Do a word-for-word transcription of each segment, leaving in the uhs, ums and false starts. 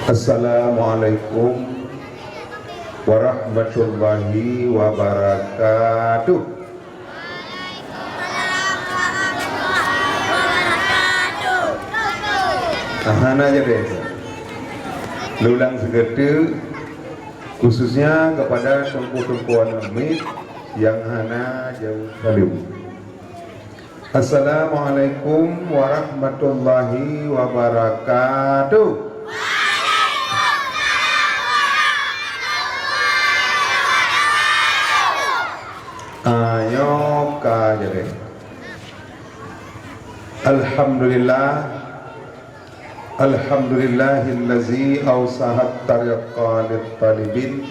Assalamualaikum warahmatullahi wabarakatuh. Hana jadi. Lulang segetu, khususnya kepada teungku-teungku aneuk miet nyang hana jaweueb saleuem. Assalamualaikum warahmatullahi wabarakatuh. Ayo ka jadi. Alhamdulillah. Alhamdulillahillazi awsahat tariqa lit talibin,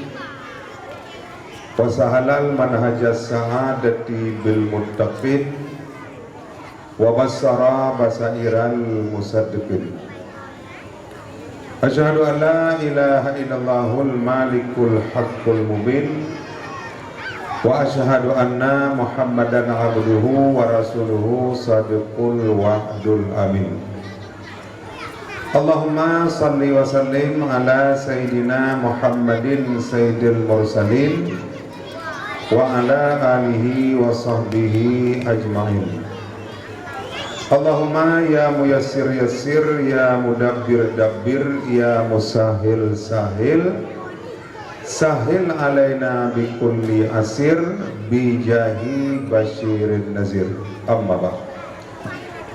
wa sahalal manhajas sa'adati bil muttaqin, wa basyara basairal musaddiqin. Asyhadu an la ilaha illallahul malikul haqqul mubin, wa asyhadu anna Muhammadan abduhu wa rasuluhu sadiqul wa'dul amin. Allahumma salli wa sallim ala sayyidina Muhammadin sayyidil mursalin wa ala alihi wa sahbihi ajmain. Allahumma ya muyassir yassir, ya mudabbir dabbir, ya musahhil sahhil, sahhil alaina bi kulli asir, bi jahi basyirin nazir. Amma ba'd.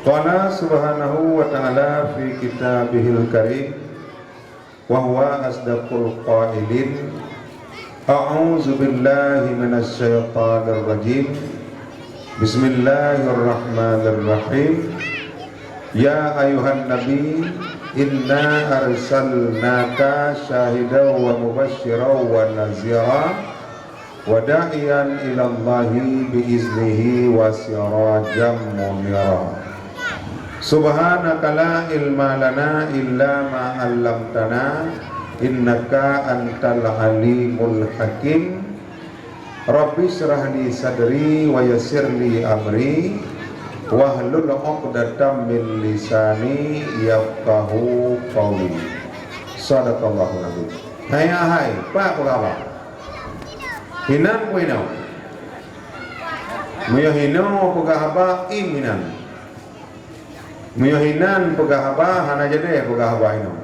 Qala subhanahu wa ta'ala fi kitabihil karim, wa huwa asdaqul qailin, a'udzu billahi minasy syaithanir rajim. Bismillahirrahmanirrahim. Ya ayuhan nabi, inna arsalnaka syahidan wa mubasysyiran wa nazira, wa da'iyan ilallahi bi iznihi wa sirajan munira. Subhanaka la ilma lana illa ma 'allamtana, innaka antal alimul hakim. Rabbi shrah li sadri wa yassir li amri, wahlul 'uqdatam min lisani yafqahu qauli. Sadaqallahul azim. Hai, hai, pak peugah haba. Hinan ku inoe. Meunyoe hinoe peugah haba, im hinan. Meunyoe hinan peugah haba, hana jadi peugah haba hinoe.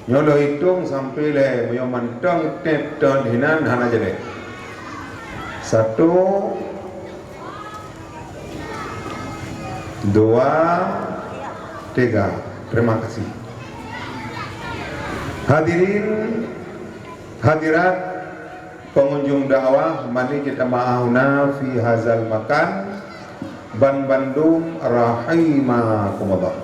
Nyoe lôn hitong sampoe lhèe, meunyoe mantong tép ton hinan hana jadi. Satu, dua, tiga. Terima kasih. Hadirin hadirat, pengunjung dakwah, mari kita ma'ahuna fi hazal makan, ban bandum rahimakumullah.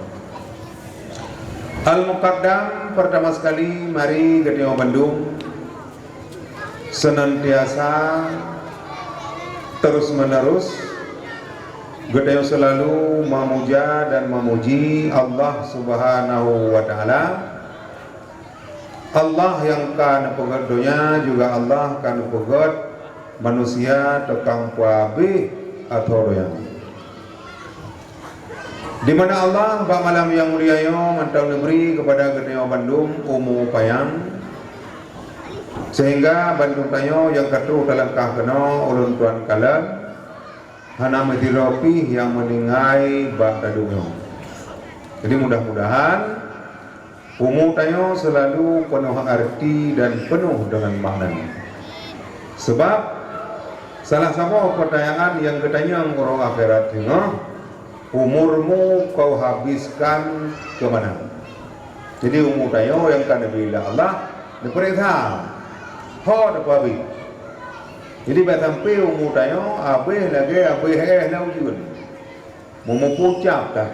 Al-Muqaddam, pertama sekali, mari geutanyoe bandum senantiasa terus menerus geutanyoe selalu memuja dan memuji Allah Subhanahu wa Ta'ala. Allah nyang ka neupeugét donya, juga Allah ka neupeugét manusia tukang peuabéh ateueh donya. Di mana Allah bak malam nyang mulia nyoe mantong neubri keupada geutanyoe bandum umu panyang, sehingga bandum tanyoe nyang ka troh talangkah keunoe ulôn tuan kalon, hana meusidroe pih nyang meuninggai bak taduek nyoe. Jadi, mudah-mudahan umu tanyoe seulalu peunoh arti dan peunoh deungon makna. Sabab salah saboh peutanyaan nyang geutanyong uroe akhirat singoh, "Umurmu kau habiskan keu mana?" Jadi, umu tanyoe nyang ka neubri lé Allah, neupeuriksa, ho tapeuhabéh. Jadi, bak sampoe umu tanyoe habéh lagée habéh éh lam ujeuen. Meumupu cap that.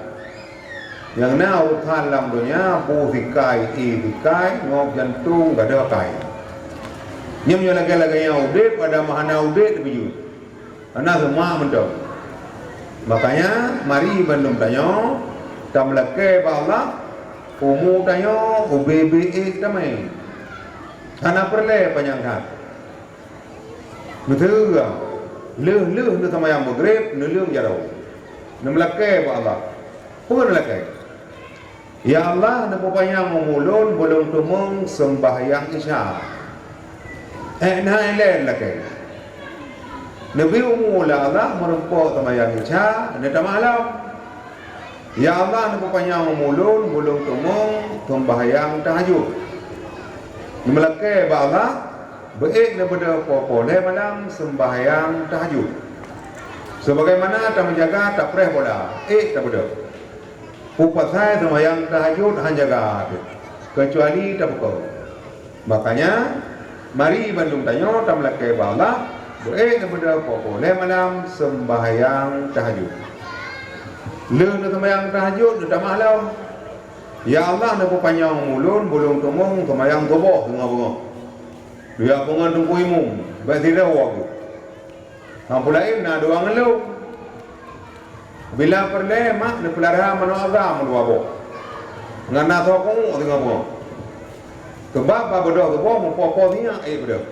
Nyang na urusan lam donya, bu sikai, ié sikai, nyob jantong, gadôh akai. Nyoe meunyoe lagée-lagée nyan udeb, padahai hana udeb teupeujeuet. Hana seumah mantong. Makanya, mari bandum tanyoe tameulakée bak Allah, umu tanyoe ubé-bé ék tamé. Hana peureulée panyang that. Beutôi, Lheueh-lheueh neuseumayang Maghrib, neuleueng jaroe. Neumeulakée bak Allah. Peue neulakée? "Ya Allah, neupeupanyang umu lôn, beu lôn teumeung seumbahyang Isya." Ék na ilée lakée. Neubri umu lé Allah meurumpok seumayang Isya, neutamah lom. "Ya Allah, neupeupanyang umu lôn, beu lôn teumeung seumbahyang tahajud." Neumeulakée bak Allah, beuék neubeudôh po-po lhée malam seumbahyang tahajud. Sebagaimana tameujaga tapreh bola, ék tabeudôh. Peue pasai seumayang tahajud han jaga teuh, keucuali tapukoe. Makanya, mari bandum tanyoe tameulakée bak Allah, beuék neubeudôh po-po lhée malam seumbahyang tahajud. Lheueh neuseumayang tahajud, neutamah lom. "Ya Allah, neupeupanyang umu lôn, beu lôn teumeung seumayang suboh teungoh beungoh." Duek peungon teungku imum, bék sidroe geuh. Lam peue laén na dua ngon lôn. Bila peureulée mak neupeulara manok agam dua boh. Ngon na soe keuneuk singoh bunoe. Keubab bak beudôh geuboh meupo-po sinyak ék beudôh.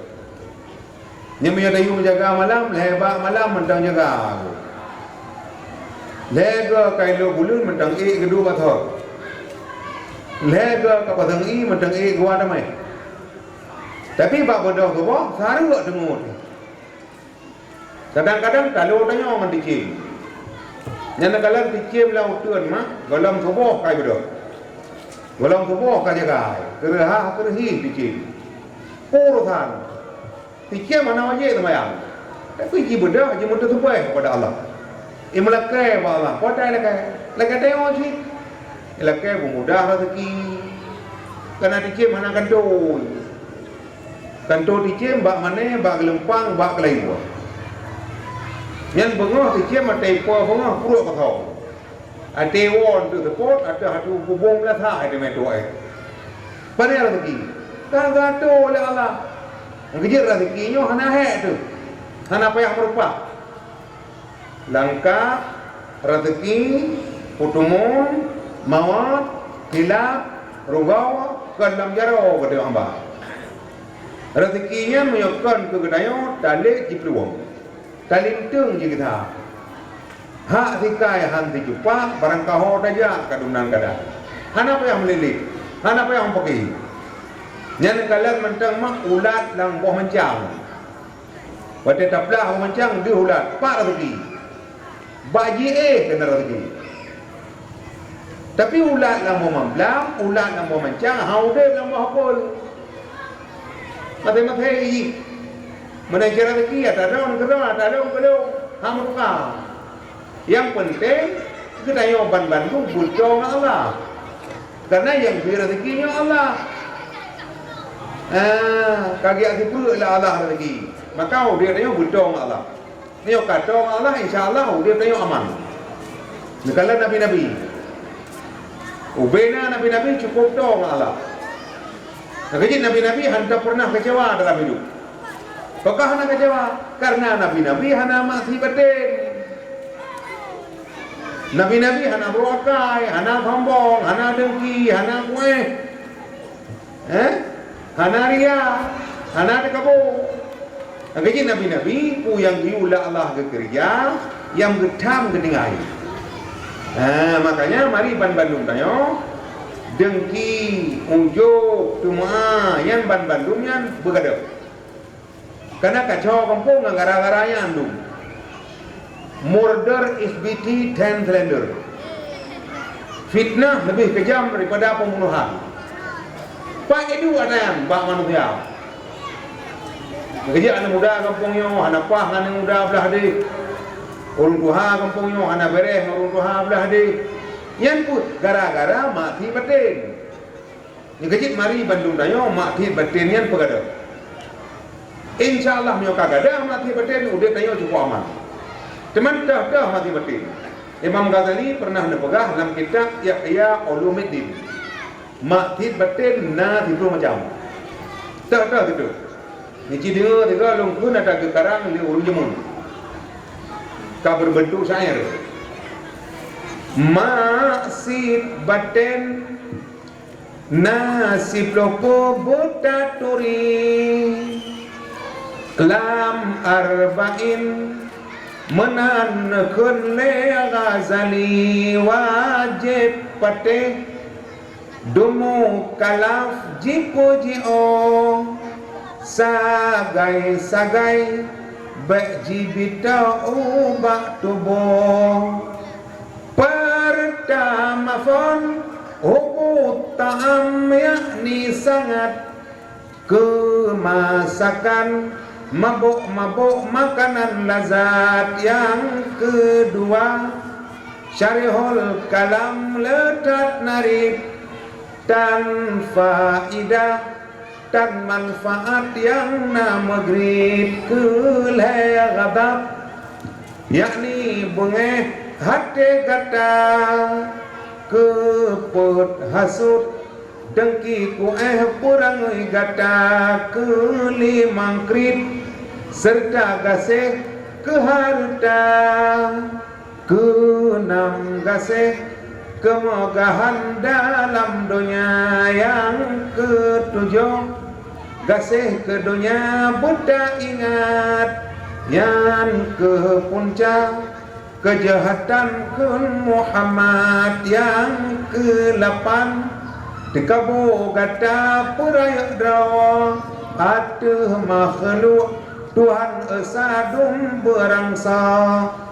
Nyan meunyoe tayue meujaga malam, lhée bak malam mantong jaga. Lhée goe ka ilôk buleuen mantong ék geuduek bak thot. Lhée goe ka pasang ié mantong ék geuwa damai. Tapi bak beudôh geuboh, sareuek teungeut. Kadang-kadang talo tanyoe ngon ticém. Nyan neukalon ticém lam uteuen mak, gohlom suboh ka ibeudôh. Gohlom suboh ka jagai, keureuha keureuhi ticém. Urosan. Ticém hana wajéb seumayang. Tapi jibeudôh, jimeuteuseubeh kepada Allah. Imeulakée bak Allah, po tai lakée? Lakée tanyoe cit. Ilakée beumudah raseuki. Kana ticém hana kantô. Kantô ticém bak mané, bak geulumpang, bak keulayu. Nyan beungoh ticém até ipo beungoh pruet kosong. Até woe teuh seupôt, até hatu bubông beulasah até meutuek. Pane raseuki? Ka geuatô lé Allah. Nyang keujeuet raseuki nyoe hana hék teuh. Hana payah meureupah. Langkah, raseuki, peuteumon, mawöt, khilaf, rugoe, kon lam jaroe geutanyoe hamba. Raseuki nyan meunyoe kon keu geutanyoe, talét jiplueng, talinteung jigeusa. Hak sikai han sicupak, barangkaho tajak ka dumnan gadang. Hana payah meulilét, hana payah meupaké. Nyan kalon mantong mak ulat lam boh mancang. Watée taplah boh mancang deuh ulat, pat raseuki. Bak jiéh keunan raseuki. Tapi ulat lam boh mamblang, ulat lam boh mancang, han udeb lam boh apel. Maté-maté jih. Meunan cit raseuki, ata droe keudroe, ata lôn keulôn, han meutuka. Nyang peunteng, geutanyoe banmandum beutôi ngon Allah. Karena nyang bri raseuki nyoe Allah. Ah, ka geujak sipeureuet lé Allah raseuki. Maka udeb tanyoe beutôi ngon Allah. Meunyoe ka tô ngon Allah, insya Allah udeb tanyoe aman. Neukalon nabi-nabi. Ubena nabi-nabi cukup tô ngon Allah. Nyang keujeuet nabi-nabi hana pernah kecewa dalam hidup. Pakon hana kecewa? Karena nabi-nabi hana maksiet baten. Nabi-nabi hana brôk akai, hana sombong, hana dengki, hana kuéh. Eh? Hana ria, hana takabô. Nyang keujeuet nabi-nabi, peue nyang geuyue lé Allah geukeureuja, nyang geutham geutinggai. Ha, makanya mari banmandum tanyoe, dengki, ujôb, teuma, nyan banmandum nyan beugadôh. Kana kacau gampông ngon gara-gara nyan dum. Murder is better than slander. Fitnah leubeh keujam daripada pembunuhan. Pat iduek nyan bak manusia. Keujeuet aneuk muda gampông nyoe hana paih ngon aneuk muda blah deh. Ureueng tuha gampông nyoe hana beuréh ngon ureueng tuha blah deh. Nyan peue? Gara-gara maksiet baten. Nyang keujeuet mari bandum tanyoe maksiet baten nyan peugadôh. Insya Allah meunyoe ka gadôh maksiet baten, udeb tanyoe cukup aman. Teuma toh-toh maksiet baten. Imam Ghazali pernah neupeugah lam kitab Ihya Ulumuddin, maksiet baten na siplôh macam. Toh-toh siplôh. Nyoe ci deungoe sigoe lôn kheun ata geukarang lé ureueng jameun. Ka beureubeuntôk syair. Maksiet baten na siplôh peue beutaturi, lam Arba'in Meunan kheun lé Ghazali, wajéb patéh dum mukalaf jipeujiôh, sagai-sagai bék jibitoe ubak tuboh. Peurtama phon, hubbu ta'am, yakni sangat keu masakan, mabök-mabök makanan lazat. Nyang keudua, syarihul kalam, le that na rib tan faidah tan manfaat nyang na meugrib. Keulhée ghadab, yakni beungéh até gata, keu peuet hasut, deungki kuéh peurangui gata. Keulimang kriet, seureuta gaséh keu hareuta. Keunam, gaséh keumeugahan dalam donya. Nyang keutujoh, gaséh keu donya beutaingat. Nyan keuh punca keujahatan kheun Muhammad. Nyang keulapan, teukabu gata peurayeuk droe ateueh makhluk Tuhan Esa dum beurangsa.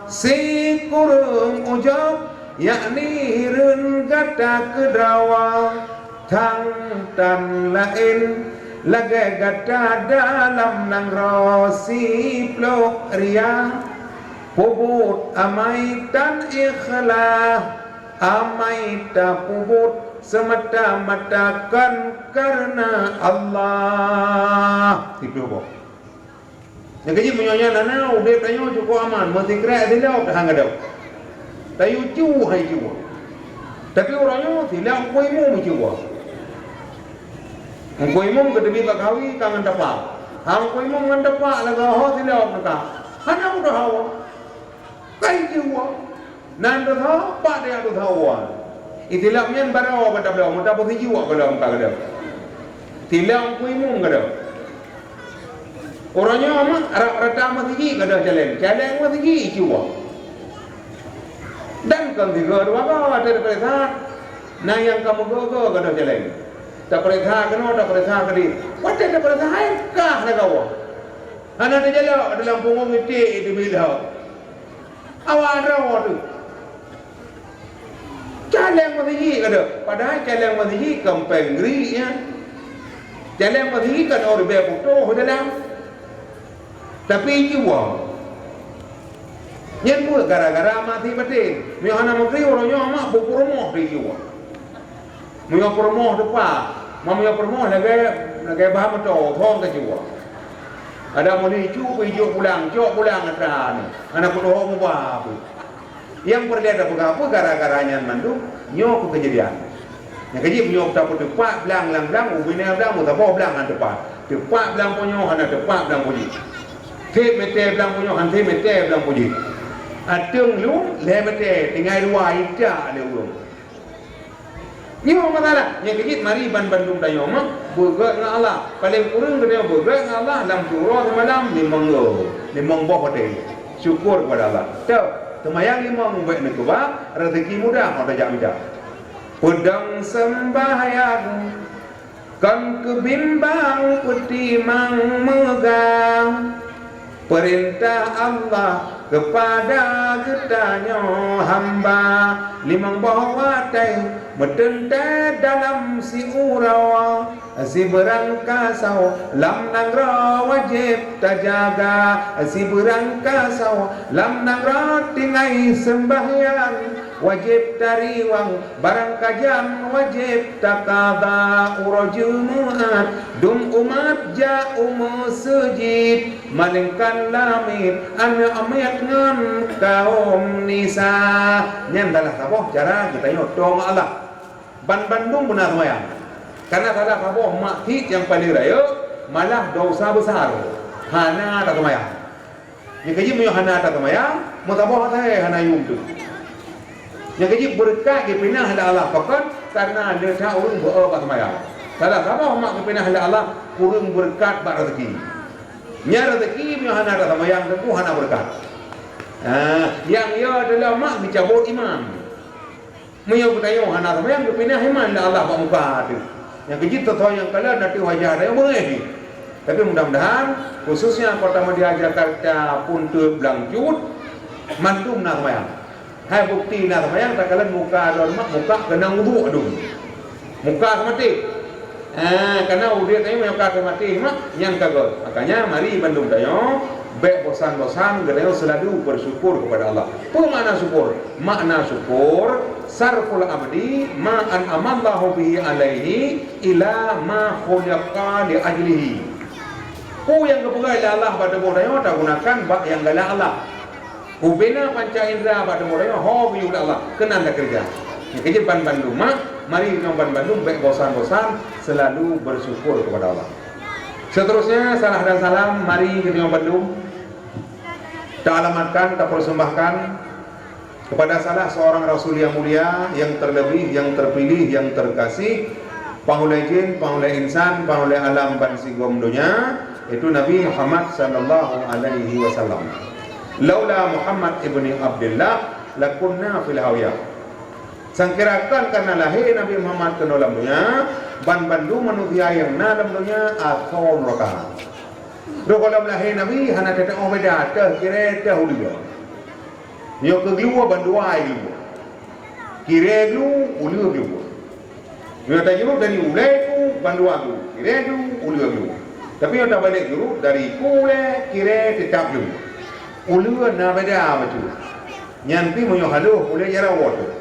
Sikureueng ujob, yakni hireuen gata keudroe. Thang tan laén lagée gata dalam nanggroe. Siplôh ria, peubuet amai tan ikhlas, amai tapeubuet seumata-mata kon kareuna Allah. Siplôh boh. Nyang keujeuet meunyoe nyan hana, udeb tanyoe cukôp aman, meusikrek silop han gadôh. Tayue cu hai cu. Tapi uroe nyoe silop Teungku Imum cu. Teungku Imum geuteubiet bak kawi ka ngon tapak. Ha Teungku Imum ngon tapak lagée ho silop neuka. Hana meudoh hawa. Kai jiwoe. Nan dosa, pat deuh dosa woe. Itilak nyan baroe bak tabloe, meutabeuh sijuek gohlom ka gadôh. Tilak Teungku Imum gadôh. Uroe nyoe mah rab rata meuseujid gadôh caleng. Caleng meuseujid jiwoe. Dan kon sigoe dua goe watée tapeuriksa, na nyang ka meugoe-goe gadôh caleng. Tapeuriksa keunoe, tapeuriksa keudeh. Watée tapeuriksa hai kah lagée woe. Hana teujalok dalam punggong iték teubiet lom. Awak droe teuh. Caleng meuseujid gadôh. Padahai caleng meuseujid kon péng gri nyan. Caleng meuseujid kon óh ribée putôh dalam. Tapi jiwoe. Nyan peue gara-gara maté baten. Meunyoe hana meugri uroe nyoe mak peurumoh di jiwoe. Meunyoe peurumoh teupah, ma meunyoe peurumoh lagée, lagée bah meuto, thong ka jiwoe. Adak meuni cu pih jok pulang, jok pulang atra nyoe. Hana peutuho mubah pih. Nyang peureulée tapeugah peue gara-gara nyan mandum, nyoe keuh keujadian. Nyang keujeuet meunyoe tapeuteupat blang lam blang, ubé na blang, meusaboh blang han teupat. Teupat blang punyoe, hana teupat blang punyoe. Seb mete blang punyoe, han seb mete blang punyoe. Ateueng lôn lhée mete, tinggai dua ijak lé ureuëng. Nyoe masalah nyang keujeuet mari ban bandum tanyoe mah beugét ngon Allah. Paleng kureueng geutanyoe beugét ngon Allah lam siuroe simalam limong goe, limong boh watée. Syukur keupada Allah. Teuh, seumayang limong bék neukeubah, rezeki mudah ngon tajak mita. Peudong seumbahyang kon keubimbang peutimang meugah. Peurintah Allah keupada geutanyoe hamba, limong boh watée meuteuntée dalam siuroe. Sibeurang kasoe lam nanggroe wajéb tajaga, sibeurang kasoe lam nanggroe tinggai seumbahyang wajéb tariwang. Barang kajan wajéb takada uroe Jeumeu'at, dum umat jak u meuseujid, malingkan lamiet, aneuk miet ngon kaum nisa. Nyan salah saboh cara geutanyoe toe ngon Allah. Ban bandum beuna seumayang. Karena salah saboh maksiet nyang paleng rayeuk, malah desya besar, hana taseumayang. Nyang keujeuet meunyoe hana taseumayang, meusaboh asai hana yum teuk. Nyang keujeuet beureukat geupinah lé Allah pakon, karena le that ureuëng beu-o bak seumayang. Salah saboh mak geupinah lé Allah kureueng beureukat bak rezeki. Nyan rezeki meunyoe hana taseumayang teungku hana beureukat. Ah, nyang yo adalah mak geucabot iman. Meunyoe geutanyoe hana seumayang, geupinah iman lé Allah bak muka teuh. Nyang keujeuet, soe-soe nyang kalon ateueh wajah tanyoe beungéh jih. Tapi mudah-mudahan, khususnya Kota Madya Jakarta, Punteuet, Blang Cut, mandum na seumayang. Hai bukeuti na seumayang, takalon muka droe mak, muka keunong uduk dum. Muka seumaté. Ah, karena udép tanyoe meunyoe ka seumaté mak, nyan ka göt. Makanya mari bandum tanyoe bék bosan-bosan geutanyoe seulalu bersyukur kepada Allah. Peue makna syukur? Makna syukur, sarful abdi ma an'amallahu bihi alaihi ila ma khuliqa li ajlihi. Peue nyang geupeugah lé Allah bak tuboh tanyoe tagunakan bak nyang galak Allah. Ubena panca indra bak tuboh tanyoe ho geuyue lé Allah keunan takeureuja. Nyang keujeuet banbandum mak, mari nyoe banbandum bék bosan-bosan seulalu bersyukur kepada Allah. Seterusnya, salah dan salam mari geutanyoe bandum taalamatkan, tapersembahkan kepada salah seorang rasul yang mulia, yang terlebih, yang terpilih, yang terkasih, panghulée jin, panghulée insan, panghulée alam bansigom donya, yaitu Nabi Muhammad sallallahu alaihi wasallam. Laula Muhammad ibni Abdillah lakunna fil hawiyah. Sangkira kon karena lahé Nabi Muhammad keunoe lam donya, banbandum manusia nyang na lam donya asoe nuraka. Roh gohlom lahé Nabi hana teutuoh beda, teuh kirée teuh uleue. Nyoe keu gluwoe bandua gluwoe. Kirée gluwoe, uleue gluwoe. Nyoe tajurut dari ulée ku bandua gluwoe, kirée gluwoe, uleue gluwoe. Tapi nyoe tabalek jurut dari ku ulée, kirée teutab gluwoe. Uleue na beda bacut. Nyan pih meunyoe halôh kulét jaroe teuh.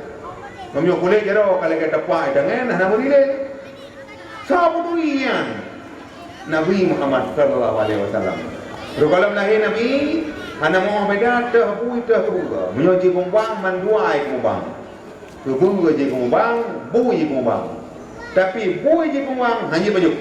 Meunyoe kulét jaroe ka lagée tapak i tangai, hana meuri lé. Soe peuturi nyan? Nabi Muhammad sallallahu alaihi wasallam. Rot gohlom lahé Nabi, hana meuoh beda teuh bui teuh keubeue. Meunyoe jikeumubang, mandua jikeumubang. Keubeue jikeumubang, bui jikeumubang. Tapi bui jikeumubang hana jipajoh.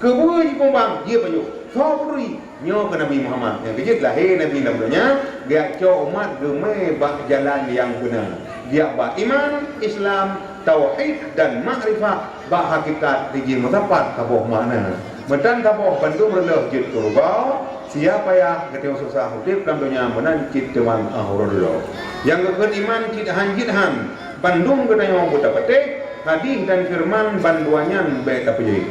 Keubeue jikeumubang, jipajoh. Soe peuturi? Nyoe keuh Nabi Muhammad. Nyang keujeuet lahé Nabi lam donya, geujak cok umat geumé bak jalan nyang beuna. Geujak bak iman, Islam, tauhid dan makrifah, bak hakikat dijih meusapat saboh makna. Meutan saboh bandum reuloh jeuet keu rugoe, sia payah geutanyoe susah udeb lam donya meunan cit teuma ahoreuloh. Nyang geukheun iman cit han jeuet han, bandum geutanyoe beutapatéh, hadih dan feureuman bandua nyan bék tapeujeuet.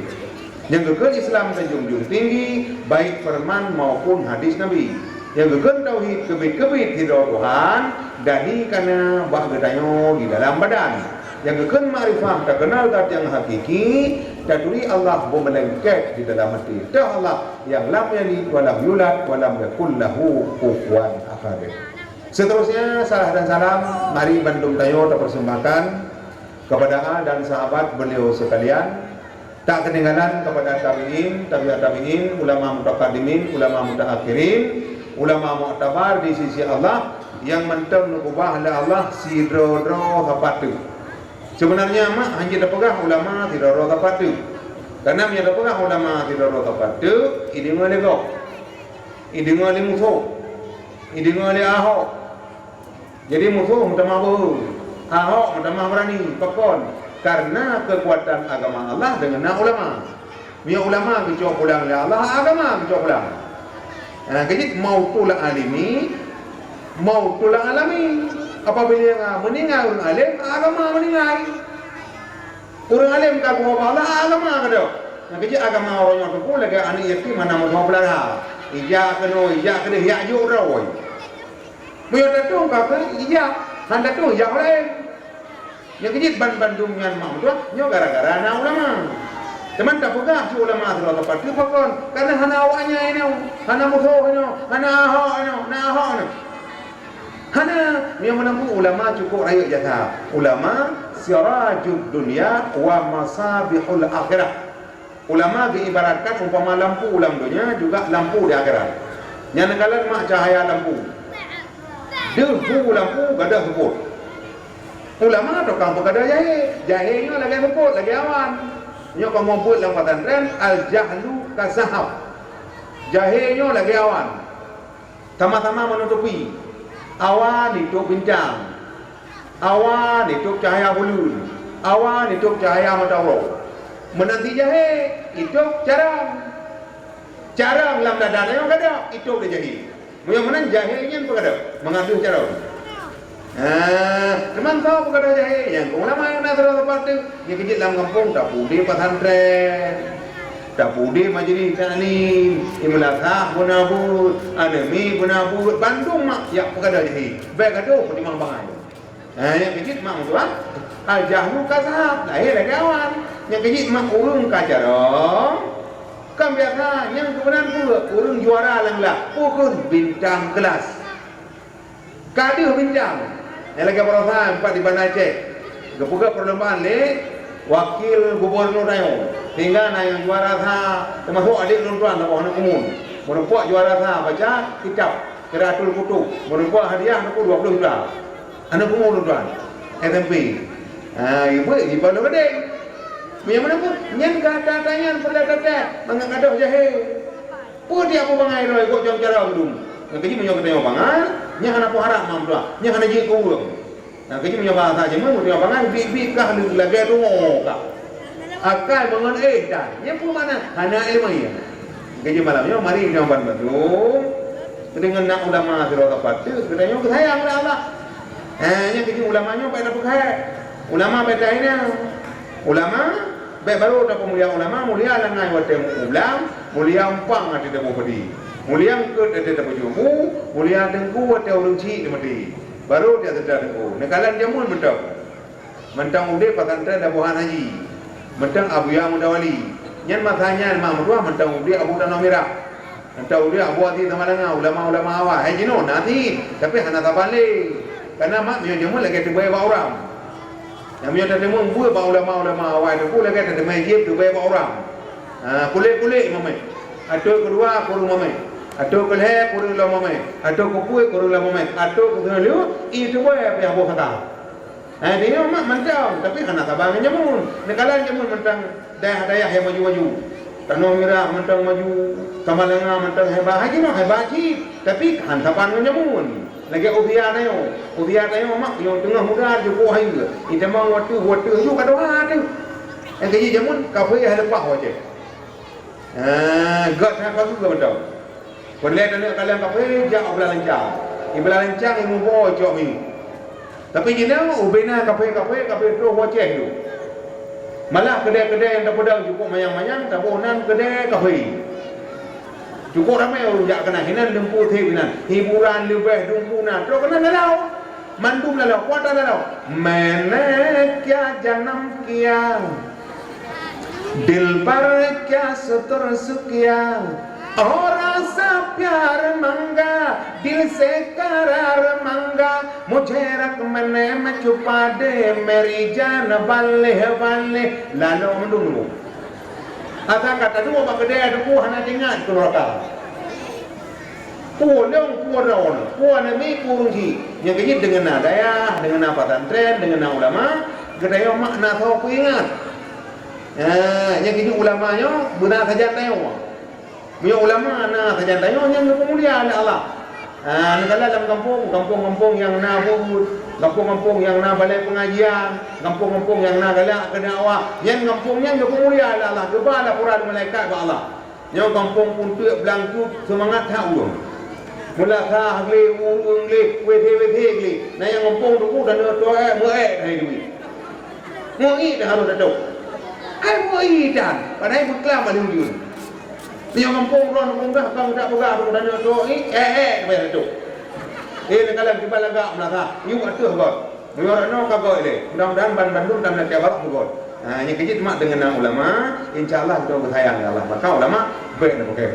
Nyang geukheun Islam teujunjung tinggi, baik feureuman maupun hadis Nabi. Nyang geukheun tauhid keubiet-keubiet sidroe Tuhan, dani kana bak geutanyoe di dalam badan. Nyang geukheun makrifah takeunal zat nyang hakiki, taturi Allah beumeulengket di dalam até. Teuh Allah nyang lam yalid walam yulad walam yakul lahu kufuwan ahad. Seterusnya, salah dan salam mari bandum tanyoe tapersembahkan kepada al dan sahabat beliau sekalian. Tak ketinggalan kepada tabi'in, tabi'ut tabi'in, ulama mutaqaddimin, ulama mutaakhirin, ulama muktabar di sisi Allah nyang mantong neukeubah lé Allah sidroe-droe sapat teuk. Seubeunarnya mak hana jeuet tapeugah ulama sidroe-droe sapat teuk. Karena meunyoe tapeugah ulama sidroe-droe sapat teuk, ideungoe lé gob, ideungoe lé musoh, ideungoe lé Ahok. Jadi musoh meutamah beuhe, Ahok meutamah beurani. Pakon? Karena keukuatan agama Allah deungon na ulama. Meunyoe ulama geucok pulang lé Allah, agama geucok pulang. Nah, keujeuet mautul alimi, mautul alami. Apabila meuninggai ureuëng além, agama meuninggai. Ureuëng além ka geuwoe bak Allah, agama keudroe. Nyang keujeuet agama uroe nyoe teupeu lagée aneuëk yatim hana meutuha peulara. Ija keunoe, ija keudeh, yak jok droe. Meunyoe tatong ka keu ija, han tatong ija laén. Nyang keujeuet ban bandum nyan mak meutuah, nyoe gara-gara na ulama. Teuma tapeugah cit ulama sidroe sapat teuk pakon, karena hana awaknyan inoe, hana musoh inoe, hana Ahok inoe, na Ahok inoe. Hana, meunyoe meunan ulama cukup rayeuk jasa. Ulama sirajud dunya wa masabihul akhirah. Ulama geuibaratkan umpama lampu lam donya juga lampu di akhirat. Nyan neukalon mak cahaya lampu. Deuh bu lampu gadoh seupôt. Ulama tukang peugadoh jahé. Jahé nyoe lagée seupôt, lagée awan. Nyoe kamoe buet lam pesantren, al-jahlu kazahab. Jahé nyoe lagée awan. Sama-sama meunutupi. Awan itôb bintang. Awan itôb cahya buleuen. Awan itôb cahya mata uroe. Meunan cit jahé itôb carông. Carông lam dada tanyoe gadôh itôb lé jahé. Meunyoe meunan jahé nyan peugah, meungadeuh carông. Ah, teuma soe peugah jahé? Nyang keu ulama nyang na sidroe sapat teuh. Nyan keuh jeuet lam gampông, tapeuudép pesantren, tapeuudép majlis taklim, i meulasah beuna buet, aneuk miet beuna buet, bandum mak jak peugah jahé. Bèk gadoh peutimang bangai. Ha, nyang keuh jeuet mak meutuah, al-jahlu kazab, lahé lagèe awan. Nyang keuh jeuet mak ureueng ka carông, kan biasa, nyang keubeunang peue, ureueng juara lam glah, peue kheun bintang kelas. Ka deuh bintang. Nyang lagèe baroesa pat di Banda Aceh, geupeugah perlombaan lé wakil gubernur tanyoe. Sehingga na nyang juara sa, teumasok adék lôn tuan, saboh aneuk umum. Meureumpok juara sa baca kitab Qiraatul Kutub, meureumpok hadiah teuku dua ploh juta. Aneuk umum lôn tuan, S M P. Ha, ibu, ibu lôn geude. Meunyoe meunan pun, nyan gata tanyan peureulèe teutek, mangat gadoh jahé. Peue tiep bangai droe kok jong cara meudum. Nyang keuh jih meunyoe geutanyoe bangai, nyan hana peue harab mak meutuah, nyan hana jeuet keu ureueng. Nyang keuh jih meunyoe bahasa jameun, meunyoe bangai, biet-biet kah lagèe tungoe kah. Akai meungon éh tan. Nyan peue makna? Hana ileumèe. Nyang keuh jih malam nyoe mari geutanyoe ban bandum, deungon na ulama sidroe sapat teuh, geutanyoe geusayang lé Allah. Eh, nyang keuh jih ulama nyoe bèk tapeugah. Ulama bèk tainang. Ulama Bèk barô tapeumulia ulama, mulia langai watèe muublang, mulia umpang watèe taboh peudi, mulia eungkôt watèe tapeujeuet bu, mulia teungku watèe ureueng chik teumaté. Barô taseudara teungku. Neukalon jameun mantong. Mantong udép pesantren Dabohan Haji. Mantong Abuya Mutawali. Nyan masa nyan mak meutuah mantong udép Abu Tanoh Mirah. Mantong udép Abu Aziz Samalanga, ulama-ulama awai. Hai jinoe na cit, tapi hana saban lé. Kareuna mak meunyoe jameun lagèe teubèe bak uram. Nyang meunyoe tateumèe beuet bak ulama-ulama awai teungku lagèe tateumèe jieb teubèe bak uram. Ha, kulét-kulét mamèh. Ateueh keudua kureueng mamèh. Ateueh keulhèe kureueng lom mamèh. Ateueh keupeuet kureueng lom mamèh. Ateueh keudua lheueh, ie teubèe pih boh saka. Ha, tanyoe mak mantong, tapi hana saban ngon jameun. Neukalon jameun mantong dayah-dayah nyang maju-maju. Tanoh Mirah mantong maju, Samalanga mantong hebat. Hai jinoe hebat cit, tapi hana saban ngon jameun. Lagèe usia tanyoe. Usia tanyoe mak nyang teungoh muda jukuk hai. Itamong watèe, watèe ju ka tuha teuh. Nyang keuh jih jameun kafé hana leupah watèe. Ah, gèt that bagus gèt mantong. Peureulèe taneuk kalon kafé jak u Beulalancang. Di Beulalancang i muboh cok mi. Tapi jinoe ubena kafé-kafé, kafé troh watèe tu. Malah keudè-keudè nyang tapeudong cukôp manyang-manyang, taboh nan keudè kafé. Cukôp ramè ureueng jak keunan, hinan lumpur thép hinan, hiburan leubeh dum peue na, trok keunan lalau. Mandum lalau, kuat lalau. Maine kya janam kya, dilbar kya sutur sukya, aur sa pyar manga, dil se karar manga, mujhe rakh maine mein chupa de, meri jaan balle balle. Lalu mandum. Ata ka taduek bak keudè teungku hana teuingat keu nuraka. Peue lôn, peue droeneuh, peue aneuk miet, peue ureueng chik. Nyang keuh jih deungon na dayah, deungon na pesantren, deungon na ulama, geutanyoe mak na soe peuingat. Ha, nyang keuh jih ulama nyoe beuna sajan tanyoe. Meunyoe ulama na sajan tanyoe, nyan geupeumulia lé Allah. Ha, neukalon lam gampông, gampông-gampông nyang na buet, gampông-gampông nyang na balai peungajian, gampông-gampông nyang na galak keu dakwah, nyan gampông nyan geupeumulia lé Allah, geuba laporan malaikat bak Allah. Nyoe gampông Punteuek Blang Cut seumangat that ureueng. Meulasah gleh, ureueng gleh, W C W C gleh. Na nyang gampông teungku dan nyoe toh ék, meuék hai duit. Meuék dah harôh datông. Hai meuék dan, padahai beuklam bak lheueh ujeuen. Meunyoe gampông droe peugah, bang dak peugah, bang dak nyoe toh ék, ék, ék, bayar datông. Eh, neukalon kiban lagak meulasah, yue ateueh göt. Meunyoe rot nyoe ka göt lé, mudah-mudahan ban bandum dan lagèe barôh beugöt. Ha, nyan keuh jih mak deungon na ulama, insya Allah geutanyoe geusayang lé Allah. Maka ulama bèk neupeugah,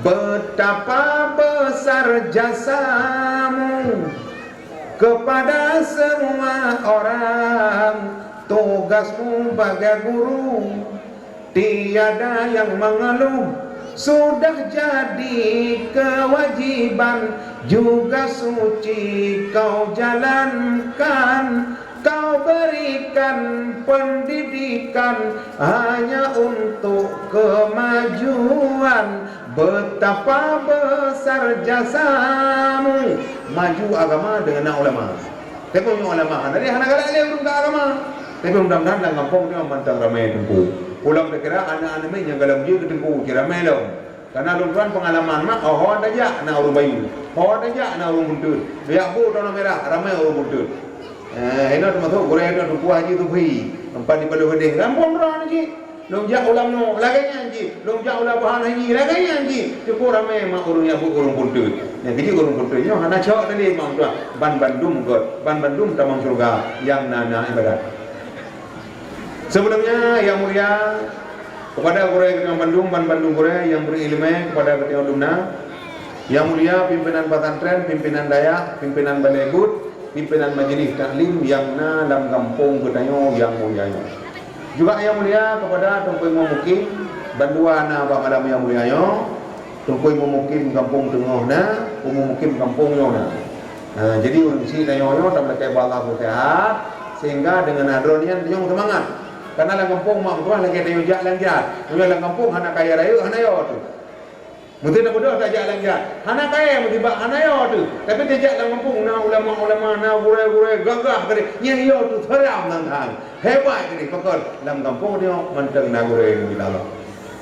"Betapa besar jasamu kepada semua orang, tugasmu bagai guru." Tiada yang mengeluh, sudah jadi kewajiban, juga suci kau jalankan. Kau berikan pendidikan hanya untuk kemajuan. Betapa besar jasamu. Maju agama deungon na ulama. Tapi meunyoe ulama hana, hana galak lé ureueng keu agama. Tapi mudah-mudahan lam gampông nyoe mantong ramé teungku. Ulôn takira aneuk-aneuk miet nyang galak jeuet keu teungku, cit ramé lom. Karena lôn tuan pengalaman mak, oh, ho tajak na ureuëng bayeue, ho tajak na ureuëng bunteut. Tajak bu Tanah Merah, ramai ureuëng bunteut. Eh, inoe teumasok gurée inoe Teungku Haji Subhi, empat di Paloh Gedeng. Gampông droe na cit. Lôn jak u Lamno, lagée nyan cit. Lôn jak u Labuhan Haji, lagée nyan cit. Cukup ramai mak ureuëng nyang bu ureuëng bunteut. Nyang keu jih ureuëng bunteut nyoe hana cok tadi mak tuan. Ban bandum göt, ban bandum tamong syeuruga nyang na-na ibadat. Sebelumnya, yang mulia, kepada gurée geutanyoe bandum, ban bandum gurée nyang bri iéleumé kepada geutanyoe dumna, yang mulia pimpinan pesantren, pimpinan dayah, pimpinan balai buet, pimpinan majelis taklim nyang na lam gampông geutanyoe nyang mulia nyoe. Juga yang mulia kepada Teungku Imum Mukim, bandua na bak malam nyang mulia nyoe, Teungku Imum Mukim gampông teungoh na, Imum Mukim gampông nyoe na. Ha, jadi ureuëng syiek tanyoe nyoe tameulakée bak Allah beuseuhat, sehingga deungon na droe nyan tanyoe seumangat. Karena lam gampông mak meutuah lagée tanyoe jak lam jrat. Meunyoe lam gampông hana kaya rayeuk, hana yo teuh. Meusti tabeudôh tajak lam jrat. Hana kaya meusibak, hana yo teuh. Tapi tajak lam gampông na ulama-ulama, na gurée-gurée gagah keudeh. Nyan yo teuh seram nan han. Hebat keudeh pakon lam gampông tanyoe mantong na gurée ngon Allah.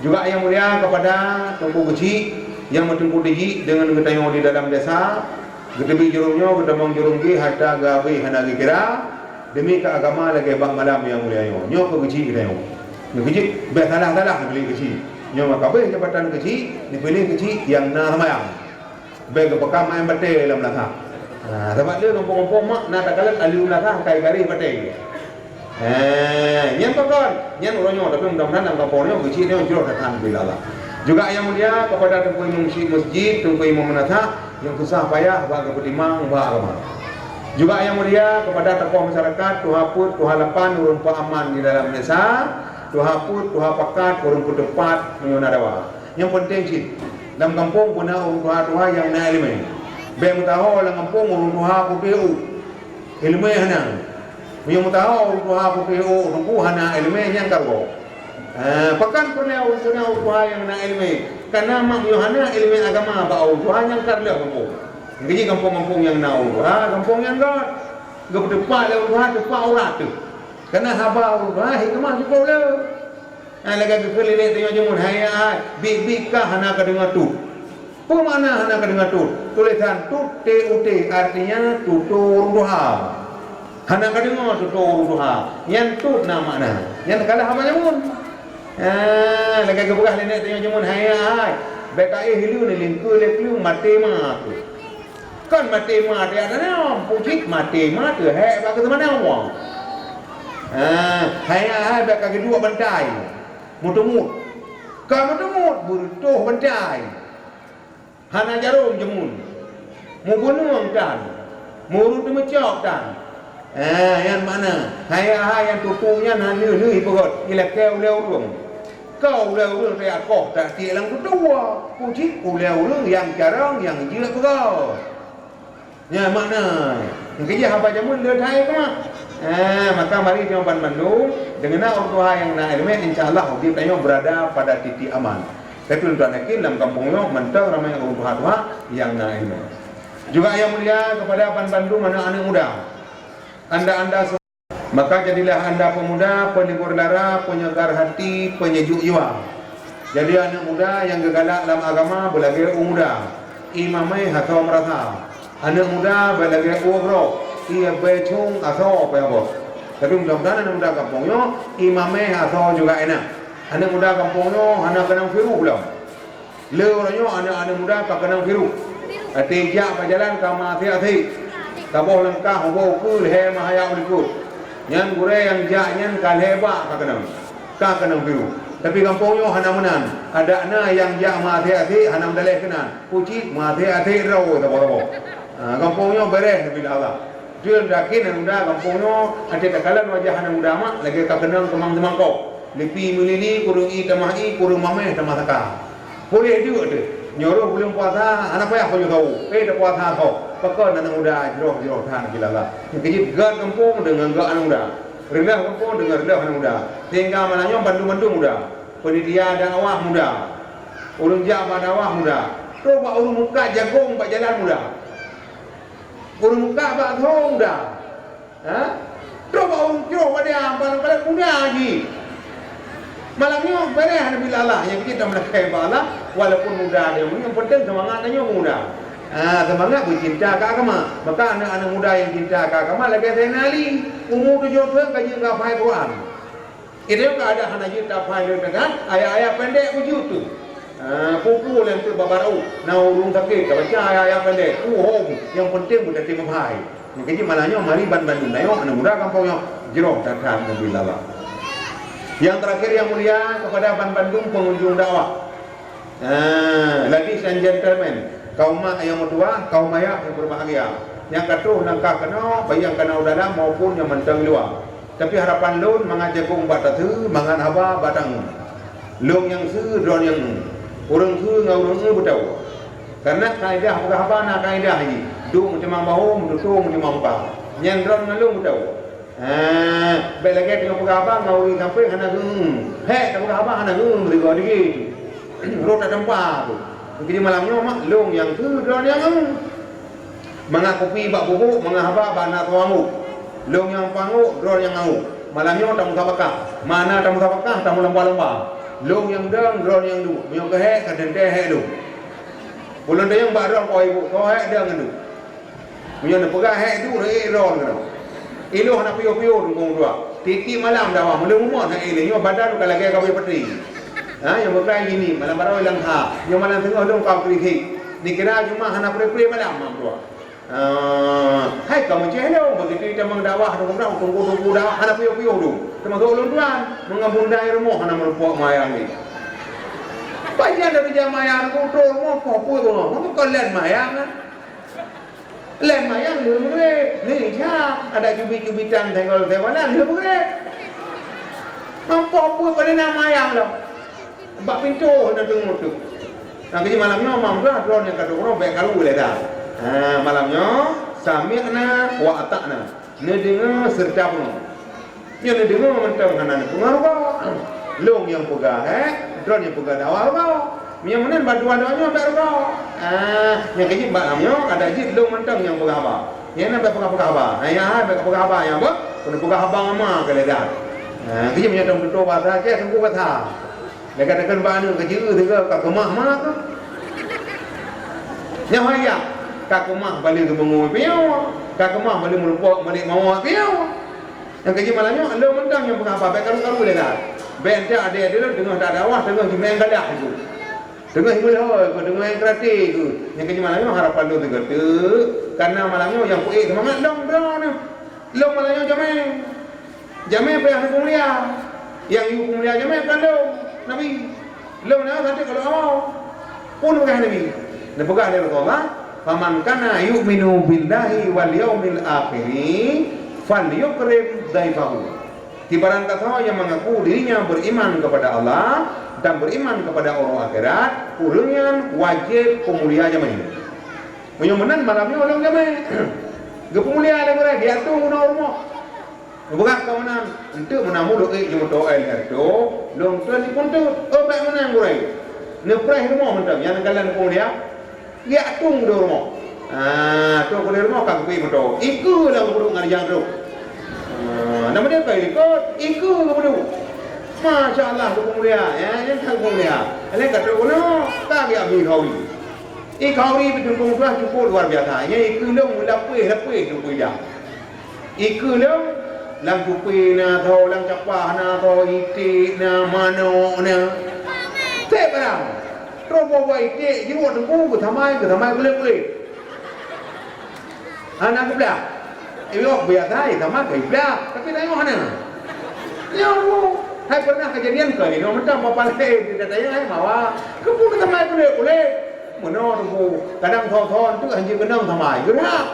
Juga yang mulia kepada Teungku Keuchik nyang meuteungku tijik deungon geutanyoe di dalam desa, geuteubiet jurông nyoe, geutamong jurông jih, hareuta geuhabéh hana geukira, demi keu agama lagée bak malam nyang mulia nyoe. Nyoe keu Keuchik geutanyoe. Nyoe Keuchik, bék salah-salah neubri Keuchik. Nyoe maka béh jabatan Keuchik, neupiléh Keuchik nyang na seumayang. Bék geupeukam ayam batée lam meunasah. Ha, sabab lé gampông-gampông mak na takalon aleue meunasah kai garéh batée. Eh, nyan pakon, nyan uroe nyoe, tapi mudah-mudahan lam gampông nyoe Keuchik nyoe jroh that, alhamdulillah. Juga yang mulia kepada Teungku Imum Syiek Masjid, Teungku Imum Meunasah nyang susah payah bak geupeutimang bak agama. Juga yang mulia kepada tokoh masyarakat, tuha peuet, tuha lapan, ureuëng peuaman di dalam desa, tuha peuet, tuha pakat, ureuëng peuteupat meunyoe na dawa. Nyang peunteng cit, lam gampông beuna ureuëng tuha-tuha nyang na iéleumé. Bék meutuha lam gampông ureuëng tuha putéh ôk, iéleumé hana. Meunyoe meutuha ureuëng tuha putéh ôk, teungku hana iéleumé, nyan ka rugoe. Eh, pakon peureulée ureuëng tuha nyang na iéleumé? Karena mak meunyoe hana iéleumé agama bak ureuëng tuha, nyan ka reuloh gampông. Nyan keuh jih gampông-gampông nyang na ureuëng tuha, gampông nyan göt. Geupeuteupat lé ureuëng tuha, teupat urat teuh. Karena haba ureuëng tuha, hikmah cukup le. Hai, lagée geukheun lé tanyoe jameun, hai, hai, biet-biet kah hana ka deungoe tut. Peue makna hana ka deungoe tut? Tulésan tut, T U T, artinya tutoe ureuëng tuha. Hana ka deungoe tutoe ureuëng tuha. Nyan tut na makna. Nyan ka lheueh haba jameun. Ha, lagée geupeugah lé nenek tanyoe jameun, hai, hai, bék ka éh hileuen, lingkeue lé kleueng, maté ma kheueh. Kon maté ma teuh, ada nyan, pucit maté ma teuh, hék bak geuseumanang wang. Ha, hai, hai, hai, bék ka geuduek bantai. Meuteumut. Ka meuteumut, beureutoh bantai. Hana jarôm jameun. Meubunueng tan. Meureuet teumeucok tan. Eh, nyan makna, hai, hai, nyang tutoe nyan hana lheueh peugöt, ilakée ulée ureuëng. Ka ulée ureuëng tajak koh, tajak tiek lam kutoe. Pucit ulée ureuëng nyang carông, nyang jeuet peugöt. Nyan makna, nyang keujih haba jameun le that keumah. Eh, maka mari tanyoe ban mandum, deungon na ureuëng tuha nyang na iéleumé, insya Allah udeb tanyoe beurada pada titik aman. Tapi ulôn tuan yakin lam gampông nyoe mantong ramé ureuëng tuha-tuha nyang na iéleumé. Juga yang mulia kepada ban bandum aneuëk-aneuëk muda. Anda-anda se-, maka jadilah anda pemuda, penghibur lara, penyegar hati, penyejuk jiwa. Jadi aneuëk muda nyang geugalak lam agama beulagée ureuëng muda. Imamé hana meurasa. Aneuëk muda beulagée ureuëng brok. Ie beucung asoe peuabot. Tapi mudah-mudahan aneuëk muda gampông nyoe imamé asoe juga enak. Aneuëk muda gampông nyoe hana keunong virus lom. Le uroe nyoe aneuëk-aneuëk muda ka keunong virus. Até jak bak jalan ka meuasek-asek. Saboh langkah ubak ukeue lhée meuhayab u likot. Nyan gurée nyang jak nyan ka lhée bak ka keunong. Ka keunong virus. Tapi gampông nyoe hana meunan. Adak na nyang jak meuasek-asek hana meudaléh keunan. Pucit meuasek-asek droe saboh-saboh. Ha, gampông nyoe bereh neubi lé Allah. Jeuet yakin aneuëk muda gampông nyoe, até takalon wajah aneuëk muda mak lagée ka keunong keumang seumangkok. Lipi meulili, kureueng ie tamah ie, kureueng maméh tamah saka. Puléh duek teuh. Nyoe rôh buleuen puasa, hana payah pajoh sawo. Eh, tapuasa tho. Pakon aneuëk muda jroh-jroh that neubi lé Allah. Nyang keujeuet göt gampông deungon göt aneuëk muda. Reuloh gampông deungon reuloh aneuëk muda. Sehingga malam nyoe bandum-bandum muda. Panitia dakwah muda. Ureuëng jak bak dakwah muda. Trok bak ureuëng mukat jagong bak jalan muda. Ureuëng mukat bak tho muda. Ha? Trok bak ureuëng croh bak dia, bak lam karet muda jih. Malam nyoe beureh Nabi Allah, nyang keuh tameulakée bak Allah, walaupun muda tanyoe, nyang penting seumangat tanyoe muda. Ah, seumangat beucinta keu agama. Maka aneuëk-aneuëk muda nyang cinta keu agama lagée Saidina Ali, umu tujoh thon ka jeuet hafai Quran. Itu ka ada hana jeuet hafai lé teuka, ayat-ayat pendek beujeuet tu. Ah, peue-peue lé teuk babarô, na ureuëng sakét, ka baca ayat-ayat pendek, uh, hom, nyang penting beutatem hafai. Nyang keuh jih malam nyoe mari ban bandum tanyoe aneuëk muda gampông nyoe jroh that-that Nabi Allah. Yang terakhir yang mulia kepada ban bandum pengunjung dakwah. Ah, ladies and gentlemen, kaum mak yang meutuwah, kaum ayah yang berbahagia. Nyang ka troh nyang ka keunoe, baik nyang ka na u dalam maupun nyang mantong luwa. Tapi harapan lôn mangat jagong bak tateue, mangat haba bak tangieng. Lôn nyang seue, droe nyang eu. Ureuëng seue ngon ureuëng eu beutôi. Karena kaidah peugah haba na kaidah jih. Duek meutimang bahô, meututoe meutimang muka. Nyan droe ngon lôn beutôi. Ha, bék lagée teungoh peugah haba ngon ureuëng sampéng hana geu-eu. Hék tapeugah haba hana geu-eu meusigoe dikeue. Rot tatampa tu. Mungkin malam nyoe mak lôn nyang seue, droe nyang eu. Mangat kupi bak bubuk, mangat haba bak na teuanggôk. Lôn nyang panggôk, droe nyang anggôk. Malam nyoe tamusabakah. Mana tamusabakah, tameulomba-lomba. Lôn nyang dong, droe nyang duek. Meunyoe keuh hék, ka teuntée hék lôn. Ulôn tanyong bak droe po ibu, soe hék dong ngon duek. Meunyoe neupeugah hék duek, neuék droe ngon duek. Ilôn hana piôh-piôh teungku dua. Tieb-tieb malam dakwah, meuleueng umat hana ilée nyoe badan ka lagée kamoe peuti. Ha, nyang beukai gini, malam baroe lam ha. Nyoe malam teungoh lôn ka krihet. Dikira jumah hana pre-pre malam, mak dua. Ah, hai ka meucéh lôn, begitu tamong dakwah, dong kurang, tunggu-tunggu dakwah, hana piôh-piôh dong. Teumasok ulôn tuan, meungon bunda i rumoh hana meureumpok mayang ni. Pajan dari jam mayang, kutrok rumoh, poh peue rumoh, meungon kon lén mayang, kan? Lén mayang, lheueh meugréb, lheueh isya, ada cubi-cubitan, senggol-senggolan, lheueh meugréb. Meureumpok peue pada na mayang lom. Bak pintoe na deungoe teuk. Nah, keuji malam nyoe, mam droe nyang ka deungoe, bék karu lé dah. Ha, malam nyoe, sami'na wa ata'na. Neudeungoe serta peurunoe. Nyoe neudeungoe mantong hana neupeugah rugoe. Lôn nyang peugah, eh, droe nyang peugah dakwah rugoe. Meunyoe meunan, bak dua-dua nyoe bék rugoe. Ah, nyang keuji bak nyoe, ada jih lôn mantong nyang peugah haba. Nyang na bék peugah-peugah haba. Hai, hai, bék peugah haba nyang apa? Keuneuk peugah haba ma keu lé dah. Ah, keuji meunyoe tutoe bahasa Aceh, teungku kata. Lagée takheun bak aneuk keuci, "Eu, teuga ka keumah ma keuh?" Nyan hai yak, ka keumah bali geumeungoe piôh, ka keumah bali meureumpok meulik mawöt piôh. Nyang keuji malam nyoe, lôn mantong nyang peugah haba, bék karu-karu lé that. Bék enteuk adé-adé lôn teungoh dakwah, teungoh jimeu'en galah keuh. Teungoh jimeulhôi keuh, teungoh jimeung karate keuh. Nyang keuji malam nyoe harapan lôn teuga teuk, kareuna malam nyoe nyang peuék seumangat lôn droeneuh. Lôn malam nyoe jamé. Jamé payah neupeumulia. Nyang yue peumulia jamé kon lôn, Nabi. Lôn na sabe kalon Allah. Peue neupeugah Nabi? Neupeugah lé Rasulullah, "Faman kana yu'minu billahi wal yaumil akhiri falyukrim dhaifahu." Sibarang gasoe nyang mengaku dirinya beriman kepada Allah dan beriman kepada uroe akhirat, ureuëng nyan wajéb peumulia jamé. Meunyoe meunan, malam nyoe lôn jamé. Geupeumulia lé gurée, geujak tueng u rumoh. Neupeugah keu meunan, "Eunteuk meunan ulôn ék jimeutoe lhèe reutôh, lôn tuan jipeunteuk." "Oh, bék meunan, gurée." Neupreh rumoh mantong, nyang neukalon peumulia. Geujak tueng u rumoh. Ah, tueng u rumoh ka geupeuék meutoe. Ikeue lam geuduek ngon rijang trok. Ah, nama dia ka ikot, ikeue geupeuduek. Masya Allah, geupeumulia. Ya, nyan ka geupeumulia. Lé ka trok keunoe, ka geujak bri khauri. Ih, khauri pih teungku meutuah cukup luar biasa. Nyan ikeue lôn meulapéh-lapéh teungku ijak. Ikeue lôn, lam cupée na tho, lam capah na tho, iték na, manok na. Sép barang. Troh boh-boh iték, jiwoe teungku geusamai, geusamai kulét-kulét. Hana geublah. Iwoe biasa, sama geublah. Tapi tanyoe hana. Nyoe, hai pernah kejadian keu nyoe, mantong papa lé, tidak tanya, hai mawa. Keupeue geusamai kulét-kulét? Meunoe teungku, kadang tho-tho tu hanjeuet keunong samai, geurhah.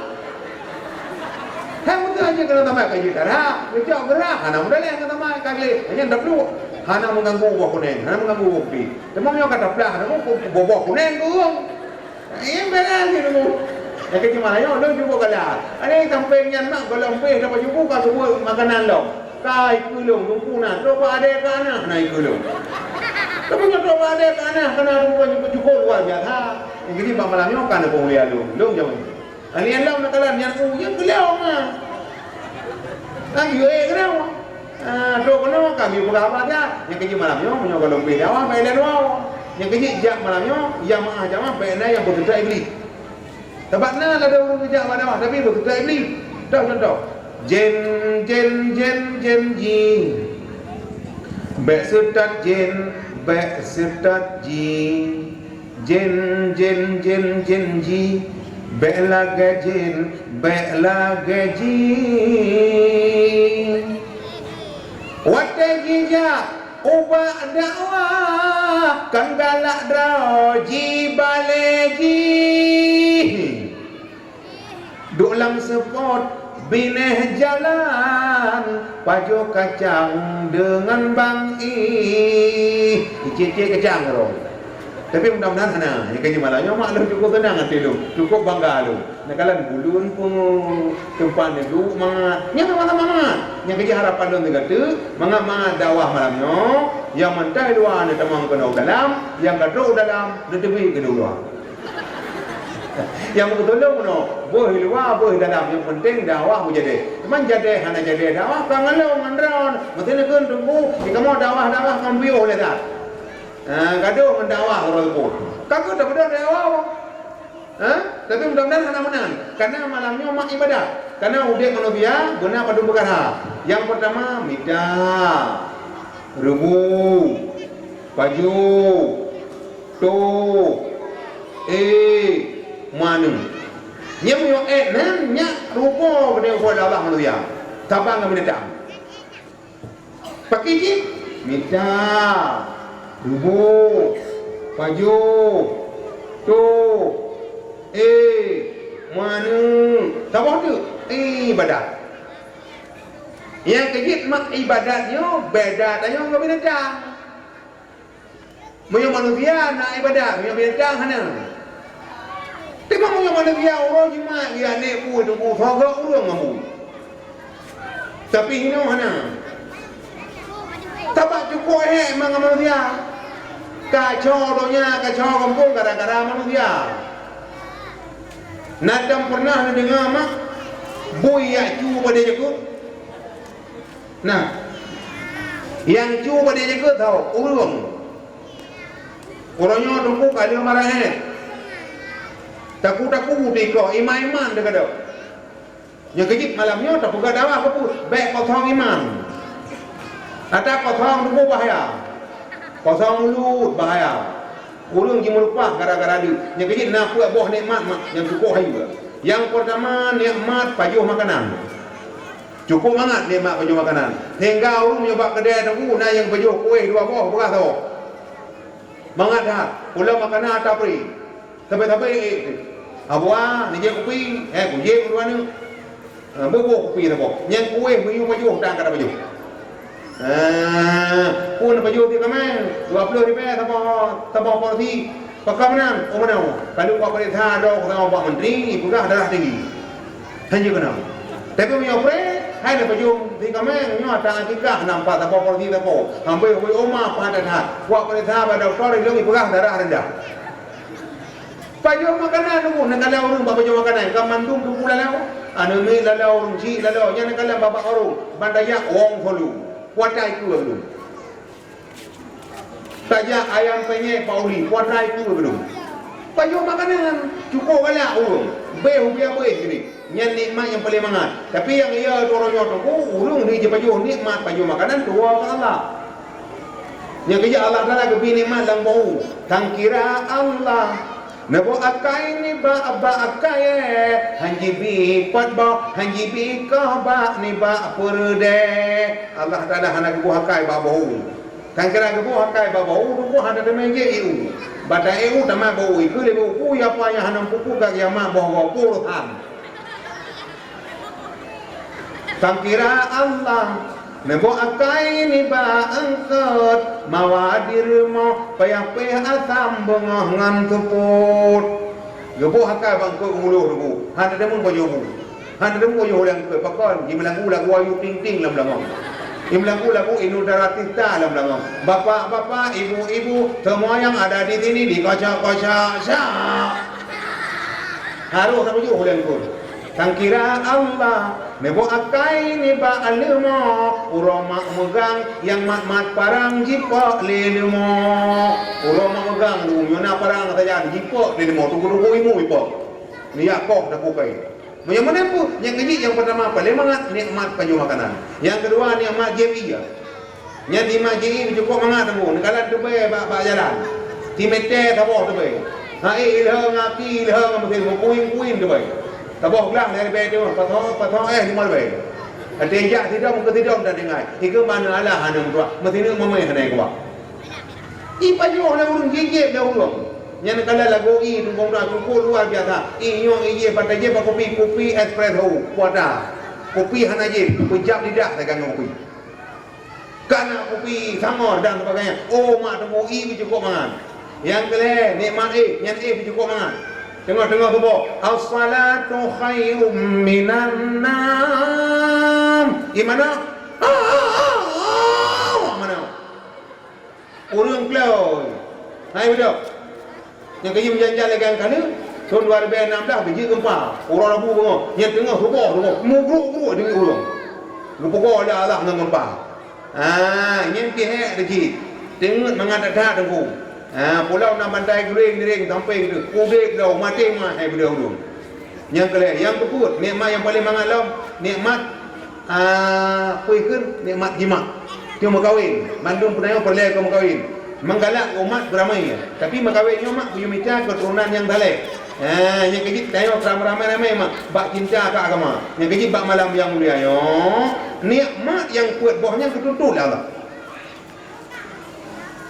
Hai meuteun hanjeuet keunong samai, ka jeuet geurhah, geucok geurhah, hana meudaléh ngon samai, ka gleh, hanya dapluek. Hana meuganggu boh kuneng, hana meuganggu boh putih. Teuma meunyoe ka taplah, teuma boh-boh kuneng geuong. Nyang beda lagèe teungku. Nyang keucuma nyoe, lôn cuba galak. Ada nyang sampéng nyan mak, gohlom pih dapat cuba ka seubut makanan lom. Ka ikeue lôn, teungku na, trok bak adé keu aneuk na ikeue lôn. Tapi nyoe trok bak adé keu aneuk, keu na teungku jukôi luar biasa. Nyang keuji bak malam nyoe ka na peumulia lôn, lôn jameun. Aneuk lôn na kalon nyan, u, nyan keu lôn na. Kan yue keu lôn. Ah, trok keunoe kami peugah haba that. Nyang keujeuet malam nyoe, meunyoe gohlom bri dakwah, bèk lé luwa. Nyang keujeuet jak malam nyoe, nyang meu'ah jamaah bèk na nyang beuseutôt Iblih. Sabab na ladôm ureueng geujak bak dakwah, tapi beuseutôt Iblih. Toh contoh. Jén, jén, jén, jén jih. Bèk seutôt jén, bèk seutôt jih. Jén, jén, jén, jén jih, bèk lagèe jén, bèk lagèe jih. Watèe jijak ubak dakwah, kan galak droe jibalè jih. Duek lam seupôt binéh jalan, pajoh kacang deungon bang ih. Icé-cé kacang keudroe. Tapi mudah-mudahan hana. Nyang keujeuet malam nyoe mak lôn cukup seunang até lôn, cukup bangga lôn. Neukalon buleuen pungo, teumpat neuduek mangat. Nyan mangat-mangat. Nyang keujeuet harapan lôn sigoe teuk, mangat-mangat dakwah malam nyoe, nyang mantong luwa neutamong keunoe u dalam, nyang ka trok u dalam neuteubiet keunoe luwa. Nyang meukeutulông bunoe, boh luwa, boh dalam, nyang peunteng dakwah beujadèe. Teuma jadèe hana jadèe dakwah ka ngon lôn ngon droe. Meuteumèe kheun teungku, di kamoe dakwah-dakwah ka piôh lé that. Ha, gadôh ngon dakwah uroe pun. Ka keuh tapeudong dakwah. Ha? Tapi mudah-mudahan hana meunan. Karena malam nyoe mak ibadat. Karena udép manusia beuna padum peukara. Nyang peurtama mita, rubu, pajoh, toh, éh, maneueng. Nyang meunyoe ék nan nyak rupa keuneuk buet Allah manusia. Saban ngon binatang. Pakri jih? Mita, rubu, pajoh, toh, éh, maneueng. Saboh teuk? Ibadat. Nyang keujeuet mak ibadat nyoe beda tanyoe ngon binatang. Meunyoe manusia na ibadat, meunyoe binatang hana. Teuma meunyoe manusia uroe Jumat geujak nèk bui teungku, soe geuh ureueng ngon bui. Tapi hinoe hana. Sabab cukup hék mangat manusia. Kaco donya, kaco gampông gara-gara manusia. Na tom pernah neudeungoe mak bui jak cu padé jakeuet? Nah, nyang cu padé jakeuet tho, ureueng. Uroe nyoe teungku ka lheueh marah hék. Taku-taku tikoh, iman-iman teugadôh. Nyang keujeuet malam nyoe tapeugah dakwah keupeue, bèk kosong iman. Ata kosong tuboh bahaya. Kosong mulut bahaya. Ureueng jimeulumpah gara-gara deuek. Nyang keujeuet na peuet boh nikmat mak nyang cukup hayeue. Nyang peurtama nikmat pajoh makanan. Cukup mangat nikmat pajoh makanan. Sehingga ureueng meunyoe bak keudè teungku na nyang pajoh kueh dua boh beurah saboh. Mangat that, pulo makanan ata pri. Sabe-sabe ék teuh. Abu A, neujép kupi, eh, kujép dua neuk. Eh, boh-boh kupi saboh. Nyang kueh meuyue pajoh tan ka tapajoh. Eh, pun pajoh tiep kaméng, dua ploh ribèe saboh, saboh porsi. Pakon meunan? Oh, meunan. Ka lheueh kupareksa droe sama Pak Menteri, peugah darah tinggi. Hanjeuet keunoe. Tapi meunyoe pré, hai neupajoh tiep kaméng, nyoe ata akikah nampak saboh porsi saboh. Amboi, amboi, oma pahat that. Kupareksa bak dokto, ilong ipeugah darah rendah. Pajoh makanan teungku, neukalon ureueng bak pajoh makanan, ka mandum teungku lalau. Aneuk miet lalau, ureueng chik lalau, nyan neukalon bak-bak warong, ban tajak wong solu. Kuatai keue lom. Tajak ayam penyet Pak Uli, kuatai keue lom. Pajoh makanan, cukup galak ureueng. Beh ubé-ubé gini. Nyan nikmat nyang paleng mangat. Tapi nyang iya uroe nyoe teungku, ureueng di jipajoh nikmat pajoh makanan tuwo keu Allah. Nyang keujeuet Allah Taala geubri nikmat lam boh u. Tangkira Allah neuboh akai nibak bak akai, han jibi pat boh, han jibi koh bak nibak peureudèe. Allah Taala hana geuboh akai bak boh u. Tangkira geuboh akai bak boh u, teungku hana teumé jeuet ié u. Batang ié u tamah boh u, ikeu lé boh u, peue apa nyang hana meupupu ka kiamat boh goe puluhan. Tangkira Allah neuboh akai nibak eungkôt, mawa di rumoh payah peuéh asam beungoh ngon seupôt. Geuboh akai bak eungkôt meuluh teungku, hana teumeung pajoh bu. Hana teumeung pajoh u lam eungkôt, pakon? Jimeulagu lagu Ayu Ting Ting lam beulangong. Jimeulagu lagu Inul Daratista lam beulangong. Bapak-bapak, ibu-ibu, semua yang ada di sini dikocok-kocok. Syak! Harôh tapajoh u lam eungkôt. Sangkira Allah neuboh akai nibak leumo, uroe mak meugang nyang mat-mat parang jipok lé leumo. Uroe mak meugang, nyoe na parang sajan jipok lé leumo, tugu-tugu imu ipok. Nijak koh dapu kai. Meunyoe meunan peue, nyang keujeuet nyang peurtama paléng mangat nikmat pajoh makanan. Nyang keudua nikmat jieb ié. Nyan nikmat jieb ié cukôp mangat teungku, neukalon teubèe bak, bak jalan. Simeté saboh teubèe. Ha, éh, ilheueng aki, ilheueng meusé kuing-kuing teubèe. Saboh glah lhèe ribèe teuma, pasoe, pasoe éh limong ribèe. Até jak sidom keu sidom tatinggai. Ikeu mana alah hana meutuah, meusineuk meumèh hana kuah. Ipajoh lé ureueng, jijieb lé ureueng. Nyan ka lheueh lagoe ié tumpông dua cukôp luar biasa. Ié nyoe ié bak tajieb bak kupi, kupi espresso, kuata. Kupi hana jieb, peujab lidah sagai ngon kupi. Kana kupi, sangor dan sebagainya. Oh, mak teungku ié pih cukôp mangat. Nyang keulhèe, nikmat éh, nyan éh pih cukôp mangat. Teungoh-teungoh suboh, "As-salatu khairum minan naum." Di mana? Ah, ah, ah, ah, mana? Ureueng kloi. Hai beudôh. Nyang keujeuet meujan-jan lagèe nyan ka lheueh, thôn dua ribèe nam blah geujeuet geumpa. Uroe Rabu beungoh, nyang teungoh suboh, teungoh mugruk-gruk deungon ureueng. Geupeugoe lé Allah ngon geumpa. Ah, nyan pih hék teuh cit. Teungeut mangat that-that teungku. Ah, pulau na bantai guléng-guléng sampéng teuh. Udép lom, maté meu'ah hai beudôh ureueng. Nyang keulhèe, nyang keupeuet, nikmat nyang paléng mangat lom, nikmat, ah, peue kheun, nikmat jimak. Teuma meukawen, mandum peunayoh peureulèe keu meukawen. Meugalak umat beuramé, tapi meukawen nyoe mak geuyue mita keuturonan nyang saleh. Ha, nyang keujeuet tanyoe ramé-ramé mak bak cinta keu agama. Nyang keujeuet bak malam nyang mulia nyoe, nikmat nyang peuet boh nyan geutuntot lé Allah.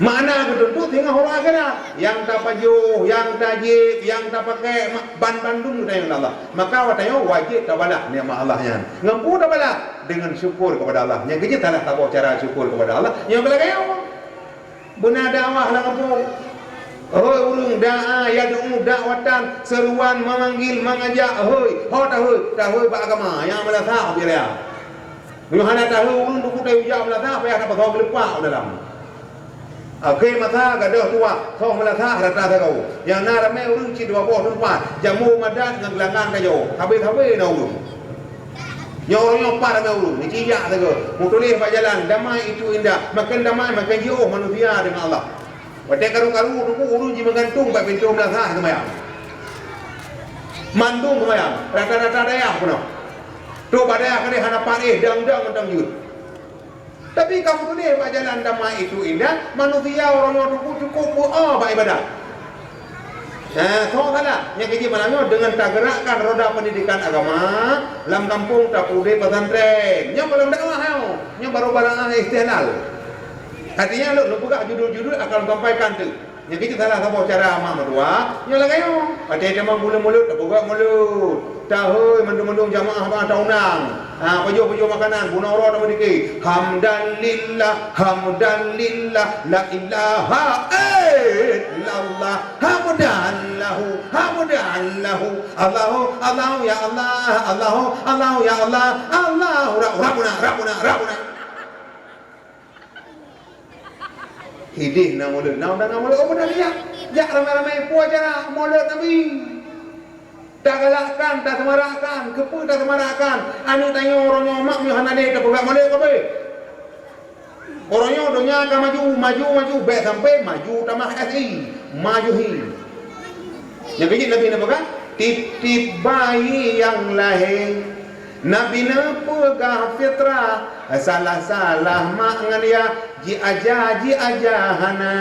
Makna geutuntot singoh uroe akhirat. Nyang tapajoh, nyang tajieb, nyang tapakèk, ma-, ban bandum geutanyoe lé Allah. Maka watèe nyoe wajéb tabalah nikmat Allah nyan. Ngon peue tabalah? Deungon syukur keupada Allah. Nyang keujeuet salah saboh cara syukur keupada Allah, nyang beulagèe nyoe. Beuna dakwah lam gampông. Hôi ureueng, da'a, yad'u, da'watan, seruan, memanggil, mengajak, hôi, ho tahôi, tahôi bak agama, nyang meulasah bak raya. Meunyoe hana tahôi ureueng, teungku, tajak meulasah, payah tapasoe geuleupah u dalam. Akhé masa gadôh tuwah, soh meulasah rata sagoe. Nyang na ramé ureueng cit dua boh teumpat, jamô madat ngon geulangang tajôh. Habéh-habéh na ureueng. Nyoe ureueng nyoe pat ramé ureueng, jijak sagoe. Meutuléh bak jalan, damai itu indah. Makin damai, makin jiôh manusia deungon Allah. Watèe karu-karu teungku ureueng jimeugantung bak pintoe meulasah seumayang. Mandum seumayang, rata-rata dayah peunoh. Trôk bak dayah kadang hana paréh, dang-dang mantong jeuet. Tapi kamoe tuléh bak jalan damai itu indah, manusia uroe nyoe teungku cukôp beu-o bak ibadat. Nah, soe salah? Nyang keujeuet malam nyoe deungon tageurakkan roda pendidikan agama lam gampông, tapeudeh pesantren. Nyoe gohlom dakwah nyoe. Nyoe baru barang istihlal. Artinya lôn, lôn peugah judul-judul akan sampaikan tu. Nyang keujeuet salah saboh cara mak meutuah, nyoe lagèe nyoe. Watèe tamong buleuen mulod, tapeugah mulod. Tahôi mandum-mandum jamaah bak taundang. Ha, pajoh-pajoh makanan, bunoe uroe tameudike. Hamdan lillah, hamdan lillah, la ilaha illallah. Hamdan lahu, hamdan lahu. Allahu, Allahu ya Allah, Allahu, Allahu ya Allah. Allahu Ra-, Rabbuna, Rabbuna, Rabbuna. Hidéh na mulod, na undang na mulod, oh, beuna liak. Jak ramé-ramé, peue acara mulod Nabi. Tagalakkan, taseumarakkan, keupeue taseumarakkan? Aneuk tanyoe uroe nyoe mak nyoe hana lé tapeugah mulod kabéh. Uroe nyoe donya ka maju, maju, maju, bèk sampoe maju tamah S I, maju hi. Nyang keujeuet Nabi neupeugah, "Tiep-tiep bayi nyang lahé, Nabi neupeugah fitrah, salah-salah mak ngon yah, jiaja, jiaja hana."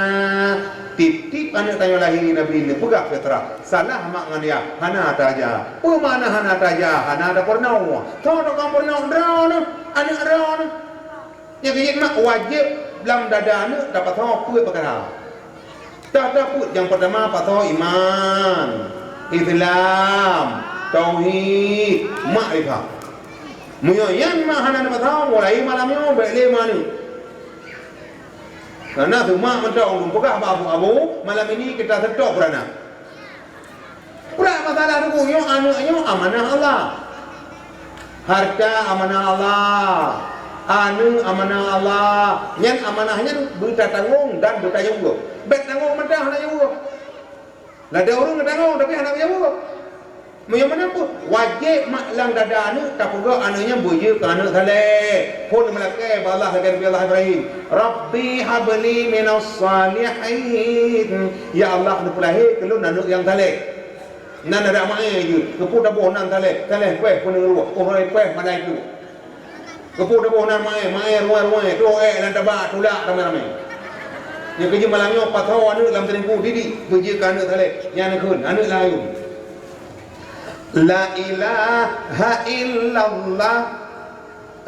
Tiep-tiep aneuk tanyoe lahé Nabi neupeugah fitrah, salah mak ngon yah, hana taja. Peue makna hana taja? Hana tapeurunoe. Soe tukang peurunoe? Droeneuh, aneuk droeneuh. Nyang keujeuet mak wajéb lam dada aneuk tapasoe peuet peukara. Tapasoe peuet nyang peurtama pasoe iman, Islam, tauhid, makrifah. Meunyoe nyan mak hana neupasoe, mulai malam nyoe bèk lé meuaneuk. Karena teuma mantong lôn peugah bak abu-abu, malam ini kita seutôt beuranak. Brat masalah teungku, nyoe aneuk nyoe amanah Allah. Harta amanah Allah. Aneuk amanah Allah. Nyan amanah nyan beutatanggong dan beutayue. Bèk tanggong mantong hana jaweueb. Ladôm ureueng geutanggong tapi hana jaweueb. Meunyoe meunan pun, wajéb mak lam dada aneuk tapeugah aneuk nyan beujeuet keu aneuk saleh. Phon meulakée bak Allah lagée Nabi Allah Ibrahim, "Rabbi habli minas salihin." Ya Allah, neupeulahé keu lôn aneuk nyang saleh. Nan adak maé jeuet, keupeue taboh nan saleh, saleh péh peuneuk ruh, oh hai péh malaikat. Keupeue taboh nan maé, maé ruwai-ruwai, troh ék lam taba, tulak ramé-ramé. Nyang keujeuet malam nyoe pasoe aneuk lam teungku didik, beujeuet keu aneuk saleh, nyan kheun aneuk layum. La ilaha illallah,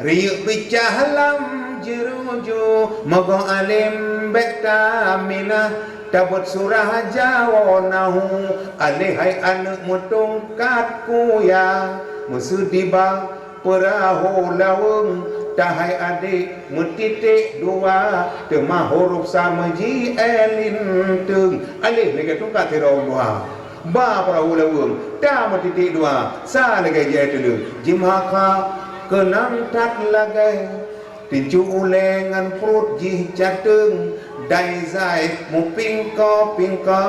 riyeuk picah lam jeuruju, mogoh além bék taminah, tabeuet surah jawoe nahu, aléh hai aneuk meutungkat kuya, meuseudi ba peurahô laweueng, tahai adék meutiték dua, teuma huruf sa meuji é linteung, aléh lagée tungkat sidroe dua. Ba peurahô laweueng, ta meutiték dua, sa lagée jai teuleueng, jimeuhakha keunong that lagée. Tincu ulée ngon pruet jih cateueng, dai zai meupingko-pingko,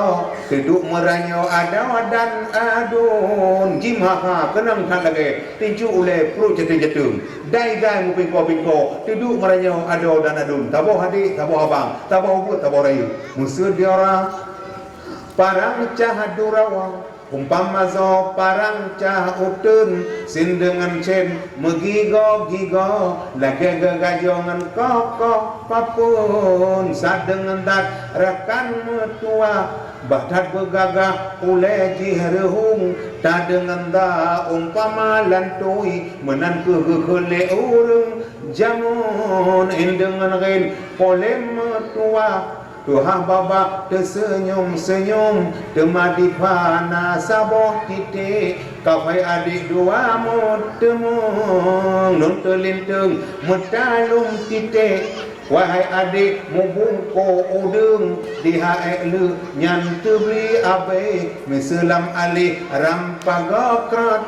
teuduek meuranyoe adoe dan aduen, jimeuhakha keunong that lagée. Tincu ulée pruet jateueng-jateueng, dai-dai meupingko-pingko, teuduek meuranyoe adoe dan aduen, saboh adék, saboh abang, saboh ubeut, saboh rayeuk. Meuseudi ora parang cah durawa, umpama zoe parang cah uteuen, sien deungon sien meugigoe-gigoe, lagée geugajoe ngon koh-koh papeuen, sadeungon that rakan meutuwah. Bah that beugagah ulée jih reuhung, tadeungon da umpama lantui, meunan kheueh geukheun lé ureuëng jameun, indeungon rén polém meutuwah. Tuha babah teuseunyum-seunyum, teuma dipat na saboh titék, kafai adék dua meuteumong, nun teulinteung meutalum titék. Wahai adék, mubungkôh udeueng di ha ék leuek nyan teubri abée, miseue lam aléh ram pagoe krot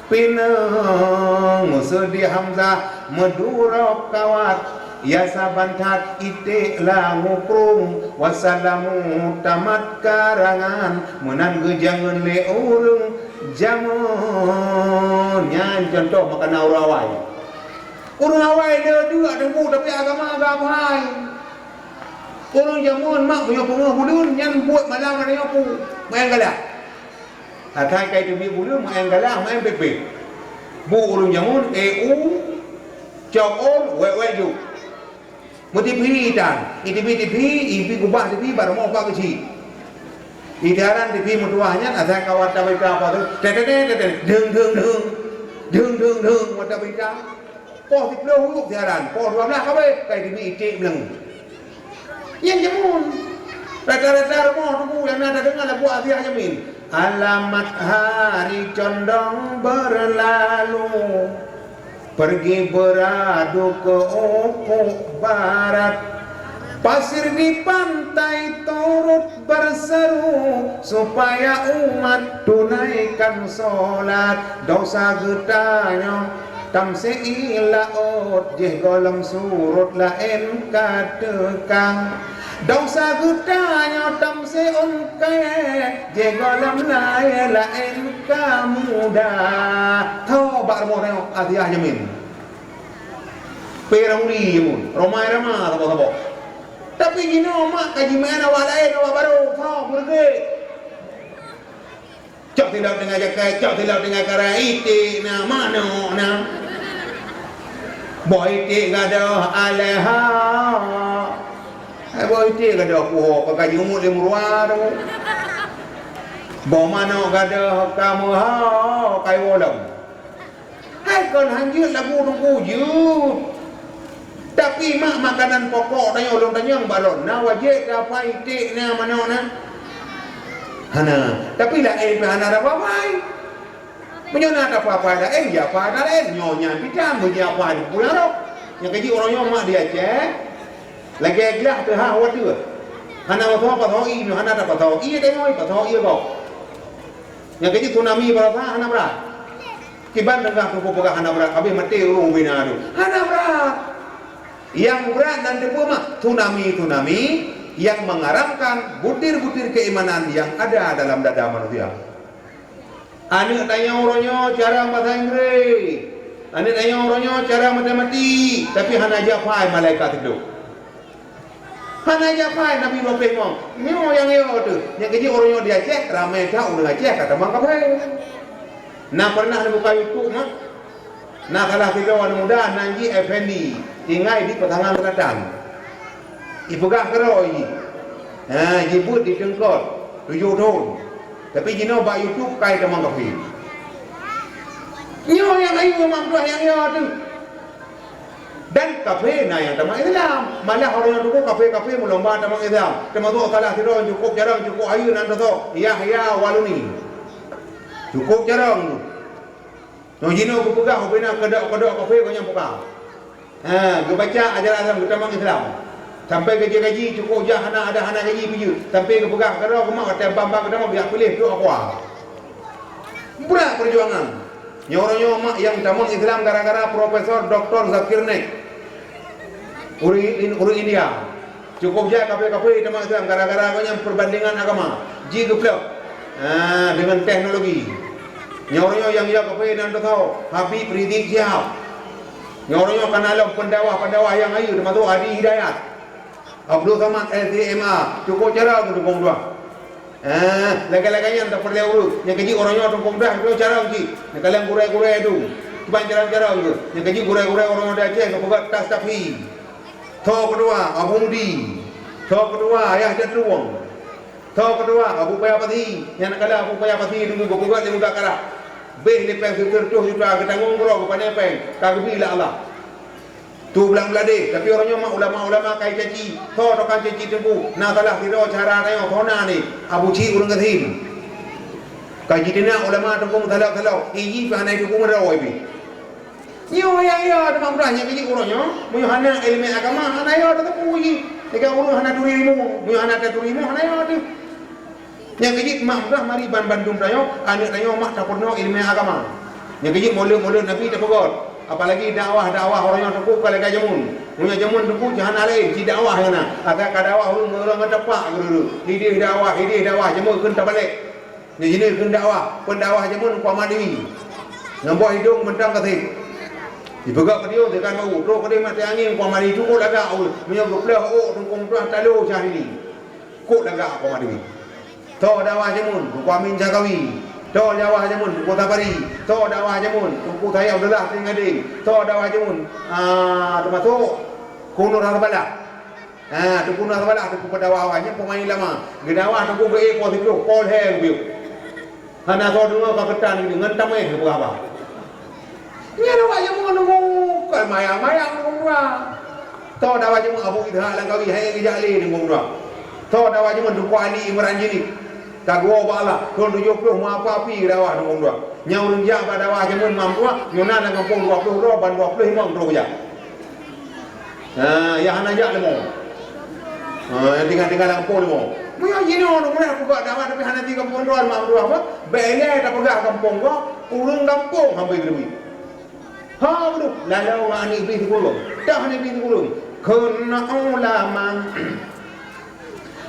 pineung. Meuseudi hamzah meudurok kawat, ya saban that iték lam muprung, wasalamu tamat karangan, meunan geujangeun lé ureuëng jameun. Nyan cuntoh makanan ureuëng awai. Ureuëng awai le deuek deungon, tapi agama agak meuhai. Ureuëng jameun mak meunyoe peungoh buleuen nyan buet malam ada nyoe pu, meu'en galak. Asai kai teubiet buleuen meu'en galak, meu'en pépé. Bu ureuëng jameun, eu, cok ôn, wék-wék ju. Meutiphi tan, itiphi-tiphi, ibi kubah tiphi, bak rumoh bak keuchik. Itaran tiphi meutuwah nyan, asai ka warta berita apa tu, tete-tete, deng-deng-deng, deng-deng-deng, warta berita. Poh siplôh uroe siaran, poh dua blaih ka abéh, kai teubiet iték bilang. Nyan jameun. Rata-rata rumoh teungku nyang na tadeungoe lagu Aziah Yamin. Alamat hari condong berlalu, pergi beradu ke ufuk barat. Pasir di pantai turut berseru supaya umat tunaikan solat. Dosa geutanyoe tamsé i laôt, jih gohlom surot laén ka teuka. Dosa geutanyoe tamsé ôn kayée, jih gohlom layée laén ka muda. Tho bak rumoh tanyoe Aziah Yamin. Pih ramuri jameun, romai rama saboh-saboh. Tapi jinoe mak ka jimeu'en awak laén, awak barô, tho, meureuge. Cok silop teungoh jakée, cok silop teungoh karang, iték na, manok na. Boh iték gadôh aleuha. Hai boh iték gadôh puho, ka ka jumut lé meuruwa tu. Boh manok gadôh ka meuho, ka iwoe lom. Hai kon han jeuet lagu teungku, jeuet. Tapi mak makanan pokok tanyoe lôn tanyong balon na wajéb tapa iték na manok na. Hana, tapi laén pih hana tapa pai. Meunyoe na tapa pai laén, ya pai na laén. Nyoe nyan pih tan, meunyoe pai di pulang rot. Nyang keuji uroe nyoe mak di Aceh, lagée glah teuhah watée. Hana masoe pasoe ié, hana tapasoe ié tanyoe, pasoe ié gob. Nyang keuji tsunami barosa hana brat. Kiban teungoh teungku peugah hana brat, habéh maté ureuëng ubena tu. Hana brat. Nyang brat nan teupeue mah tsunami-tsunami nyang mengaramkan butir-butir keimanan yang ada dalam dada manusia. Aneuk tanyoe uroe nyoe carông basa Inggréh. Aneuk tanyoe uroe nyoe carông matematik, tapi hana jak phai malaikat sidroe. Hana jak phai Nabi Ibrahim nyoe. Nyoe nyang yo teuh. Nyang keuh jih uroe nyoe di Aceh, ramé that ureuëng Aceh ka tamong kaphé. Na pernah neubuka YouTube mah? Na salah sidroe aneuk muda nan jih Effendi, tinggai di Pasangan Selatan. Ipeugah keudroe jih. Ha, jibeuet di teungkot tujoh thon. Tapi jinoe bak YouTube kai tamong kaphé. Nyoe nyang ayue mak tuah nyang yo teuh. Dan kaphé na nyang tamong Islam. Malah ureuëng nyang tuku kaphé-kaphé meulomba tamong Islam. Teumasok salah sidroe cukôp carông, cukôp ayue nan teusoe, Yahya Waluni. Cukôp carông. Nyoe jinoe geupeugah ubena keudok-keudok kaphé gobnyan buka. Ha, geubaca ajaran Islam, geutamong Islam. Sampai gaji-gaji cukôp jah hana ada hana gaji peujeuet. Sampai geupeugah keudroe geumat watée bang-bang geutamong geujak piléh trok Aqua. Brat peujuangan. Nyoe uroe nyoe mak nyang tamong Islam gara-gara Profesor Doktor Zakir Naik. Ureuëng, ureuëng India. Cukôp jai kaphé-kaphé tamong Islam gara-gara gobnyan perbandingan agama. Ji geuplôh. Ha, deungon teknologi. Nyoe uroe nyoe nyang yo kaphé nan teusoe, Habib Rizik Syihab. Nyoe uroe nyoe kana lom peundakwah-peundakwah nyang ayue teumasok Hadi Hidayat. Abdul Samad L C M A, cukôp carông Teungku Meutuah. Eh, lagée-lagée nyan tapeureulée ureuëng. Nyang keuh jih uroe nyoe Teungku Meutuah, cukôp carông jih. Neukalon gurée-gurée dum. Kiban carông-carông geuh. Nyang keuh jih gurée-gurée uroe nyoe di Aceh geupeugah Tastafi. Tho keudua, Abu Mudi. Tho keudua, Yahya Jatluwong. Tho keudua, Abu Paya Pasi. Nyang neukalon Abu Paya Pasi dulu geupeugah lé muda karab. Béh lé péng sireutôh juta geutanggong keudroe geupané péng. Ka geubi lé Allah. Tu blang bladé, tapi uroe nyoe mak ulama-ulama kai caci, tho tokang caci teungku, na salah sidroe cara tanyoe tho na ni, Abu Cik ureuëng gasien. Ka jiteunak ulama teungku meusalok-salok, iji pih hana jiteupeu meudroe pih. Nyoe nyang yo teuma murah nyang keuji uroe nyoe, meunyoe hana iéleumé agama, hana yo teupeu iji. Lagée ureuëng hana turi ilmu, meunyoe hana taturi ilmu, hana yo teuh. Nyang keuji mak murah mari ban bandum tanyoe, aneuk tanyoe mak tapeurunoe iéleumé agama. Nyang keuji mulod-mulod Nabi tapeugöt, apalagi dakwah-dakwah uroe nyoe teungku ka lagée jameun. Meunyoe jameun teungku jih hana laén, ci dakwah nyang na. Asai ka dakwah ureuëng meureueng ngon tapak geureuruek. Hidéh dakwah, hidéh dakwah, jameun kheun tabalek. Nyoe jinoe kheun dakwah, peue dakwah jameun Teungku Ahmad Dewi. Ngon boh idong mantong gasien. Jipeugah keudiyong teuka bau, trok keudeh maté angén Teungku Ahmad Dewi cukôp lagak ureuëng. Meunyoe geuplôh ôk Teungku Meutuah talo Syahrini. Kok lagak Teungku Ahmad Dewi. Tho dakwah jameun Teungku Amin Syakawi. Tho dakwah jameun Teungku Sabari. Tho dakwah jameun Teungku Said Abdullah Teuing Gadeng. Tho dakwah jameun, ah, teumasok Teungku Nur Hasballah. Ha, Teungku Nur Hasballah, Teungku peudakwah awai nyan peumaén lama. Geudakwah Teungku geuék po siplôh, po lhèe geubiôh. Hana soe deungoe ka keutan geuh ngon tameh geupeugah haba. Nyan awak jameun Teungku, kon mayang-mayang Teungku Meutuah. Tho dakwah jameun Abu Ishak Langkawi, hai geujak lé Teungku Meutuah. Tho dakwah jameun Teungku Ali Imran Jeunieb. Ka geuwoe bak Allah, thôn tujoh plôh meuapi-api dakwah Teungku Meutuah. Nyang ureuëng jak bak dakwah jameun Mak Meutuah, nyoe na lam gampông dua plôh droe, ban dua plôh limong droe geujak. Ha, nyang hana jak leumo. Ha, nyang tinggai-tinggai lam gampông leumo. Meunyoe jinoe ureuëng meunan peugah dakwah tapi hana di gampông droe Mak Meutuah apa? Bèk ilèe tapeugah gampông gob, ureuëng gampông hana teurimong. Ha, beudôh, lalu ngon aneuk Iblih sikureueng. Dah aneuk Iblih sikureueng. Kheun ulama.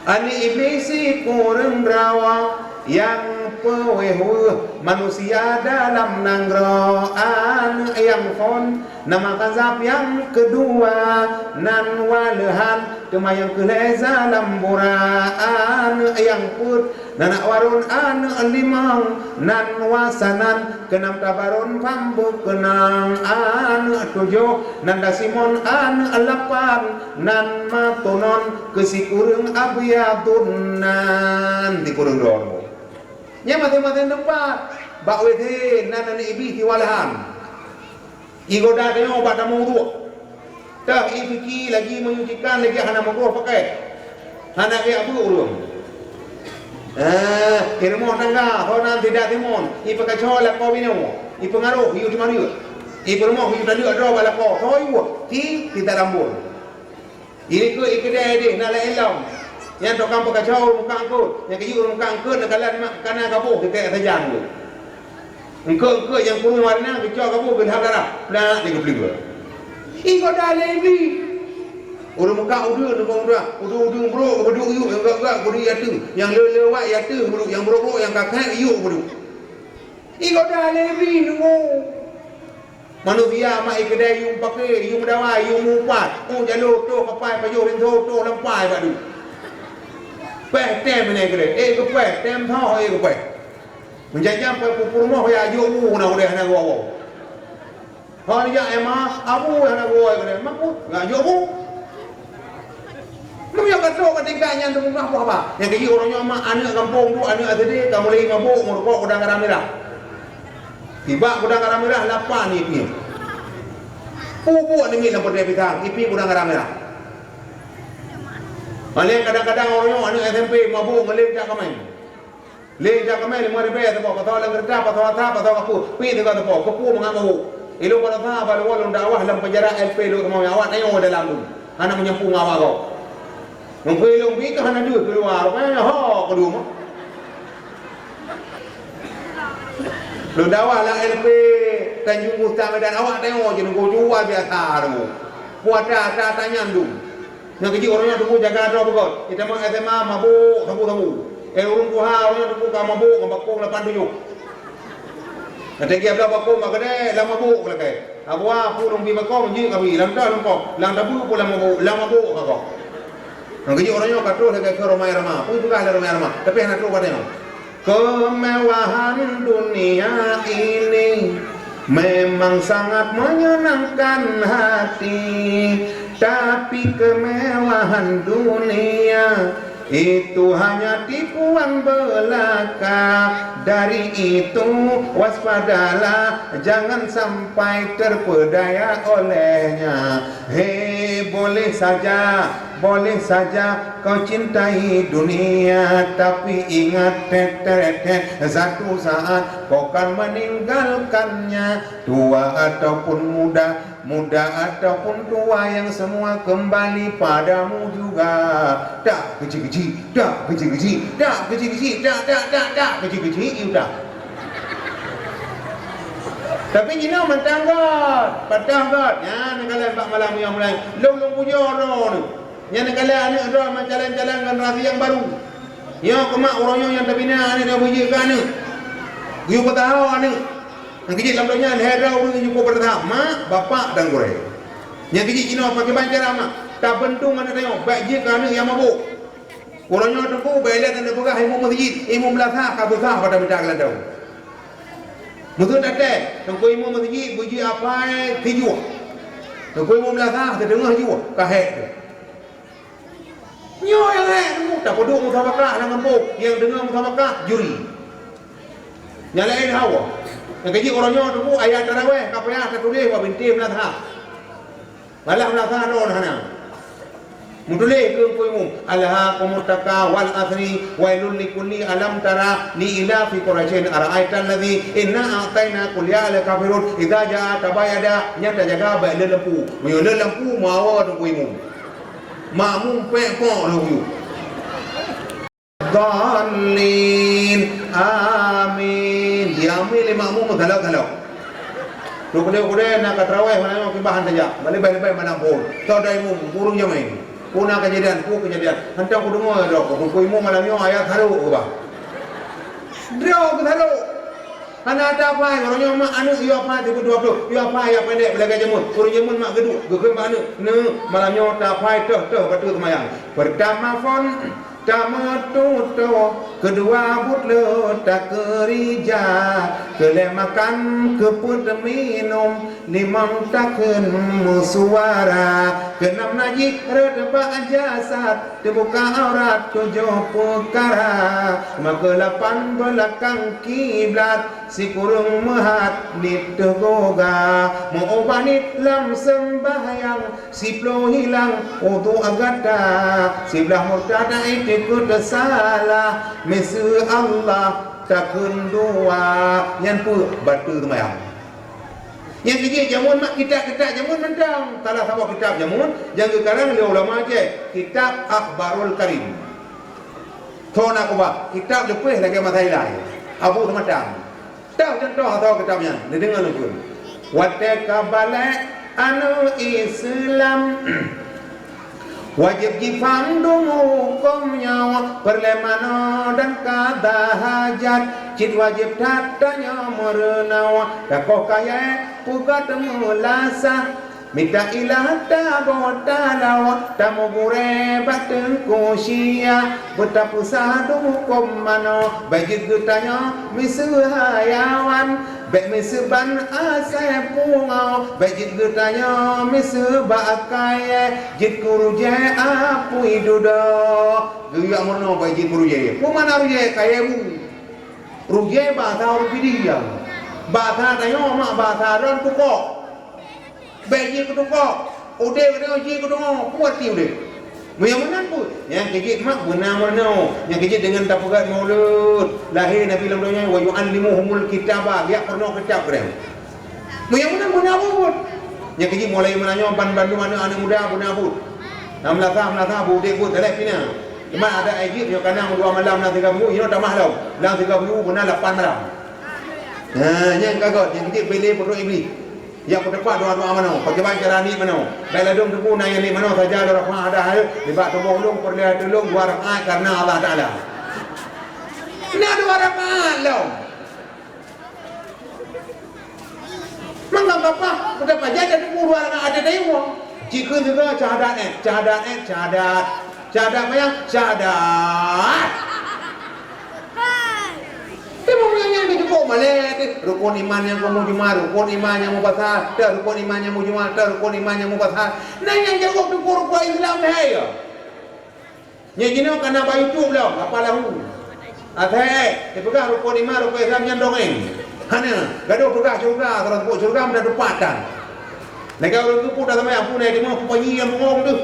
Aneuk Iblih sikureueng droe nyang peuweueh-weueh manusia dalam nanggroe, aneuk nyang phon nama kazab nyang keudua nan waleuhan, teuma nyang keu lhèe zalam bura, aneuk nyang peuet nan aneuk warôn, aneuk limong nan wasanan, keunam tabarôn pambeukeunong, aneuk tujoh nan dasimon, aneuk lapan nan matonon, keu sikureueng abyadun nan sikureueng droe. Nyan maséng-maséng teumpat. Bak W C nan aneuk Iblih siwalahan. Igoda tanyoe bak tamong uduk. Teuh ipike lagi menyucikan lagi hana meugoh pakai. Hana geujak beuet ureuëng. Eh, irumoh tangga, ho nan tidak timun, ipeukaco lakoe binoe, ipeungaroh yue teuma reuek. Ipeurumoh yue taleuek droe bak lakoe, ho yue, ti, ti tarambon. Ini keu ikeudai deh na laén lom. Nyang tokang peukaco ureuëng muka eungkôt, nyang keuju ureuëng muka eungkôt neukalon mak kana gaboh teuka sajan tu. Eungkôt-eungkôt nyang kureueng warna geucok gaboh geulhab darah, plak di geupleue. Ih, goda lé iblih. Ureuëng muka udeue neupeugah, udeue-udeue brok geubeudôk yuk, nyang gak-gak geubeudôk yue ateueh, nyang le-le wat yue ateueh geubeudôk, nyang brok-brok nyang kakak yuk geubeudôk. Igoda lé bri nunggu. Manusia mak i keudai yum paké, yum dawa, yum mupat. Oh jalo toh kapai pajoh rinso toh lampai bak du. Péh tem nyan keudai. Eh geupéh, tem tho eh geupéh. Meunjajam péh pupur moh ya jok bu na udeh na gua. Ho dijak Emma, abu hana geuwoe keunan, mak ku, ngak jok bu. Meunyoe ka trok ka tingkat nyan teumeu'ah bah-bah. Nyang keuji uroe nyoe mak aneuk gampông tu, aneuk S D, ka mulai mabuk ngon rukok gudang garam mirah. Tibak gudang garam mirah lapan ipi. Pupuk aneuk miet lam peureulèe pisang, ipi gudang garam mirah. Malèe kadang-kadang uroe nyoe aneuk S M P mabuk ngon lé jak kamai. Lé jak kamai limong ribèe saboh, pasoe lam keureutah, pasoe asap, pasoe kapeu, pi teuka saboh, keupeue mangat mabuk. Ilôn bak dosa, bak luwa lôn dakwah lam penjara L P lôn rumoh awak tanyoe dalam tu. Hana meunyampue ngon awak gob. Meungkeu ilôn pi ka hana deuh keuluwa, rupanya ho keudua mah. Lôn dakwah lam L P Tanjung Gusta Medan, awak tanyoe je nunggu jua biasa tu. Puasa ata tanyan tu. Nyang keuji uroe nyoe teungku jaga droe beugöt. Itamong S M A mabuk sabu-sabu. Eh, ureueng tuha uroe nyoe teungku ka mabuk ngon bakong lapan tujoh. Nyang teugiab lam bakong mak keudeh lam mabuk lakèe. Abu a pu lôn bi bakong jeuet kabi lam tah lôn kong. Lam tabu pu lam mabuk, lam mabuk ka kong. Nyang keuji uroe nyoe ka troh lakèe keu Rhoma Irama. Peue peugah lé Rhoma Irama? Tapi hana troh padang. Kemewahan dunia ini memang sangat menyenangkan hati, tapi kemewahan dunia itu hanya tipuan belaka. Dari itu, waspadalah, jangan sampai terpedaya olehnya. Hei, boleh saja, boleh saja kau cintai dunia, tapi ingat, tet, tet, tet, satu saat kau kan meninggalkannya. Tua ataupun muda, muda ataupun tua, yang semua kembali padamu juga. Tak kecil-kecil, tak kecil-kecil, tak kecil-kecil, tak, tak, tak, tak kecil-kecil, you tak. Tapi jinoe mantong göt, padah göt. Nyan neukalon bak malam nyoe mulai. Lôn, lôn pujoe droeneuh. Nyan neukalon aneuk droe meucalon-calon generasi nyang baru. Nyoe keumat uroe nyoe nyang tabina aneuk nyoe beujeuet keu aneuk. Geuyue peutaho aneuk. Nyang keujiek lam donya lhèe droe ureueng nyang jipeupeurintah, mak, bapak, dan gurèe. Nyang keujiek jinoe pakriban cara mak, tabeuntong aneuk tanyoe, bèk jeuet keu aneuk nyang mabök. Uroe nyoe teungku, bèk lé taneuk peugah imum meuseujid, imum beulasah ka susah bak tamita keulantoe. Meuseujid até, teungku imum meuseujid beujeuet apai sijuah. Teungku imum beulasah siteungoh juah, ka hék teuh. Nyoe nyang hék teungku, tapeuduek musabakah lam gampông, nyang deungoe musabakah juri. Nyang laén hawa. Nyang keujiek uroe nyoe teungku, ayat tarawèh ka payah tatuléh bak bintéh beulasah. Malah beulasah droe hana. Meutuléh keu Teungku Imum, "Alhakumut takatsur, wal 'asri, wailul likulli alam tara, li ilafi Quraisyin, ara'aital ladzi, inna a'tainaka, qul ya ayyuhal kafirun, idza jaa tabayada." Nyan tajaga bèk le lampu. Meunyoe le lampu, meuawa Teungku Imum. Makmum pèk pok laju. Dhallin. Amin. Di amin lé makmum meugalak-galak. Dua kudée-kudée na ka tarawéh, mana nyoe kibahan saja. Bak leubeh-leubeh malam phon. Tau dai mum, ureueng jamai. Peue na keujadian, peue keujadian. Hantom kudeungoe droe, keu Teungku Imum malam nyoe ayat sarok keubah. Droe keu sarok. Hana ata apai, uroe nyoe mak aneuk yue apai sibuet dua ploh, yue apai nyang pendek beulagèe jameun. Ureueng jameun mak geuduek, geukheun bak aneuk, "Neuk, malam nyoe ta apai toh-toh ka teuk seumayang." Peurtama phon tameututoe, keudua buet le takeurija, keulhèe makan, keupeuet minum, limong takheun meusuara, keunam najih rhot bak jasad, teubuka aurat tujoh peukara, meukeulapan beulakang kiblat, sikureueng meuhat niet teugoga, meu-ubat niet lam seumbahyang, siploh hilang udhu gata, siblah murtad itikeuet salah, miseue Allah takheun dua, nyan peue bateue seumayang. Nyang keujeuet jameun mak kitab-kitab jameun mantong. Salah saboh kitab jameun nyang geukarang lé ulama Aceh, kitab Akhbarul Karim. Thon aku bah, kitab leupeh lagèe masa ilai. Abu Seumatang. Teuh cuntoh atau kitab nyan, neudeungoe lôn kheun. Watèe ka balek aneuk Islam, Wajéb jifang dum hukôm nyoe, peureulée manoe dan kada hajat. Cit wajéb that tanyoe meureunoe, takoh kayée peugét meulasah. Mita ilah taboh taloe, tamugurée bak teungku sia. Beutapeusah dum hukôm manoe, bék jeuet geutanyoe miseue hayawan. Bék miseue ban asée pungoe, bék jeuet geutanyoe miseue bak kayée. Jeuet keu rujée apui dudoe. Geuyue meurunoe bék jeuet keu rujée. Peue makna rujée? Kayée bu. Rujée basa ureuëng Pidie. Basa tanyoe mak basa droen tukok. Bék jeuet keu tukok. Udeb droen jeuet keu tukok. Kuat ti udeb. Meunyoe meunan pun, nyang keujeuet mak beuna meurunoe. Nyang keujeuet deungon tapeugét maulud. Lahé Nabi lam donya, wa yu'allimuhumul kitaba, geujak peurunoe kitab keudeh. Meunyoe meunan beuna buet. Nyang keujeuet mulai meunan nyoe ban bandum aneuëk-aneuëk muda beuna buet. Lam meunasah-meunasah beudeb buet, daleh pina. Cuma ada ijib nyoe kana dua malam lam tiga minggu, inoe tamah lom. Lam tiga minggu beuna lapan malam. Nah, nyang ka göt, nyang keujeuet bele peutrok Iblih. Yak peutepat doa-doa manoe, pakriban cara niet manoe. Bék ladôm teupeu na nyang niet manoe saja lôn rafa ada hai, nibak tuboh lôn peureulée tulông dua rakaat kareuna Allah Taala. Na dua rakaat lom. Mangga kapah, udah pajan dan teupeu dua rakaat ada dayuwa. Jikheun juga syahadat eh, syahadat eh, syahadat. Syahadat apa ya? Syahadat. Teuma nyang nyang jicukôp malée teuh, rukon iman nyang kamoe juma, rukon iman nyang mubasa, teuh rukon iman nyang mujuma, teuh rukon iman nyang mubasa. Nah nyang jaweueb teungku rukon Islam hai ya. Nyan jinoe kana bak YouTube lom, apa lahu? Athai, dipeugah rukon iman, rukon Islam nyan dongeng. Hana, gadoh peugah syeuruga, kalau teupeu syeuruga meunan teupatan. Lagée ureuëng teupeu dah seumayang pun ai timoh kupanyi nyang bungong teuh.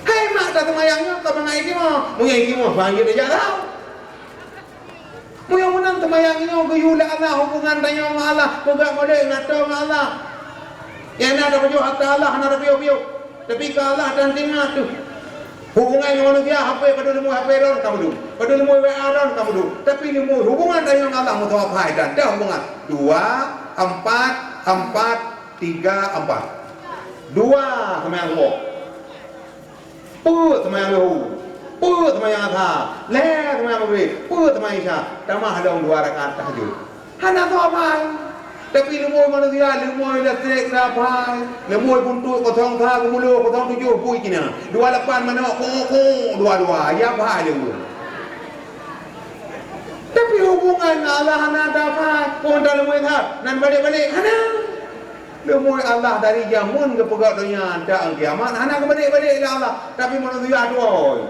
Hai mak dah seumayang nyoe ka mangat ai timoh, meunyoe ai timoh, bah jeuet jak rau. Meunyoe meunan seumayang nyoe geuyue lé Allah hubungan tanyoe ngon Allah, peugah model ngato ngon Allah. Nyang na tapajoh atra Allah hana tapiôh-piôh, tapi keu Allah tan teungoh teuh. Hubungan ngon manusia, H P padub leumoi H P droen ka meuduek, padub leumoi W A droen ka meuduek, tapi leumoi hubungan tanyoe ngon Allah meusawa hai dan dah hubungan dua, empat, empat, tiga, empat. Dua seumayang suboh. Peuet seumayang Zuhur, peuet seumayang Asar, lhée seumayang Magrib, peuet seumayang Isya, tamah lom dua rakaat tahajud. Hana soe pai. Tapi leumoi manusia, leumoi listrik na pai, leumoi buntot kosong sa geumulo kosong tujoh bui kina, dua lapan manok ko ko dua dua, ya pai leumoi. Tapi hubungan ngon Allah hana tapai, pun ta leumoi that, nan balek-balek hana. Leumoi Allah dari jameun geupeugah donya, dak kiamat hana geubalek-balek lé Allah, tapi manusia tuwoe.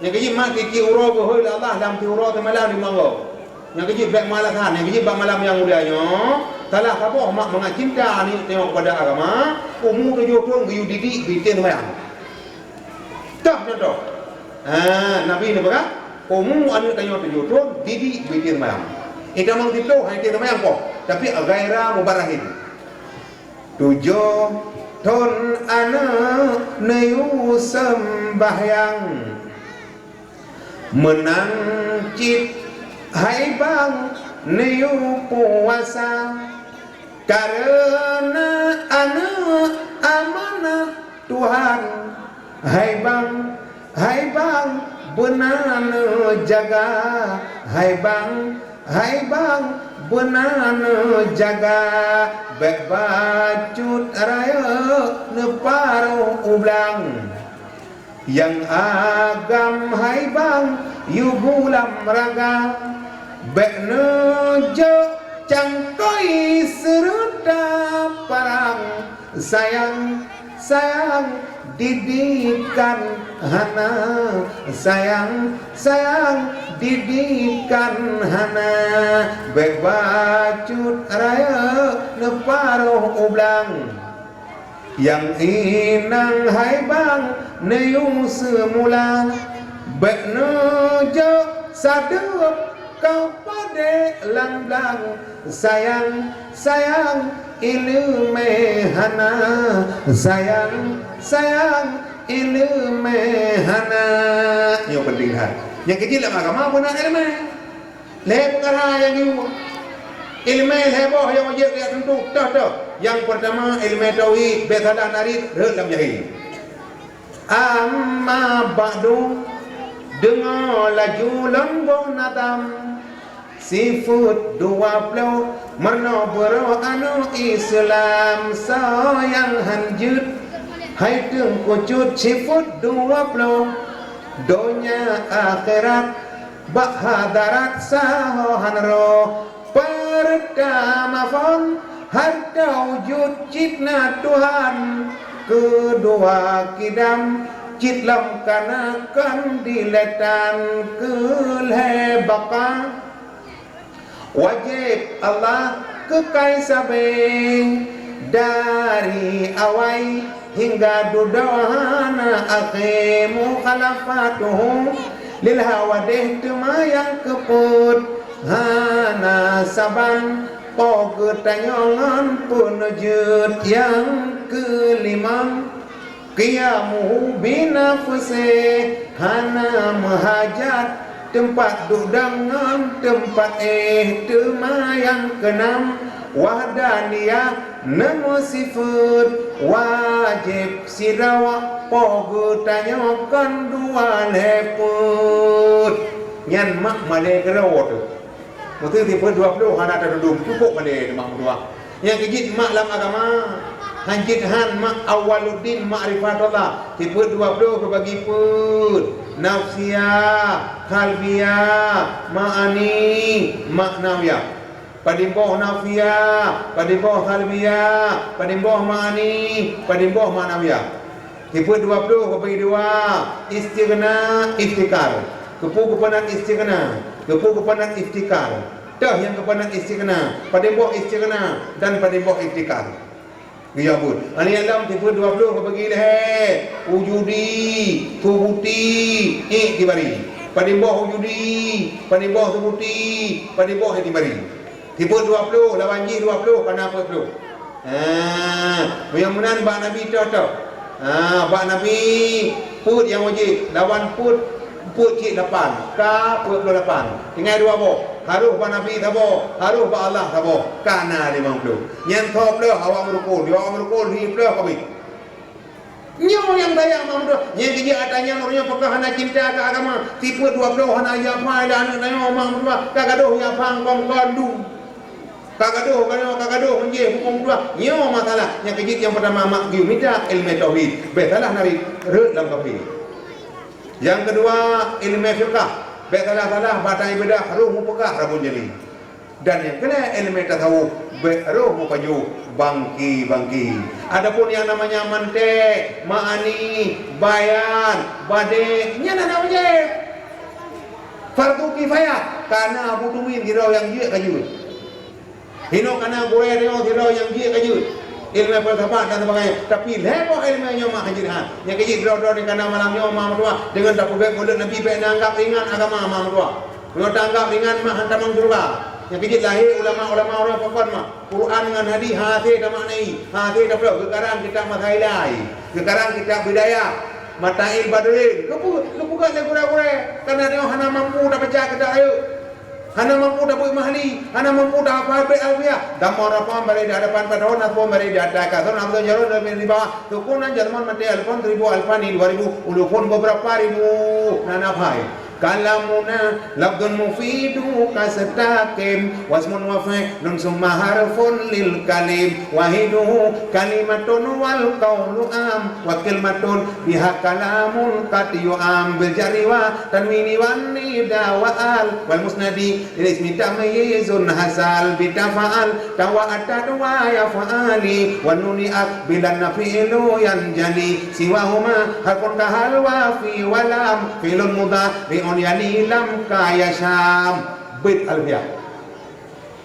Nyang keujeuet mat tieb uroe geuhôi lé Allah lam tieb uroe teumalam limong goe. Nyang keujeuet bék malasan, nyang keujeuet bak malam nyang mulia nyoe, salah saboh mak mangat cinta aneuk tanyoe keupada agama, umu tujoh thon geuyue didik bak itéh seumayang. Toh contoh. Ha, Nabi neupeugah, umu aneuk tanyoe tujoh thon didik bak itéh seumayang. Itamong siploh han itéh seumayang poh, tapi ghaira mubarrahin. Tujoh thon aneuk neuyue seumbahyang, meunan cit hai bang neuyue puasa. Kareuna aneuk amanah Tuhan, hai bang, hai bang, beuna neujaga, hai bang, hai bang, beuna neujaga, bék bacut rayeuk neuparoh u blang. Nyang agam hai bang yue bu lam raga, bék neujok cangkôi seureuta parang. Sayang, sayang, didikan hana. Sayang, sayang, didikan hana. Bék bacut rayeuk neuparoh u blang. Nyang inong hai bang neuyue seumula, bék neujok sadeup ka padé lam blang. Sayang, sayang, iéleumé hana. Sayang, sayang, iéleumé hana. Nyoe penting that. Nyang keujeuet lam agama beuna iéleumé. Lhée peukara nyang geuyue. Iéleumé lhée boh nyang wajéb geuyue tuntu, toh-toh. Nyang peurtama, iéleumé tauhid, bék salah narit, rhot lam jahé. Amma ba'du, deungoe laju lôn boh nazam. Sifeuet dua ploh, meurunoe beurôh aneuëk Islam, soe nyang han jeuet, hai teungku cut. Sifeuet dua ploh, donya akhirat, bak hadarat saho han roh. Peurtama phon, hareuta wujud cit na Tuhan. Keudua kidam cit lom ka na kon dilèe tan. Keulhèe baqa, wajéb Allah keukai sabé, dari awai hingga dudoe hana akhé. Mukhalafatuhu lil hawadith, teuma nyang keupeuet hana saban, po geutanyoe ngon peuneujeuet. Nyang keulimong, qiyamuhu binafsih, hana meuhajat teumpat duek dan ngon teumpat éh. Teuma nyang keunam, wahdaniyah, neumeusifeuet, wajéb sidroe, po geutanyoe kon dua lhèe peuet. Nyan mak malèe keudroe teuh. Meuseu sifeuet dua ploh hana tatudong, cukôp malèe mak meutuah. Nyang keujeuet mak lam agama, han jeuet han mak awwaluddin ma'rifatullah. Sifeuet dua ploh geubagi peuet, nafsiyah, qalbiyah, ma'ani, ma'nawiyah. Padum boh nafsiyah, padum boh qalbiyah, padum boh ma'ani, padum boh ma'nawiyah. Sifeuet dua ploh geubagi dua, istighna, iftiqar. Keupeue geupeunat istighna? Keupeue geupeunat iftiqar? Toh nyang geupeunat istighna, padum boh istighna dan padum boh iftiqar. Geuyue buet. Aneuk lom sifeuet dua ploh geubagi lhèe, wujudi, subuti, iktibari. Padum boh wujudi, padum boh subuti, padum boh iktibari. Sifeuet dua ploh, lawan jih dua ploh, ka na peuet ploh. Ha, meunyoe meunan bak Nabi toh-toh. Ha, bak Nabi peuet nyang wajéb, lawan peuet, peuet cit lapan, ka peuet ploh lapan. Tinggai dua boh, harôh bak Nabi saboh, harôh bak Allah saboh, ka na limong ploh. Nyang soe ploh awak meurukon, awak meurukon lhèe ploh ka bit. Nyoe nyang sayang mak meutuah. Nyang keujeuet ata nyan ureueng nyoe peugah hana cinta keu agama. Sifeuet dua ploh hana jihafai lé aneuk tanyoe mak meutuah. Ka gadôh jihafai kon-kon dum. Ka gadôh, ka gadôh, ka gadôh meunjih huköm meutuah. Nyoe masalah. Nyang keujeuet nyang peurtama mak geuyue mita ileumèe tauhid. Bèk salah narit rhot lam kafé. Nyang keudua ileumèe fiqah. Bèk salah-salah batang ibadah rôh meupeugah rabon jali. Dan nyang keulhèe ileumèe tasawuf, bèk rôh meupajoh bangki-bangki. Adapun nyang namanya mantek, ma'ani, bayan, badé, nyan hana wajéb. Fardu kifayah, ka na Abu Tumin sidroe nyang jeuet ka jeuet. Hinoe ka na gurèe droe sidroe nyang jeuet ka jeuet. Ileumèe falsafah dan sebagainya. Tapi lhèe boh ileumèe nyoe mak hanjeuet han. Nyang keujeuet droe-droe di kana malam nyoe mak meutuah, deungon tapeugèt Maulud Nabi bèk neuanggap ringan agama mak meutuah. Meunyoe taanggap ringan mak han tamong syeuruga. Nyang keujeuet lahé ulama-ulama ureueng pakon mak. Quran ngon hadis hase tamaknai, hase tapeuloh. Geukarang kitab Masailai, geukarang kitab Bidayah, Mata'il Badrin. Keupeue? Geupeugah lé gurèe-gurèe, kareuna tanyoe hana mampu tabaca kitab rayeuk. Hana mampu tabeuet Mahalli, hana mampu tahafal bait Alfiah. Dhammah raf'ah baré di hadapan, fathah nasbun baré di ateueh, kasrah hamzah jarun di bawah, sukun dan jazmun maté alfun, seribu, alfani dua ribu, ulufun beberapa ribu. Nah, nah, hai. Kalamuna lafzun mufidu kastaqim, wasmun wa fi'lun summa harfun lil kalim, wahiduhu kalimatun wal qaulu am, wa kalimatun biha kalamun qad yu'am, bil jarri wa tanwini wan nida wa al, wal musnadi lil ismi tamyizun hasal, bi tafa'al, tawa'ata wa yaf'ali, wa nuni aqbilan fi'lu yanjali, siwahuma harfun ka hal wa fi wa lam, fi'lun mudhari'un yali lam ka yasham. Bait Alfiah.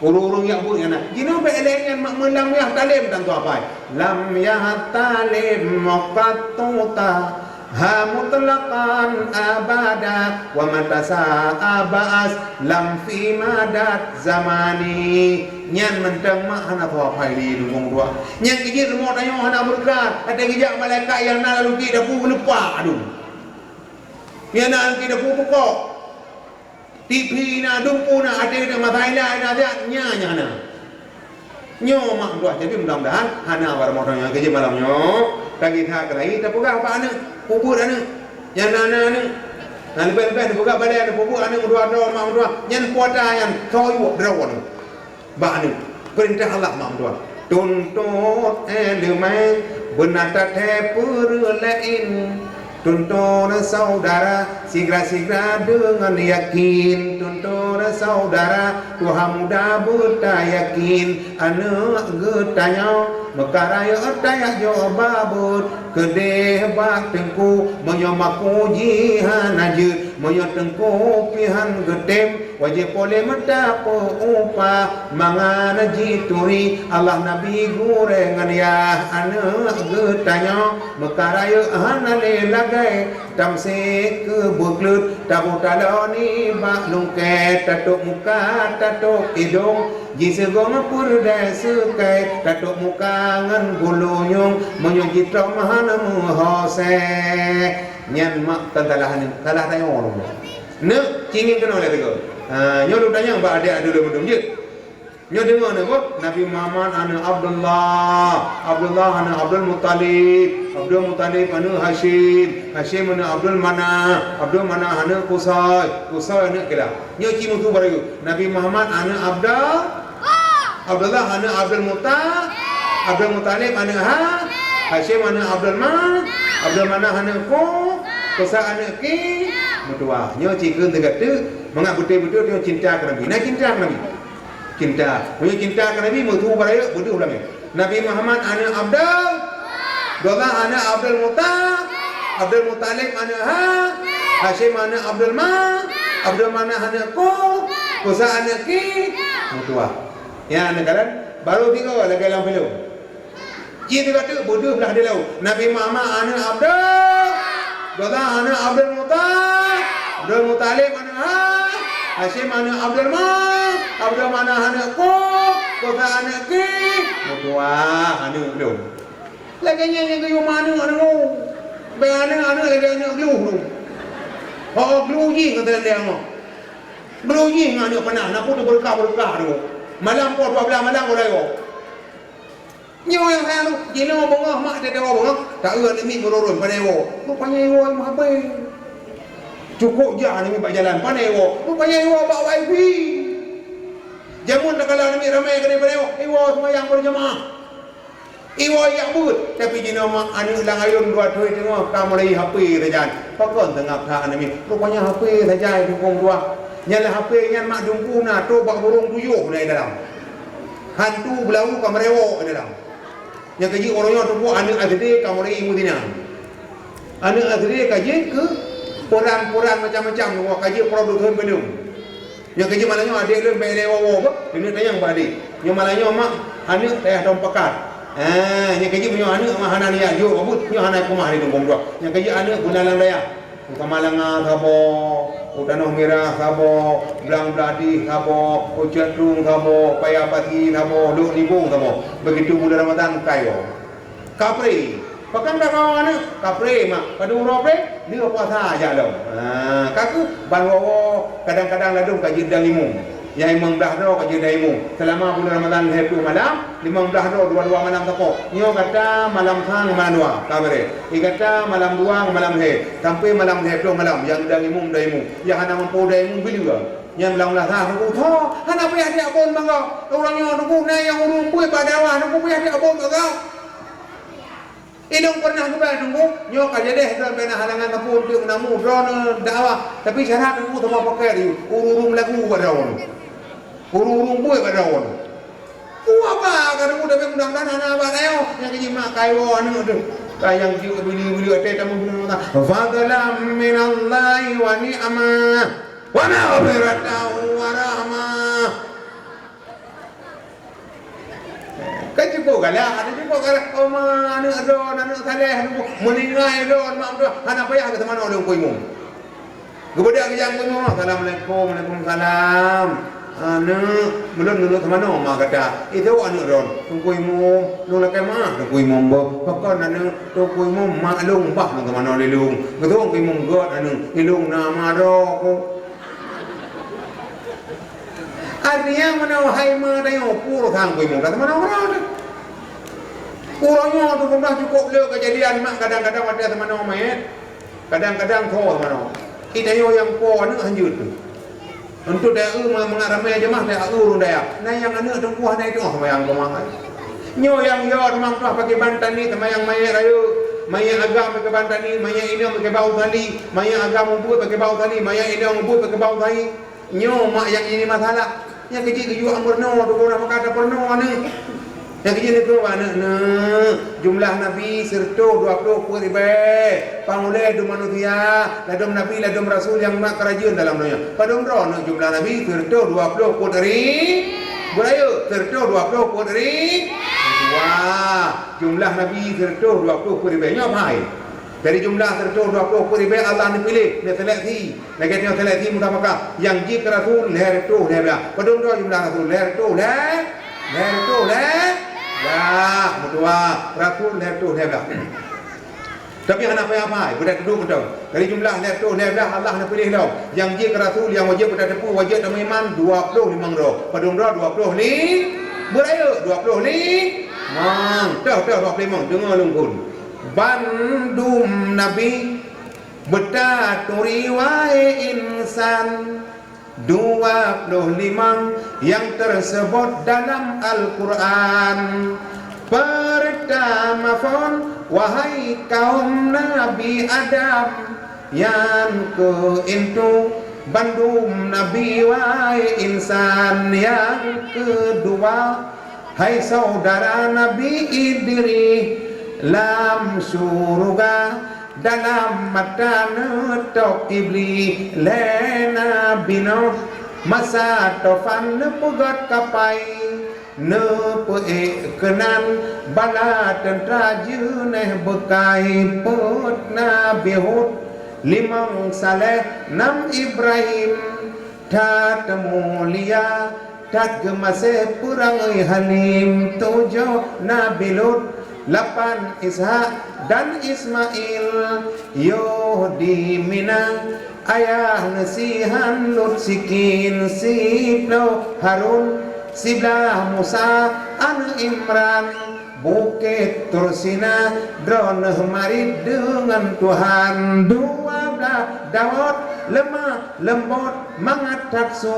Ureueng-ureueng nyang buet nyan na. Jinoe bèk lé nyan mak meulam yah talem tantu apai. Lam yah talem qattu taha mutlaqan abada wa mata sa'a ba'as lam fi madat zamani. Nyan mantong mak hana apai lé dukong dua. Nyang keujeuet rumoh tanyoe hana beureukat, até geujak malaikat nyang na lalu ti dapu geulupak adu. Nyang na lalu ti dapu pukok. Tipi na, dumpu na, até na, masa ila na, siat nya, nya na. Nyoe mak meutuah, jadi mudah-mudahan hana bak rumoh tanyoe nyang keujeuet malam nyoe. Tagisa keulayi tapeugah bak aneuk, peubuet aneuk. Nyan na, na aneuk. Na leubeh-leubeh tapeugah balèe aneuk, peubuet aneuk, meudua droe, mak meudua. Nyan puasa nyan, soe yue droe aneuk. Bak aneuk. Peurintah Allah mak meudua. Tuntot ileumèe beuna tathèe peureulee. Tuntot syedara sigra-sigra deungon yakin. Tuntot syedara tuha muda beutayakin. Aneuk geutanyoe meuka rayeuk tajak jok babeuet. Keudeh bak teungku, meunyoe makeu jih hana jeuet, meunyoe teungku pih han geutem, wajéb poleh meuta peuupah mangat jituri. Allah, Nabi, gurèe ngon yah, aneuk geutanyoe meuka rayeuk hana lé lagèe. Tamsé keu beukleuet, taboh taloe nibak lungkèe, tatôp muka, tatôp idông, jiseugöng peureudèe seukai, tatôp muka ngon gulunyueng, meunyoe jitrom hana meuhasé. Nyan mak kon salah aneuk, salah tanyoe lom. Neuk, ci ngieng keunoe lé sigoe. Ha, nyoe lôn tanyong bak adék lôn mandum jeuet. Nyoe deungoe neuh boh, Nabi Muhammad aneuk Abdullah, Abdullah aneuk Abdul Muttalib, Abdul Muttalib aneuk Hasyim, Hasyim aneuk Abdul Manaf, Abdul Manaf aneuk Qusay, Qusay aneuk Kilab. Nyoe ci meusu baroe. Nabi Muhammad aneuk Abdul, Abdullah aneuk Abdul Muta, Abdul Muttalib aneuk Ha, Hasyim aneuk Abdul Ma, Abdul Manaf aneuk Ko, Qusay aneuk Ki, meutuwah. Nyoe ci keu teuga teuk, mangat beutôi-beutôi nyoe cinta keu Nabi. Na cinta keu Nabi. Cinta. Meunyoe cinta keu Nabi, meusu baroe beudôh lamé. Nabi Muhammad aneuk Abdul, Abdullah aneuk Abdul Muta, Abdul Muttalib aneuk Ha, Hasyim aneuk Abdul Ma, Abdul Manaf aneuk Ko, Qusay aneuk Ki, meutuwah. Nyan aneuk kalon, baru tiga lagèe lam filem. Jih tiga teuk beudôh blah di laôt. Nabi Muhammad aneuk Abdul, Abdullah aneuk Abdul Muta, Abdul Muttalib aneuk Ha, Hasyim aneuk Abdul Ma, Abdul Manaf aneuk Ko, Qusay aneuk Ki, meutuwah aneuk lôn. Lagèe nyan nyang geuyue ma aneuk, aneuk. Bèk aneuk, aneuk lagèe aneuk glue lôn. Ho glue jih ngon teulandang nyoe. Glue jih ngon aneuk panah, na peue teubeureuka-beureuka aneuk. Malam poh dua blah malam ulèe woe. Nyoe nyang sayang tu, jinoe beungoh mak teuh beungoh, taeu aneuk miet meururôn, pane iwoe. Rupanya iwoe meuhapé. Cukôp jak aneuk miet bak jalan, pane iwoe. Rupanya iwoe bak wifi. Jameun takalon aneuk miet ramé keudéh, pane iwoe. Iwoe seumayang beurjamaah. Iwoe jak beuet, tapi jinoe mak aneuk lam ayôn dua thôn teungoh ka mulai hapé sajan. Pakon teungab that aneuk miet. Rupanya hapé sajan dukong dua. Nyan lam hapé nyan mak dumpeue na trôk bak burông tujoh na di dalam. Hantu beulawu ka meurewok di dalam. Nyang keujeuet uroe nyoe teupeu aneuk S D ka mulai ilmu zina. Aneuk S D ka jeuet keu peran-peran macam-macam, ka jeuet produsen filem. Nyang keujeuet malam nyoe adék lôn bèk ilèe woe-woe beuh, keuneuk tanyong bak adék. Nyoe malam nyoe mak, aneuk payah tom pakat. Ah, nyang keujeuet meunyoe aneuk mak hana niat jok bak beuet, nyoe hana keumah lé dum bông dua. Nyang keujeuet aneuk beuna lam dayah. Ka Malanga saboh, u Tanoh Mirah saboh, Blang Bladih saboh, u Cot Trueng saboh, Paya Pasi saboh, Lhokseumawe saboh. Begitu bulan Ramadan, kai woe. Kapré. Pakon ka kawa aneuk? Kapré, mak. Padum uroe pré? Lheueh puasa jak lom. Ha, ka keuh ban woe-woe, kadang-kadang ladôm ka jeuet dan limong. Nyang limong blah droe ka jeuet dan limong. Seulama bulan Ramadan lhèe ploh malam, limong blah droe dua-dua malam sapo. Nyoe gata malam sa ngon malam dua, ka beureh. Di gata malam dua ngon malam lhèe, sampoe malam lhèe ploh malam, nyang dan limong, dan limong. Nyang hana mampu dan limong, bileu. Nyang lam lasa teungku, tho, hana payah jak bon bangga. Ureueng nyoe teungku, na nyang ureueng buet bak dakwah teungku, payah jak bon bangga. Ilôn pernah cuba teungku, nyoe ka jadeh droe bak na halangan sapeue untuk meunamong droeneuh dakwah, tapi syarat teungku teuma pakai di ureueng-ureueng meulagu bak droeneuh. Ureueng-ureueng buet bak droeneuh. Ku apa ka teungku, tapi mudah-mudahan hana bak nyoe. Nyang keujeuet mak kaiwoe aneuk teuh. Ka nyang jeuet bili-bili até tamu bina mata. Fadlan minallahi wa ni'mah. Wa maghfiratan wa rahmah. Kan cukup galak, ada cukup galak. Oh, ma, aneuk droen, aneuk saleh, aneuk meuninggai droen, mak droen. Hana payah geuteumanoe lé Teungku Imum. Geubeudôh geujak Teungku Imum, "Assalamualaikum." "Waalaikumsalam." "Aneuk, ulôn geulôn teumanoe ma gata?" "Itu aneuk droen." "Teungku Imum, lôn lakèe meu'ah Teungku Imum boh." "Pakon aneuk?" "Teungku Imum, mak lôn bah lôn teumanoe lé lôn." "Beutôi Teungku Imum gèt aneuk, lôn na ma droe ko." Artinya, meunoe hai ma tanyoe pur sang kui muda teuma na uroe teuh. Uroe nyoe tu peugah cukôp le keujadian mak kadang-kadang watèe seumanoe manyét, kadang-kadang tho seumanoe. Di tanyoe nyang po aneuk hanjeuet tu. Untuk dayah eu mangat ramé jeumaah dayah eu ureueng dayah. Na nyang aneuk teungku hana jitu'oh seumayang keu mak ai. Nyoe nyang yo teuma tuah pakai ban tani seumayang manyét rayeuk, manyét agam pakai ban tani, manyét inong pakai bau tali, manyét agam ubit pakai bau tali, manyét inong ubit pakai bau tali. Nyoe mak nyang jadi masalah. Nyang keuh jeuet geuyue meurunoe, tuboh na meukat tapeurunoe aneuk. Nyang keuh jeuet neukheun bak aneuk, "Neuk, jumlah nabi sireutôh dua ploh peuet ribèe, pang ulèe dum manusia, ladôm nabi, ladôm rasul nyang mat keurajeuen dalam donya." Padum droe neuk jumlah nabi sireutôh dua ploh peuet ri-, beurayeuk, sireutôh dua ploh peuet ri-, wah, jumlah nabi sireutôh dua ploh peuet ribèe. Nyoe apai? Dari jumlah sireutôh dua ploh peuet ribèe Allah neupiléh, neuseleksi. Lagèe nyoe seleksi musabaqah, nyang jeuet keu rasul lhèe reutôh lhèe blah. Padum droe jumlah rasul? Lhèe reutôh lhèe, lhèe reutôh lhèe blah. Meutuah, rasul lhèe reutôh lhèe blah. Tapi hana payah apai, beudak dudoe mantong. Dari jumlah lhèe reutôh lhèe blah Allah neupiléh lom. Nyang jeuet keu rasul, nyang wajéb beutateupeue, wajéb tameuiman, dua ploh limong droe. Padum droe? Dua ploh li-, beurayeuk, dua ploh limong. Toh, toh, dua ploh limong. Deungö lôn kheun. Bandum nabi beutaturi wahai insan, dua ploh limong nyang teuseubot dalam Al-Qur'an. Peurtama phon, wahai kaum Nabi Adam, nyan keuh intu bandum nabi wahai insan. Nyang keudua, hai saudara Nabi Idris, lam syuruga dalam mata neutôb Iblih. Lé Nabi Nuh masa tufan neupeugöt kapai, neupeuék keunan bala teuntra jeunéh beukai. Peuet Nabi Hud, limong Saleh, nam Ibrahim, that mulia, that geumaséh peurangui Halim. Tujoh Nabi Lut, lapan Ishak dan Ismail, yoh di Mina, ayah neusihan Lut sikin. Siploh Harun, siblaih Musa aneuk Imran, Bukét Tursina droeneuh marit deungon Tuhan. Dua blah Daud, leumah leumbot mangat that su,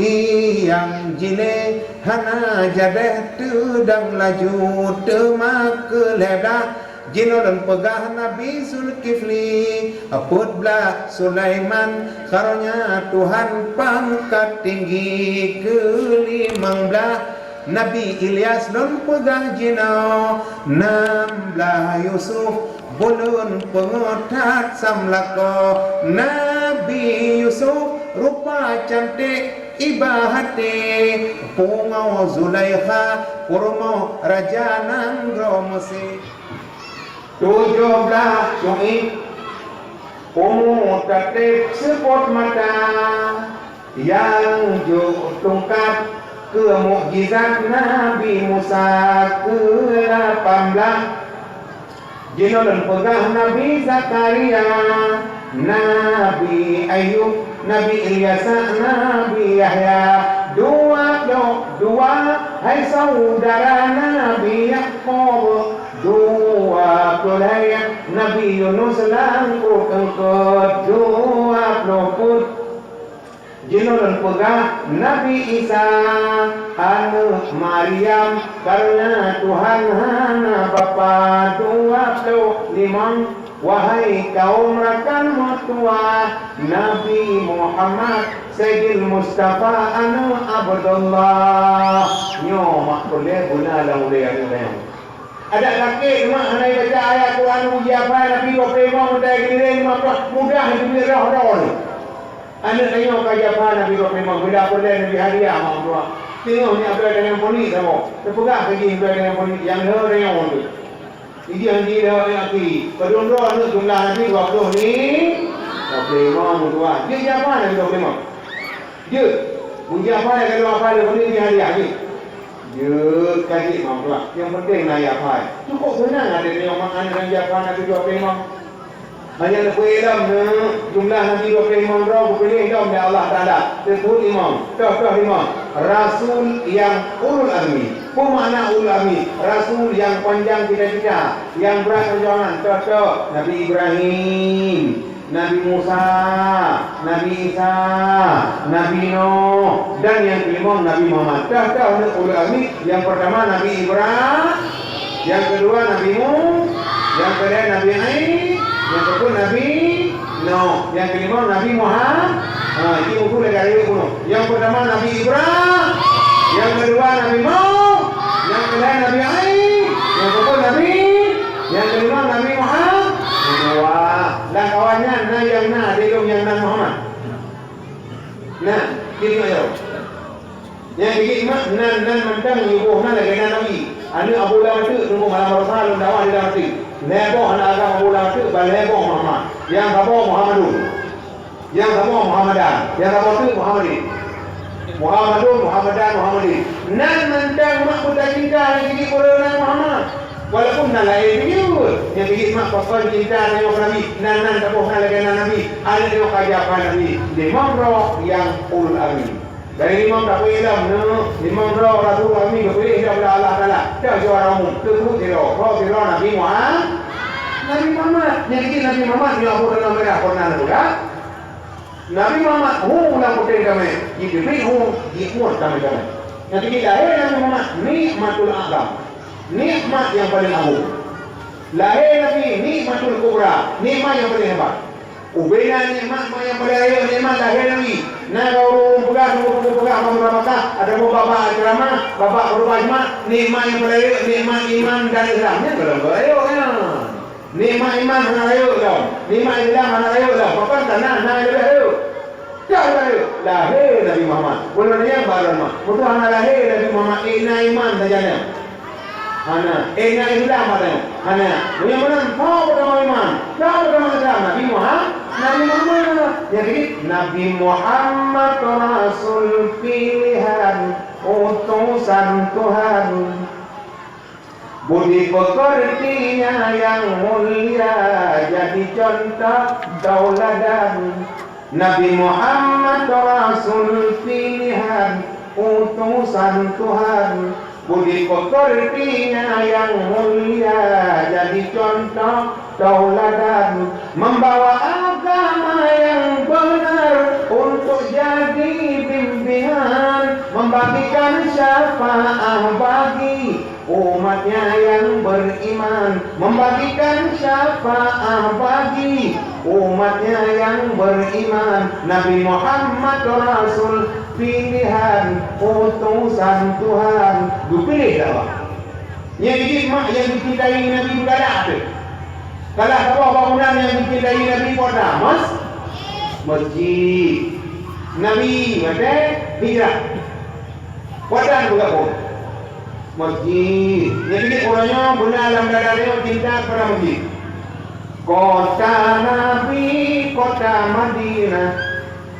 i nyang jilé hana jadéh teudong laju. Teuma keu lhèe blah, jinoe lôn peugah Nabi Zulkifli. Peuet blah Sulaiman, karonya Tuhan pangkat tinggi. Keu limong blah Nabi Ilyas lôn peugah jinoe. Nam blah Yusuf, buleuen peungeuh that samlakoe. Nabi Yusuf rupa cantik iba até, pungoe Zulaikha, peurumoh raja nanggroe Meusé. Tujoh blah Syu'aib, umu tatreb seupôt mata, nyang jok tungkat keu mukjizat Nabi Musa. Keu lapan blah, jinoe lôn peugah Nabi Zakaria, Nabi Ayub, Nabi Ilyasa, Nabi Yahya. Dua ploh dua, hai saudara Nabi Yakub. Dua ploh lhèe, Nabi Yunus lam pruet eungkôt. Dua ploh peuet, jinoe lôn peugah Nabi Isa, aneuk Maryam, kareuna Tuhan hana bapak. Dua ploh limong, wahai kaum rakan meutuwah, Nabi Muhammad, Saidil Mustafa, aneuk Abdullah. Nyoe mak peureulèe beuna lam ulèe aneuk nyoe. Adak sakét mak hana baca ayat Quran, uji hafai Nabi dua ploh limong, meutai giliran lima ploh, mudah jeuet roh droe. Aneuk tanyoe ka japa Nabi dua ploh limong, bila peureulèe Nabi hadiah mak meutuwah. Teungoh nyan abdai tanyoe peunik saboh. Teupeugah keu jih abdai tanyoe peunik, nyang lhèe tanyoe tu. Ijih han jilhèe nyang aki. Padum droe aneuk jumlah Nabi dua ploh ni, dua ploh limong meutuwah. Jeuet japa Nabi dua ploh limong. Jeuet. Meujapa nyang ka lheueh hafai lé peunik jih hadiah jih. Jeuet ka jeuet mak meutuwah. Nyang penting na jihafai. Cukôp seunang até tanyoe mak aneuk nyang japa Nabi dua ploh limong. Hana neupeuilom, jumlah nabi dua ploh limong droe geupiléh lom lé Allah Taala. Teupeue limong, toh-toh limong, rasul nyang ulul azmi. Peue makna ulul azmi? Rasul nyang panjang cita-cita, nyang brat peujuangan, contoh Nabi Ibrahim, Nabi Musa, Nabi Isa, Nabi Nuh, dan nyang keulimong Nabi Muhammad. Dah, dah, ulul azmi, nyang peurtama Nabi Ibrahim, nyang keudua Nabi Mu-, nyang keulhèe Nabi Ai-, nyang keupeuet Nabi Nuh, nyang keulimong Nabi Muhammad. Ha, itu buku lagèe rayeuk bunoe. Nyang peurtama Nabi Ibrahim, nyang keudua Nabi Nuh, nyang keulhèe Nabi Ai-, nyang keupeuet Nabi, nyang keulimong Nabi Muhammad. Dua. Lam kawan nyan na nyang na, di lôn nyang nan Muhammad. Na, di lôn nyoe. Nyang keujieb mak nan, nan mantong nyang boh nan lagèe nan Nabi. Aneuk Abu Lahab teuk, teungku malam Rasul lôn dakwah di Lahab teuk. Lhèe boh aneuk agam Abu Lahab teuk, ban lhèe boh Muhammad. Nyang saboh Muhammadun. Nyang saboh Muhammadan. Nyang saboh teuk Muhammadin. Muhammadun, Muhammadan, Muhammadin. Nan mantong mak beuta cinta nyang keujieb ureueng nan Muhammad. Walaupun nan laén jeuet, nyang keujieb mak pakon cinta tanyoe keu Nabi, nan, nan saboh nan lagèe nan Nabi, aneuk nyoe ka jak keu Nabi, limong droe nyang ulul azmi. Dari limong tapeulom nyoe, limong droe rasul kami geupiléh lé Allah Taala, dan juara umum, teupeu sidroe, droe sidroe Nabi Muhammad. Nabi Muhammad, nyang keujieb Nabi Muhammad nyoe Abu Tanah Merah pernah neupeugah. Nabi Muhammad hu lam puténg damé, jiteubiet hu, jimuet damé-damé. Nyang keujieb lahé Nabi Muhammad, nikmatul azam. Nikmat nyang paleng agong. Lahé Nabi nikmatul kubra, nikmat nyang paleng hebat. Ubena nikmat nyang paleng rayeuk nikmat lahé Nabi. Na ureueng peugah, ureueng peugah bak Makkah, ataupun bak-bak ceramah, bak-bak khutbah Jumat, nikmat nyang paleng rayeuk nikmat iman dan Islam. Nyan golom rayeuk nyan. Nikmat iman hana rayeuk lom, nikmat Islam hana rayeuk lom. Pakon? Karena na leubeh rayeuk. Ka lahé, lahé Nabi Muhammad. Ulôn nyang barô mah. Beutôi hana lahé Nabi Muhammad, ék na iman sajan nyoe. Hana, ék na Islam sajan nyoe. Hana. Meunyoe meunan, soe peutama iman? Soe peutama Islam? Nabi Muhammad. Nabi Muhammad. Nyang keujieb, Nabi Muhammad rasul pilihan, utusan Tuhan. Budi pekertinya yang mulia jadi contoh tauladan. Nabi Muhammad rasul pilihan, utusan Tuhan. Budi pekertinya yang mulia jadi contoh tauladan. Membawa agama yang benar untuk jadi bimbingan. Membagikan syafaat bagi umatnya yang beriman, membagikan syafaat bagi umatnya yang beriman. Nabi Muhammad rasul pilihan, utusan Tuhan. Geupiléh lé Allah. Nyang keujieb mak nyang dicintai Nabi beugalak teuh. Salah saboh bangunan nyang dicintai Nabi peue na? Mes-, masjid. Nabi watèe hijrah. Watèe geupeugah masjid. Nyang keujieb uroe nyoe beuna lam dada tanyoe cinta keupada masjid. Kota Nabi, kota Madinah,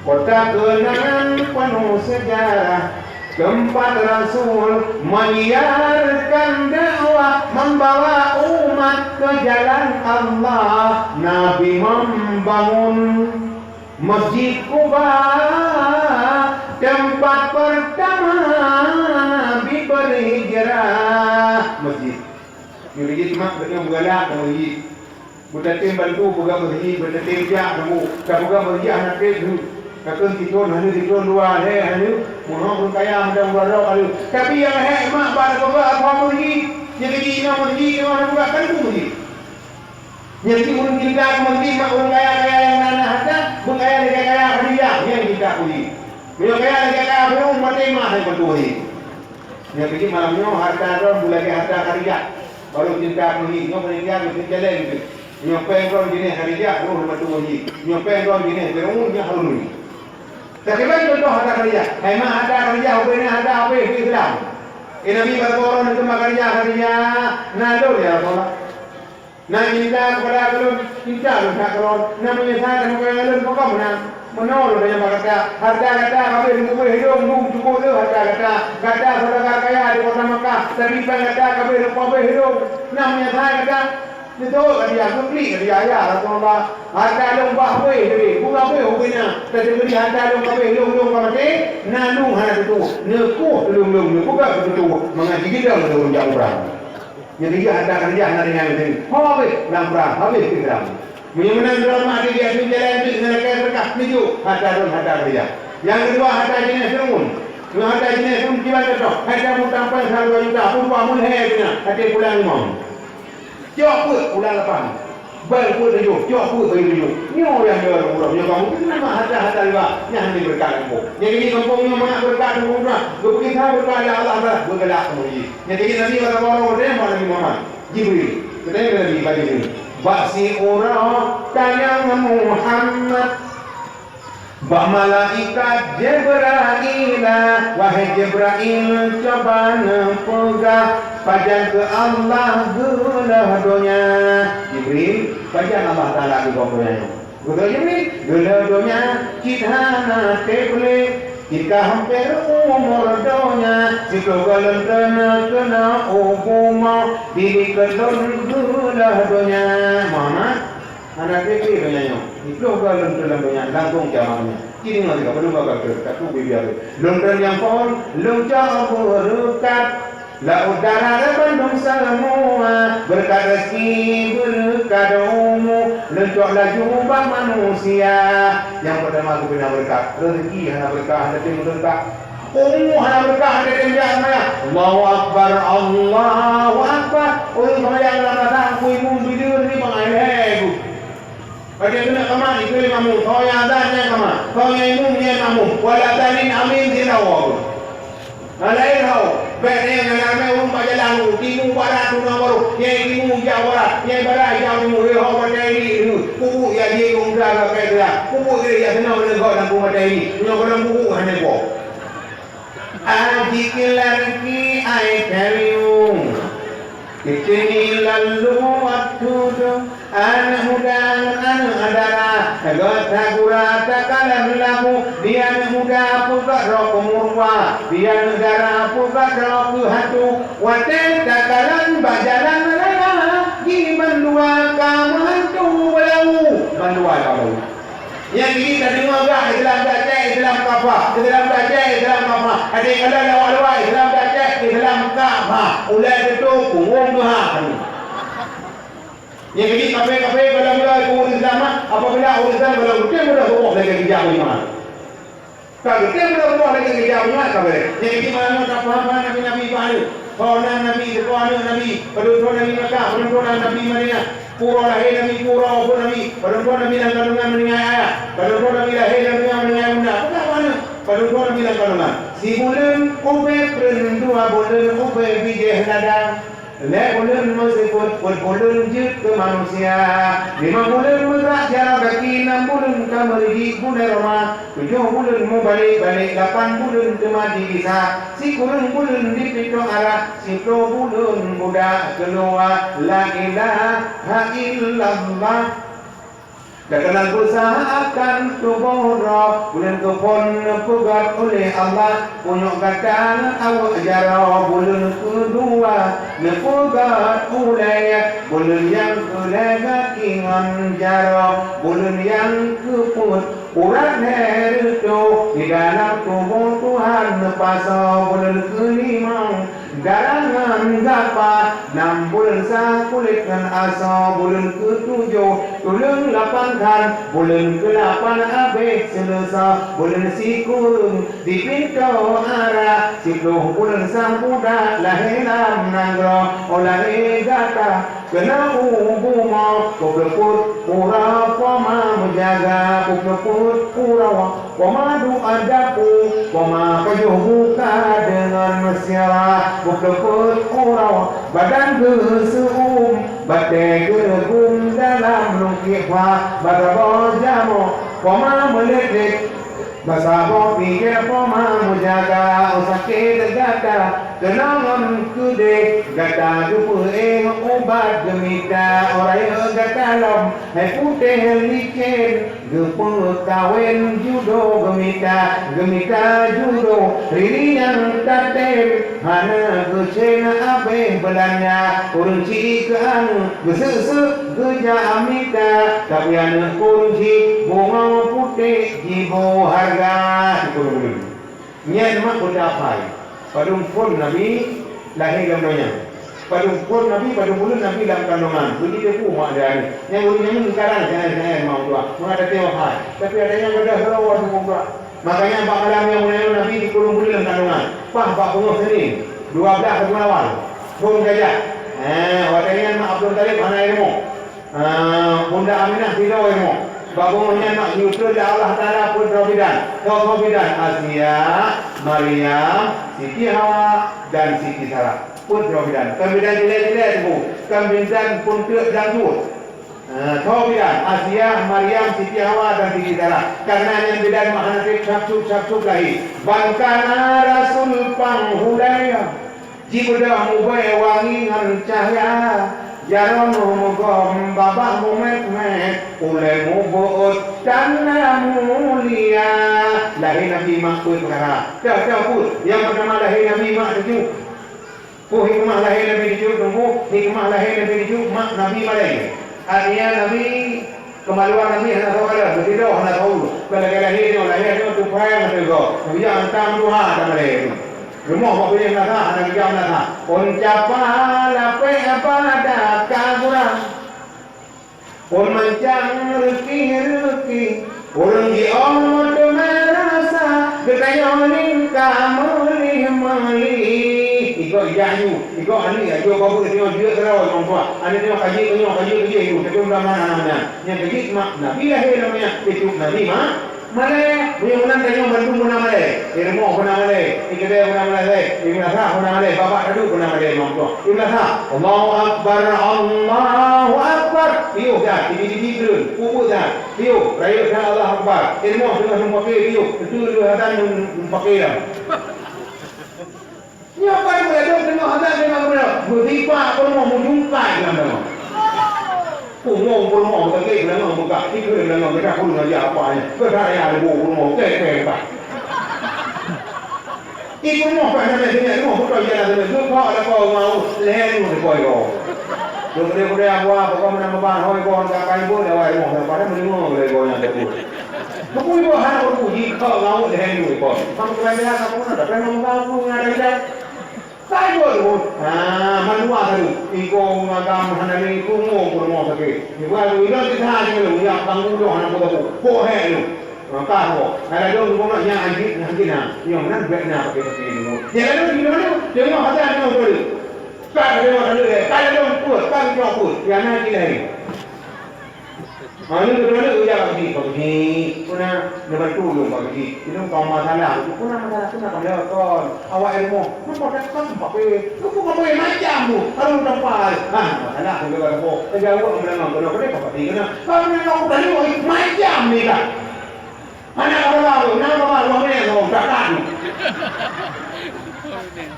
kota kenangan penuh sejarah, tempat Rasul menyiarkan dakwah, membawa umat ke jalan Allah. Nabi membangun Masjid Quba, tempat pertama Nabi berhijrah. Masjid. Nyoe lagèe mak geutanyoe beugalak lam masjid. Beutatem bantu peugah masjid, beutatem jak teungku. Tapeugah masjid hana trép lé. Kakeuh sithon hana, sithon dua lhèe hana. Meunoe ureueng kaya mantong dua droe ka lheueh. Tapi nyang hék mak bak tapeugah apa masjid. Nyang keuji inoe masjid, inoe hana peugah kan masjid. Nyang di ureueng cinta keu masjid mak ureueng kaya-kaya nyang na, na harta, beukaya lagèe kaya Khadijah, nyan cinta keu masjid. Meunyoe kaya lagèe kaya Firaun, maté mah hai bantu masjid. Nyang keuji malam nyoe harta droe beulagèe harta Khadijah. Barô cinta keu masjid, nyoe panitia geuteujalèe gitu. Nyoe péng droe jeunèh Khadijah, roh bantu masjid. Nyoe péng droe jeunèh Firaun, nyan harôh masjid. Tapi ban contoh harta Khadijah. Hai mak harta Khadijah, ubena harta habéh di Islam. Eh, Nabi bak teumpat Khadijah, Khadijah, na lôn ya Rasulullah. Na cinta keupada ulôn, cinta lôn that keu droe. Na meunyeusai keupada ulôn, pakon meunan? Meunoe lôn tanyong bak gata, harta gata ka habéh lôn peubeueh hidông, lôn cukôp lé harta gata. Gata saudagar kaya di kota Makkah, tapi péng gata ka habéh lôn peubeueh hidông. Na meunyeusai gata? Beutôi ka dia, geuklik ka dia, "Ya Rasulullah, hareuta lôn bah habéh teuh, peue ka habéh ubé na, ka teukeudi hareuta lôn ka habéh, lôn-lôn ka maté, na lôn hana teutuwoe, neukoh lôn-lôn, neupeugah keu teutuwoe, mangat jigidong lôn jak u prang." Nyang keujeuet hareuta ka dia hana ringan teuh, ho habéh lam prang, habéh pih prang. Meunyoe meunan droe mak di ateueh jalan deuek ngon lakée seudeukah, neujok hareuta droe hareuta ka dia. Nyang keudua, hareuta jinéh seuleumon. Meunyoe hareuta jinéh seuleumon kiban contoh, hareuta meutampan saboh juta, peuet dua mun lhée dina, até pulang imong. Cok peuet bulan lapan. Ban peuet tujoh, cok peuet bayi tujoh. Nyoe nyang jeuet ureueng nyoe kamoe keuneuk harta-harta riba. Nyan hana beureukat gampông. Nyang keuneuk gampông nyoe mangat beureukat gampông nyoe. Geupeugah beureukat lé Allah Taala, beugalak kamoe jih. Nyang keuneuk Nabi bak saboh ureueng, Nabi Muhammad. Jibril. Keuneuk Nabi bak Jibril. Bak siuroe tanyong Muhammad. Bak malaikat Jibrail, "Wahai Jibrail, cuba neupeugah, pajan keu Allah geuleuh donya?" Jibril, "Pajan Allah Taala geugob donya nyoe?" Geukheun Jibril, "Geuleuh donya cit hana teupeuleueh, cit ka hamper umur donya, siploh goe lôn treun keunoe u bumoe, dilikot lôn geuleuh donya." Muhammad, Hana teupeue donya nyoe. Siploh goe lôn treun lam donya, langsong kiamat nyoe. Ci deungoe sigoe, padum goe lôn treun, ka tupeue biar. Lôn treun nyang phon, lôn cok beureukat. Laôt dara dan bandum seumua, beureukat rezeki, beureukat umu, lôn cok laju bak manusia. Nyang peurtama geupeuna beureukat, rezeki hana beureukat, hana teupeue beureukat. Umu hana beureukat, hana teupeue seumayang. Allahu Akbar, Allahu Akbar. Ureueng seumayang lam rasa, kui mum bideu ni bangai lhée. Pajan keuneuk kamat, ikheun lé makmum. Soe nyang azan, nyan kamat. Soe nyang imum, nyan makmum. Wala dalin amin, sidroe. Nah, laén ho. Bèk nyan, nyan ramé ureueng bak jalan, timu barat, tuna barô. Nyang timu jak barat, nyang barat jak timu. Hei, ho batèe ni, kubu ya jih, kong dra ka kai dra. Kubu ya, ya, seunang meunegok dan kubu batèe ni. Nyoe gohlom kubu hana po. Aji kilan ki ai kariu. Itini lalu waktu tu, aneuk muda ngon aneuk dara, göt that gura takalon lagu, di aneuk muda peugöt droe keu murwa, di aneuk dara peugöt droe keu hantu. Watèe takalon bak jalan raya, jih bandua ka meuhantu beulau, bandua ka beulau. Nyang jih tadeungoe gah Islam tacèt, Islam kafah, Islam tacèt, Islam kafah. Adak kala lawak-lawak Islam tacèt, Islam kafah. Ulèe teutôp, punggong tuha. Nyang jih kafé-kafé bala meulai keu ureueng Islam, apabila ureueng Islam bala beutôi mudah geuboh lagèe geujak meunyoe. Ka geutem lom boh lagèe geujak meunyoe ka beuréh. Nyang jih malam nyoe tapaham nabi-nabi bak aneuk. Soe nan nabi, soe aneuk nabi, padum thôn nabi Makkah, padum thôn nabi Madinah. Uroe lahé nabi, uroe wafeuet nabi, padum thôn nabi lam kandungan meuninggai ayah, padum thôn nabi lahé lam dônya meuninggai bunda. Peugah bak aneuk, padum thôn nabi lam kandungan. Sibuleuen ubé preun, dua buleuen ubé bijéh lada. Lhèe buleuen meuseupôt, peuet buleuen jeuet keu manusia. Limong buleuen meugrak jaroe gaki, nam buleuen ka meurijik gulèe roma. Tujoh buleuen mubalek-balek, lapan buleuen teuma digisa. Sikureueng buleuen dipintoe arak, siploh buleuen budak keuluwa. La ilaha illallah. Gata nan peusahakan tuboh droe, ulôn keuphon neupeugöt ulèe Allah, punyueng gata ngon awak jaroe. Buleuen keudua neupeugöt ulèe, buleuen nyang keulhèe gaki ngon jaroe, buleuen nyang keupeuet urat lhèe reutôh, di dalam tuboh Tuhan neupasoe. Buleuen keulimong dara ngon gapa, nam buleuen sa kulét ngon asoe. Buleuen keutujoh tuleueng lapan that, buleuen keulapan abéh seuleusoe. Buleuen sikureueng dipintoe arak, siploh buleuen sa budak lahé lam nanggroe. Óh lahé gata keunoe u bumoe, peue keupeue uroe poma meujaga, peue keupeue uroe poma duek dapu, poma pajoh buka deungon meusyara. Peue keupeue uroe badan geuseu'uem, batèe geureugum dalam lungkiek pha. Bak saboh jamoe poma meulét-lét, bak saboh pike poma meujaga. Óh sakét gata Keunong ngon keudeh gata geupeuéh ubat geumita, uroe gata lom hai putéh licén geupeukawen judo geumita, geumita judo rini nyang tatem hana geucén abéh beulanja. Ureuëng ci keu aneuk geuseuk-seuk geujak mita, tapi aneuk ureuëng ci bungoe putéh jiboh hareuga. Nyan mak peue tapai. Padum phon Nabi lahé lam donya. Padum phon Nabi, padum buleuen Nabi lam kandongan. Beujiteupeue mak dan ayah. Nyang ureuëng nyan meukarang, jangan-jangan mak dua. Meuhadab tiep hai. Tapi ada nyang gadoh keudroe mak dua. Makanya bak malam nyang mulia Nabi di padum buleuen lam kandongan. Paih bak beungoh Senin, dua belas Rabiul Awal, thon gajah. Eh, watée nyan mak Abdul Muthalib hana ilmu. Ah, Bunda Aminah sidroe ilmu. Bak beungoh nyan mak geuyue treun lé Allah Taala peuet droe bidan. Soe-soe bidan? Asia, Maryam, Siti Hawa, dan Siti Sarah. Peuet droe bidan. Kon bidan jilée-jilée teungku. Kon bidan peunteuk dangdut. Ah, soe bidan? Asia, Maryam, Siti Hawa, dan Siti Sarah. Kareuna nyan bidan mak hana treb sab-sub-sab-sub lahé. Ban ka na rasul panghulée. Jibeudôh mubée wangi ngon cahya, jaroe mugom babah mumet-met, ulée mubeuôt tanda mulia. Lahé Nabi mak peuet peukara. Toh, toh peuet. Nyang peutama lahé Nabi mak teuju. Peue hikmah lahé Nabi teuju? Teungku, hikmah lahé Nabi teuju mak Nabi malée. Artinya Nabi Keumaluan Nabi hana soe kalon, meusidroe hana soe. Kon lagée lahé nyoe, lahé nyoe tupai meuteugok. Meujak hantam tuha tamalée. Rumoh bak binéh meunasah, hana geujak meunasah. Ôn capa lapée ibadat ka gurang. Ôn mancang reuki-reuki. Ureuëng jiôh teumé rasa, geutanyoe ningka meulih-meulih. Ikot ijak aju, ikot aneuk ijak aju, bak buet nyoe jeuet keudroe, meutuah. Aneuk nyoe ka jeuet, nyoe ka jeuet, ka jeuet, aju. Tapi undang hana, hana. Nyang keujeuet mak Nabi lahé lam nyan, keujeuet Nabi mak malée. Meunyoe meunan tanyoe bandum beuna malée. Di rumoh beuna malée, di keudée beuna malée, di meunasah beuna malée, babah taduek beuna malée, meutuah. Di meunasah, Allahu Akbar, Allahu Akbar. Piôh that, tibi-tibi treun, peubuet that. Piôh, rayeuk that Allahu Akbar. Di rumoh teungoh meupaké piôh, beutôi lheueh azan meupaké lam. Nyoe kan meulajeuen teungoh azan teungoh geumeunyoe, meusipak peurumoh meujungkai lam teungoh. Peurumoh, peurumoh, meuteukek beulangöng, meuka ikeu beulangöng, geudah peurumoh jak apa nyan. Geudah ya leubeh peurumoh, keu, keu, keu. Di peurumoh ka sampai sini, rumoh beutôi jalan sini. Geuka lakoe ngon lhèe nyoe dikoi ko. Geupeudeh-peudeh abu-abu, pokok meunan meuban hôi kon ka kai beuet awai rumoh, padahai meunyoe geude ko nyang teupeue. Meupui boh hana meupui, jikheun ngaweuet lhèe nyoe kon. Bang keulan jalan kamoe na, tapi meunyoe ngaweuet ngon ada kita. Kai beuet tu. Ha, mandua tadi. Iko ngagam hana ni tungo peurumoh sakét. Ni bukan ilôn kita aja lu, yang tanggung jawab hana boh-boh. Boh hèe lu. Maka boh. Kalau dong boh nak nyang anjing, nyang anjing nah. Nyang mana buat nah pakai-pakai ni. Yang lalu di mana? Tengok hati ada tu. Ka tengok lalu eh. Ka dong pun, ka tengok pun. Yang nak gila ni. Ha, ni betul-betul ujak bak gigi, bak gigi. Puna neubantu lôn bak gigi. Ilôn ka masalah. Puna masalah, puna ka meuleue kon. Awak ilmu. Napa dak kon pakai? Napa pakai macam tu? Kalau tampai. Ha, masalah tu juga apa? Jawab meunang kena, kena pakai kena. Kalau meunang bukan macam ni dah. Hana keubeuna, na keubeuna dua menit lom, that-that.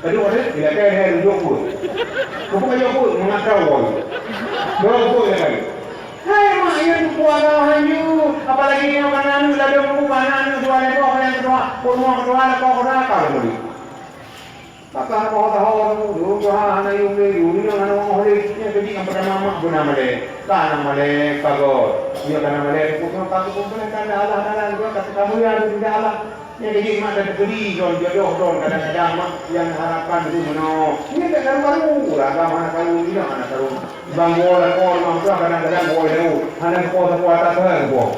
Padum ada, bila kai hai tunjuk pun. Bukan tunjuk pun, mengatau pun. Dua pun ya kan. Hai, mak, ya tu kuat lah, hanyu. Apalagi dia kan anak, ladang bukan anak, dua lekor, yang kedua, kurma kedua, lekor kedua, kalau beli. Maka Allah tahu tu, dulu tu ha, hana yum lé, dulu ni hana orang lé. Nyan keuji nyang peutama mak beuna malée. Ka na malée, ka göt. Nyoe ka na malée, pukul ka pukul beuna tanda Allah Taala, dua ka teuka mulia di sisi Allah. Nyan keuji mak dan keudi don jodoh don kadang-kadang mak yang harapkan tu meunoe. Nyan tak karu-karu, ragam hana karu, inong hana karu. Bang bola kol mak kadang-kadang bola jauh. Hana kepala-kepala atas, hana kepala.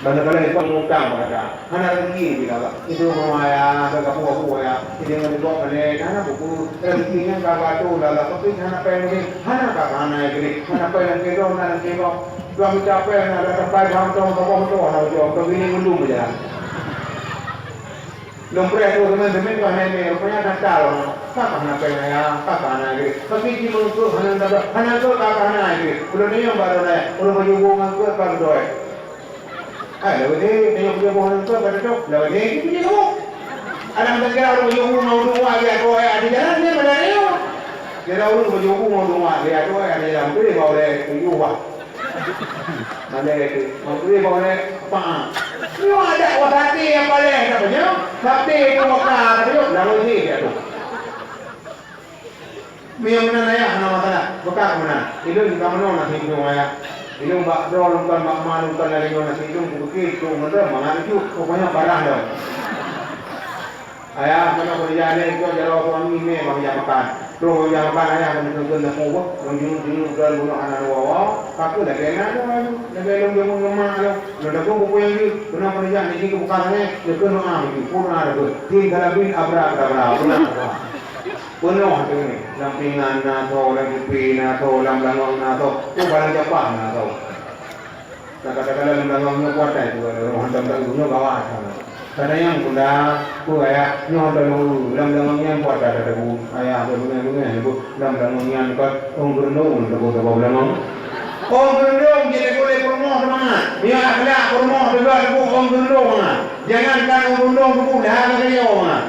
Banda kalian itu mengutang pada hana rezeki bila itu rumah ya, ada kapu-kapu ya, ini dengan dibawa balik, hana buku, rezekinya kagak tu, lala kepit, hana payah ni, hana kagak hana ya gini, hana payah yang kira, hana yang kira, dua minta payah, hana ada tempat, hana tahu, hana tahu, hana tahu, hana tahu, ini belum berjalan. Lom preh tu teman-teman tu hana ni, rupanya dah tahu, kagak hana payah ya, kagak hana ya gini, tapi di mengkuk, hana ada, hana tu, kagak hana ya gini, belum ni yang baru naik, belum menyubuh ngangkut, kagak doa. Hai, lawét hé, tanyoe pujoe boh nangkeueng ka teucok, lawét hé, pujoe boh. Adak meuteugah ureueng bajôh bu ngon udeueng wak geujak trok ayah di jalan, nyan bak dara nyoe. Kira ureueng bajôh bu ngon udeueng wak geujak trok ayah di jalan, beutôi bak ulèe tujoh wak. Mandai tu, beutôi bak ulèe paah. Nyoe adak wah saté nyang paléng, ka nyoe, saté tu meuka, ka nyoe, lam uji dia tu. Meunyoe meunan ayah hana masalah, beuka meunan. Ilôn ka meunoe nasi udeueng ayah. Ilôn bak droe lôn kon, bak ma lôn kon lagèe nyoe nasi udeueng, kupiké, keu meunan mangat jeuet, pokoknya parah lom. Ayah, meunoe keureuja lé, keu jaroe suami mé bak meja makan. Troh bak meja makan, ayah keuneuk kheun-kheun sapeue, lôn jeuet-jeuet droe bunoe hana dua woe, ka keuh lagèe na droe, lagèe lôn jeuet ngon mak lôn. Lôn takheun peue nyang jeuet, keunoe keureuja nyan jih keu buka sangai, lôn kheun doa beuki, pura lôn kheun. Tin salabin abra kadabra, pura. Peunoh teungoh, lam pingan na tho, lam kupi na tho, lam beulangong na tho, oh, barang japah na tho. Kadang-kadang lam beulangong nyoe kuatai tu, ada ureueng hantom tabu nyoe gawat. Kadang nyang bunda, tu ayah, nyoe hantom tabu, lam beulangong nyan kuatai ada tabu. Ayah, beungoh-beungoh, lam beulangong nyan kan, ong geurendong, tabu-tabu beulangong. Ong geurendong, jadi boleh peurumoh semangat. Nyoe akhlak peurumoh teuga tabu, ong geurendong mangat. Jangankan ong geurendong tabu, dah ka nyoe mangat.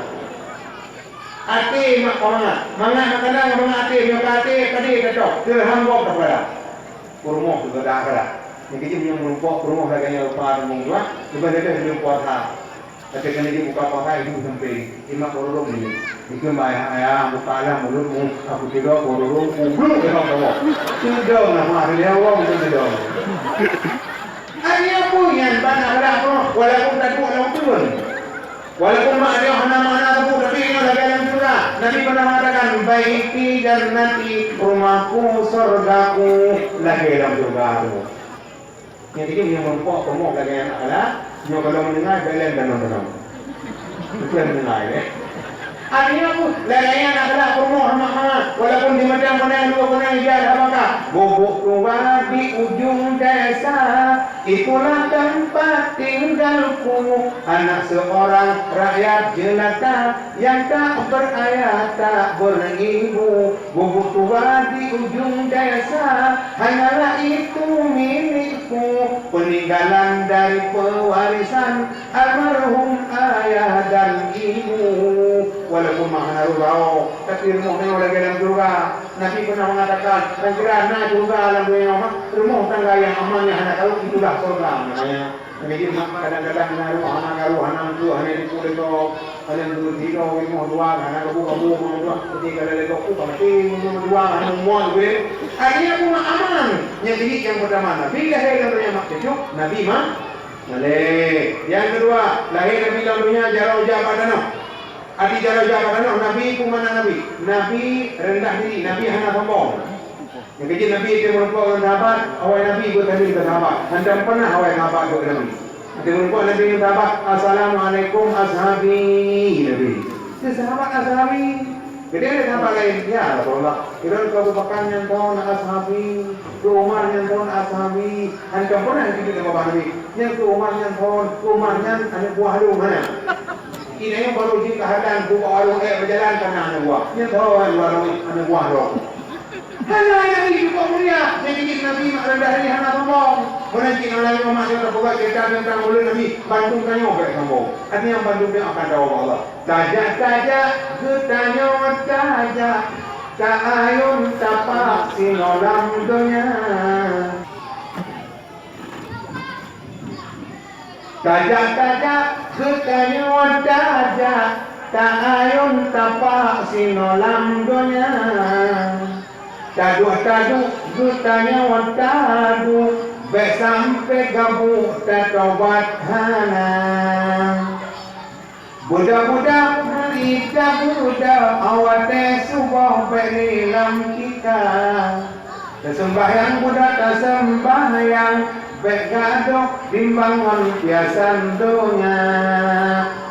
Até mak ka mangat, mangat makanan ka mangat até, meunyoe ka até padé tacok, dirham gob tapeugah. Peurumoh teuga dah ka dah. Nyang keujeuet meunyoe meurumpok peurumoh lagèe nyan rupa rumoh dua, leubeh-leubeh buleuen puasa. Até keuneuk jibuka puasa idup sampai lima puluh ribu. Dikeue bak ayah, ayah, buka lah mulutmu, aku tiga puluh ribu, kubluk di bawah. Sudah nama hari dia orang, sudah. Artinya apa nyan bak anak-anak tu, walaupun tak buat dalam turun. Walaupun mak dia hana makna teupeu, tapi ingat lagèe lam syeuruga. Nabi pernah mengatakan, "Baiti jannati, rumahku sorgaku," lagèe lam syeuruga tu. Nyang keuneuk nyang meurumpok peurumoh lagèe anak kala, nyoe kalau mendengar, jalan danau-danau. Bukan mendengar, ya. Artinya apa? Lagèe anak kala peurumoh mak-mak, walaupun di Medan menang, dua menang, ija dah bakal. Gubuk tuha di ujung desa, itulah tempat tinggalku. Anak seorang rakyat jelata yang tak berayah, tak beribu. Gubuk tuha di ujung desa, hanyalah itu milikku. Peninggalan dari pewarisan almarhum ayah dan ibu. Walaupun mak hana rhah, tapi rumoh nyoe lagèe lam syeuruga. Nabi pernah mengatakan, "Nyang kira na syeuruga lam donya nyoe, rumoh tangga nyang aman, nyang hana karu, itulah syeuruga," katanya. Jadi, mak kadang-kadang na rumoh, hana karu, hana eungkôt, hana dipeuleupah, hana dua, hana kabu-kabu, hana dua, jadi kalau leupah, ku pasti dua, hana mua, gitu. Artinya, aku mak aman. Nyang keuneuk nyang pertama, Nabi lahé lam donya mak cucuk, Nabi mak malèe. Nyang keudua, lahé Nabi lam donya jaroe jak bak tanoh. Arti jaroe jak bak tanoh, Nabi peue makna Nabi? Nabi rendah diri, Nabi hana sombong. Nyang keujeuet Nabi teumeurumpok ngon sahabat, awai Nabi beutanyong keu sahabat. Hantom pernah awai sahabat bak Nabi. Teumeurumpok Nabi ngon sahabat, "Assalamualaikum ashabi," Nabi. Keu sahabat ashabi. Jadi ada sahabat lain, "Ya Rasulullah, kira keu Abu Bakar nyan thon ashabi, keu Umar nyan thon ashabi." Hantom pernah Nabi teumeurumpok Nabi. Nyan keu Umar nyan thon, keu Umar nyan aneuk buah lôn hana. Inong nyang barô jeuet keu hadan, buka warông ék beujalan, kana aneuk buah. Nyan thon warông aneuk buah lôn. Hana, Nabi cukup mulia. Nyang jeuet Nabi mak rendah diri hana sombong. Meunan cit ngon lagèe umat nyoe tapeugah cerita teuntang ulôn Nabi, bandum tanyoe bèk sombong. Artinya bandum nyoe akan tawoe bak Allah. Tajak-tajak geutanyoe tajak, ta ayôn tapak sinoe lam donya. Tajak-tajak geutanyoe tajak, ta ayôn tapak sinoe lam donya. Taduek-taduek geutanyoe taduek, bèk sampoe gabuk tatobat hana. Budak-budak bri tabudak, watèe suboh bèk lé lam tika. Taseumbahyang budak taseumbahyang, bèk gadôh bimbang ngon piasan donya.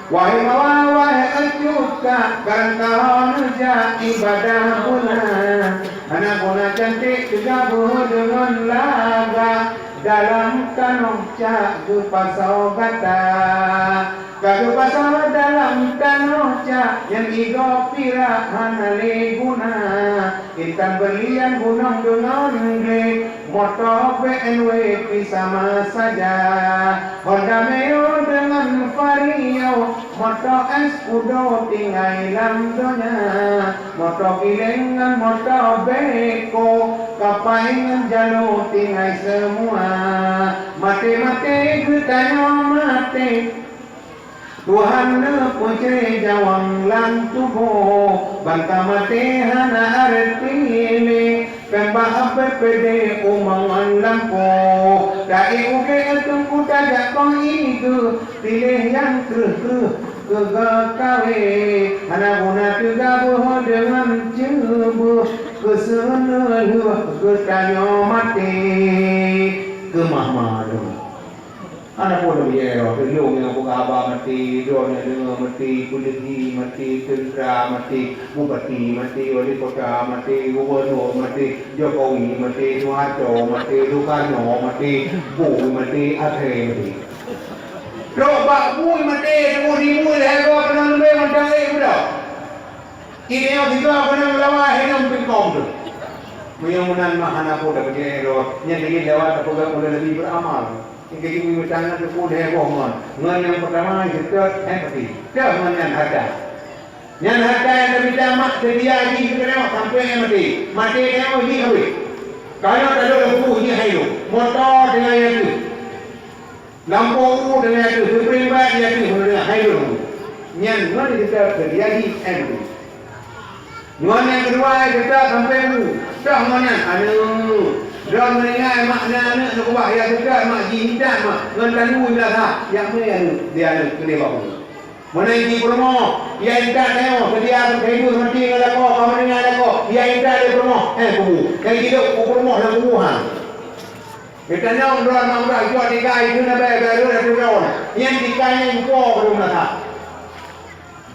Wahé mawa, wahé cut kak, barangkaho neujak ibadah beuna. Hana guna cantik teugaboh deungon lagak, dalam tanoh cak geupasoe gata. Ka geupasoe dalam tanoh cak, nyang igoe pirak hana lé guna. Intan beurlian gunong deungon glé, Moto B M W pih sama saja, Honda Mio deungon Vario, moto S Udo tinggai lam donya, moto Giléng ngon moto Beko, kapai ngon jalo tinggai seumua. Maté-maté geutanyoe maté. Tuhan neupeucre jawang lam tuboh, ban ka maté hana areuti lé. Péng bak B P D umong ngon lampôh, taék udeb teungku tajak kong ié geuh, piléh nyang kreueh-kreueh keu geukawe. Hana guna teuga beuhe deungon ceubeuh, keuseue lheueh geutanyoe maté keumah malu. Hana peue lom jeuet rot, lôn nyang buka haba maté, droeneuh deungoe maté, peuleuhi maté, teuntra maté, bupati maté, wali kota maté, gubernur maté, Jokowi maté, Soeharto maté, Soekarno maté, Bui maté, Athé maté. Trok bak Bui maté, teungku di Bui lhèe goe keunong leubeh mantong ék muda. Ideologi droe keunong lawan hinom pinkong tu. Meunyoe meunan mah hana peue tapeujeuet rot, nyan lagèe lewat tapeugah ulôn Nabi beuramal. Nyang keujiôh meutangan teupeu lhèe boh ngon, ngon nyang peutama jiteutot, eh, maté. Teuh ngon nyan hareuta. Nyan hareuta nyang teubiet mak seudia jih keunoe sampoe maté. Maté nyoe jih habéh. Ka nyoe tadok lam kubu jih hai lôn. Moto tinggai ateueh. Lampôh u tinggai ateueh, seuprieng bak jih ateueh, hai lôn. Nyan ngon jiteutot seudia jih, eh, maté. Ngon nyang keudua, teutot sampoe u. Toh ngon nyan, aneuk. Droe meuninggai mak na aneuk neukeubah, ya teutot mak jih intat mak. Ngon tandu iblih ha, yak mé aneuk, di aneuk keudeh bak u. Meunan jih peurumoh, ya intat nyoe, seudia keu hidup mati ngon lakoe, ka meuninggai lakoe, ya intat di peurumoh, eh, kubu. Nyang jidok u peurumoh lam kubu ha. Geutanyong droe mak udah jok tinggai, itu na bèe, bèe rhot ateueh droe. Nyan tinggai nyan po keu meunasah.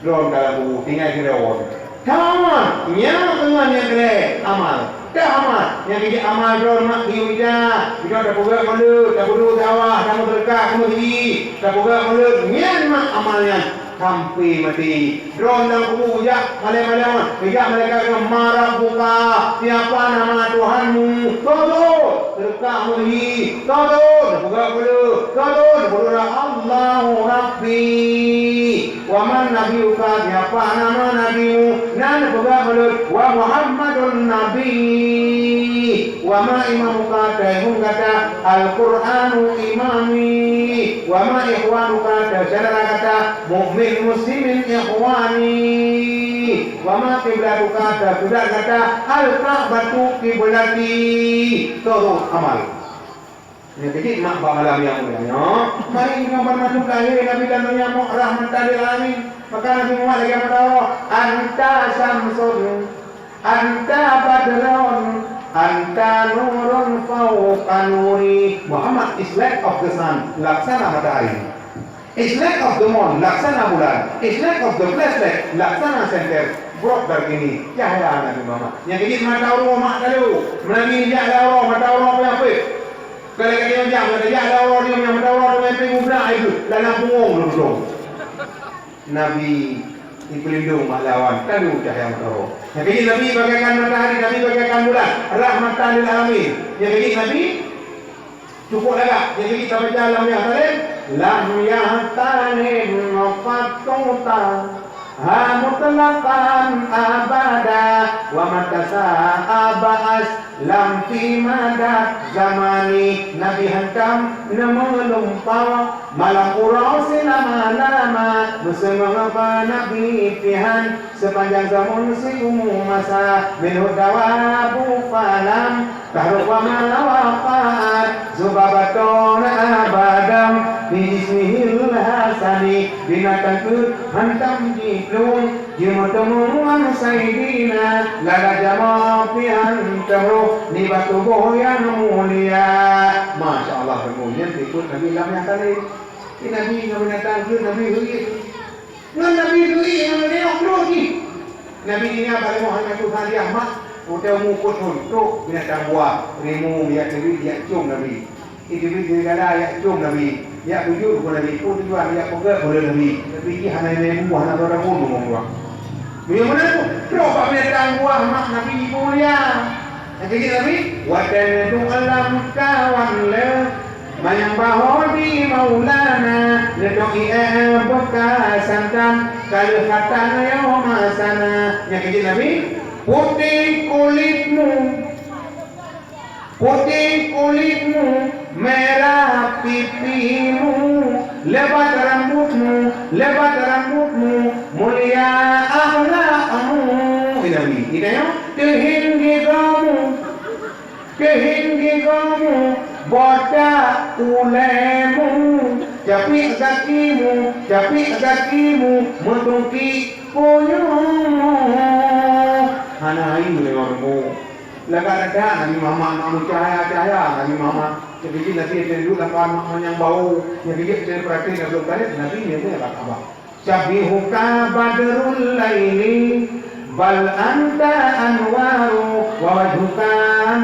Droe dalam kubu tinggai sidroe. Tamat, nyan teungoh nyang keu lhèe amal. Tamat, nyang keu jih amal droe mak geuyue mita, mita tapeugah meuleuet, tapeuduek dakwah, tameuseudeukah, tameuseugi, tapeugah meuleuet, nyan mak amal nyan sampoe maté. Droe lam kubu geujak malèe-malèe, geujak malaikat nyan, "Man rabbuka?" Siapa nama Tuhanmu? Teutot, seudeukah meuseugi. Teutot, tapeugah meuleuet. Teutot, tapeugah, "Allahu Rabbi." "Wa man nabiyuka?" Siapa nama nabimu? Nan peugah meuleuet, "Wa Muhammadun Nabi." "Wa ma imamuka?" Teuhong gata, "Al-Qur'anu imami." "Wa ma ikhwanuka?" Teuh syedara gata, mukmin muslimin ikhwani. "Wa ma qiblatuka?" Teuh kiblat gata, "Al-Ka'batu qiblati." Teuh amal. Nyan keuh jih mak bak malam nyang mulia nyoe. Mari inong banmandum lahé Nabi lam donya mok rahmatan lil alamin. Maka Nabi Muhammad lagèe mata uroe, "Anta syamsun, anta badrun, anta nurun fauqa nuri." Muhammad is light of the sun, laksana matahari. Is light of the moon, laksana bulan. Is light of the flashlight, laksana senter. Brok darkini, cahya Nabi Muhammad. Nyang keuh jih mata uroe mak talu. Nabi jak lam uroe, mata uroe peunyapét. Kalau kata nyang jak, kata jak lam uroe, nyang mata uroe, nyang peuet muda itu, dalam punggong tu betul. Nabi dipeulindong mak lawan, talu cahya mata uroe. Nyang keuh jih Nabi bagaikan matahari, Nabi bagaikan bulan, rahmatan lil alamin. Nyang keuh jih Nabi Cukup lagak, jadi kita baca lam yahtalin, lam yahtalin qattu ha mutlaqan abada, wa mata sa'a ba'as lam fi madad zamani. Nabi hantam neumeulumpau malam uroe silama-lama, meuseumeung Nabi pihan sepanjang zaman siumu masa, minhu dawabu falam Tahruf wa ma waqa'at zubabatun abadan fi jismihil hasani. Binatang keuh hantam jiplueng, jimeuteumé ngon Saidina, lala jamoe pih han teuroh nibak tuboh nyang mulia. Masya Allah, teungku, nyan tipeu Nabi lam nyang kali. Di Nabi ngon binatang keuh Nabi heuet. Ngon Nabi turi ngon leunyok brôk jih. Nabi ingat bak leumoh hana tuha diah mak, watèe umu peuet thôn, trok binatang buah, rimu, jak teubiet, jak com Nabi. Teubiet serigala, jak com Nabi. Jak tujôh rupa Nabi, peue tujuan, jak peugèt keu Nabi. Tapi jih hana lé buah, hana soe taphôn rumoh buah. Meunyoe meunan, trok bak binatang buah mak Nabi jipeumulia. Nyang keujeuet Nabi, watée neuduek lam kawan le, manyang bahô di Maulana, neudok ié beuka santan, ka lheueh khatan yoh masana. Nyang keujeuet Nabi, putéh kulitmu, putéh kulitmu, merah pipimu, lebat rambutmu, lebat rambutmu, mulia akhlakmu. Ih Nabi, ih tanyoe, keuhing gigomu, keuhing gigomu, botak ulemu, capiek gakimu, capiek gakimu, meutungki punyumu. Hana ayu lé ureuëng. Lagak that Nabi Muhammad, mak meucahya-cahya Nabi Muhammad. Jadi Nabi yang duduk lapan mak yang bau, yang dia perhatikan Abdul Karim, Nabi yang dia kata apa? Syabihuka badrul laili, bal anta anwaru, wa wajhuka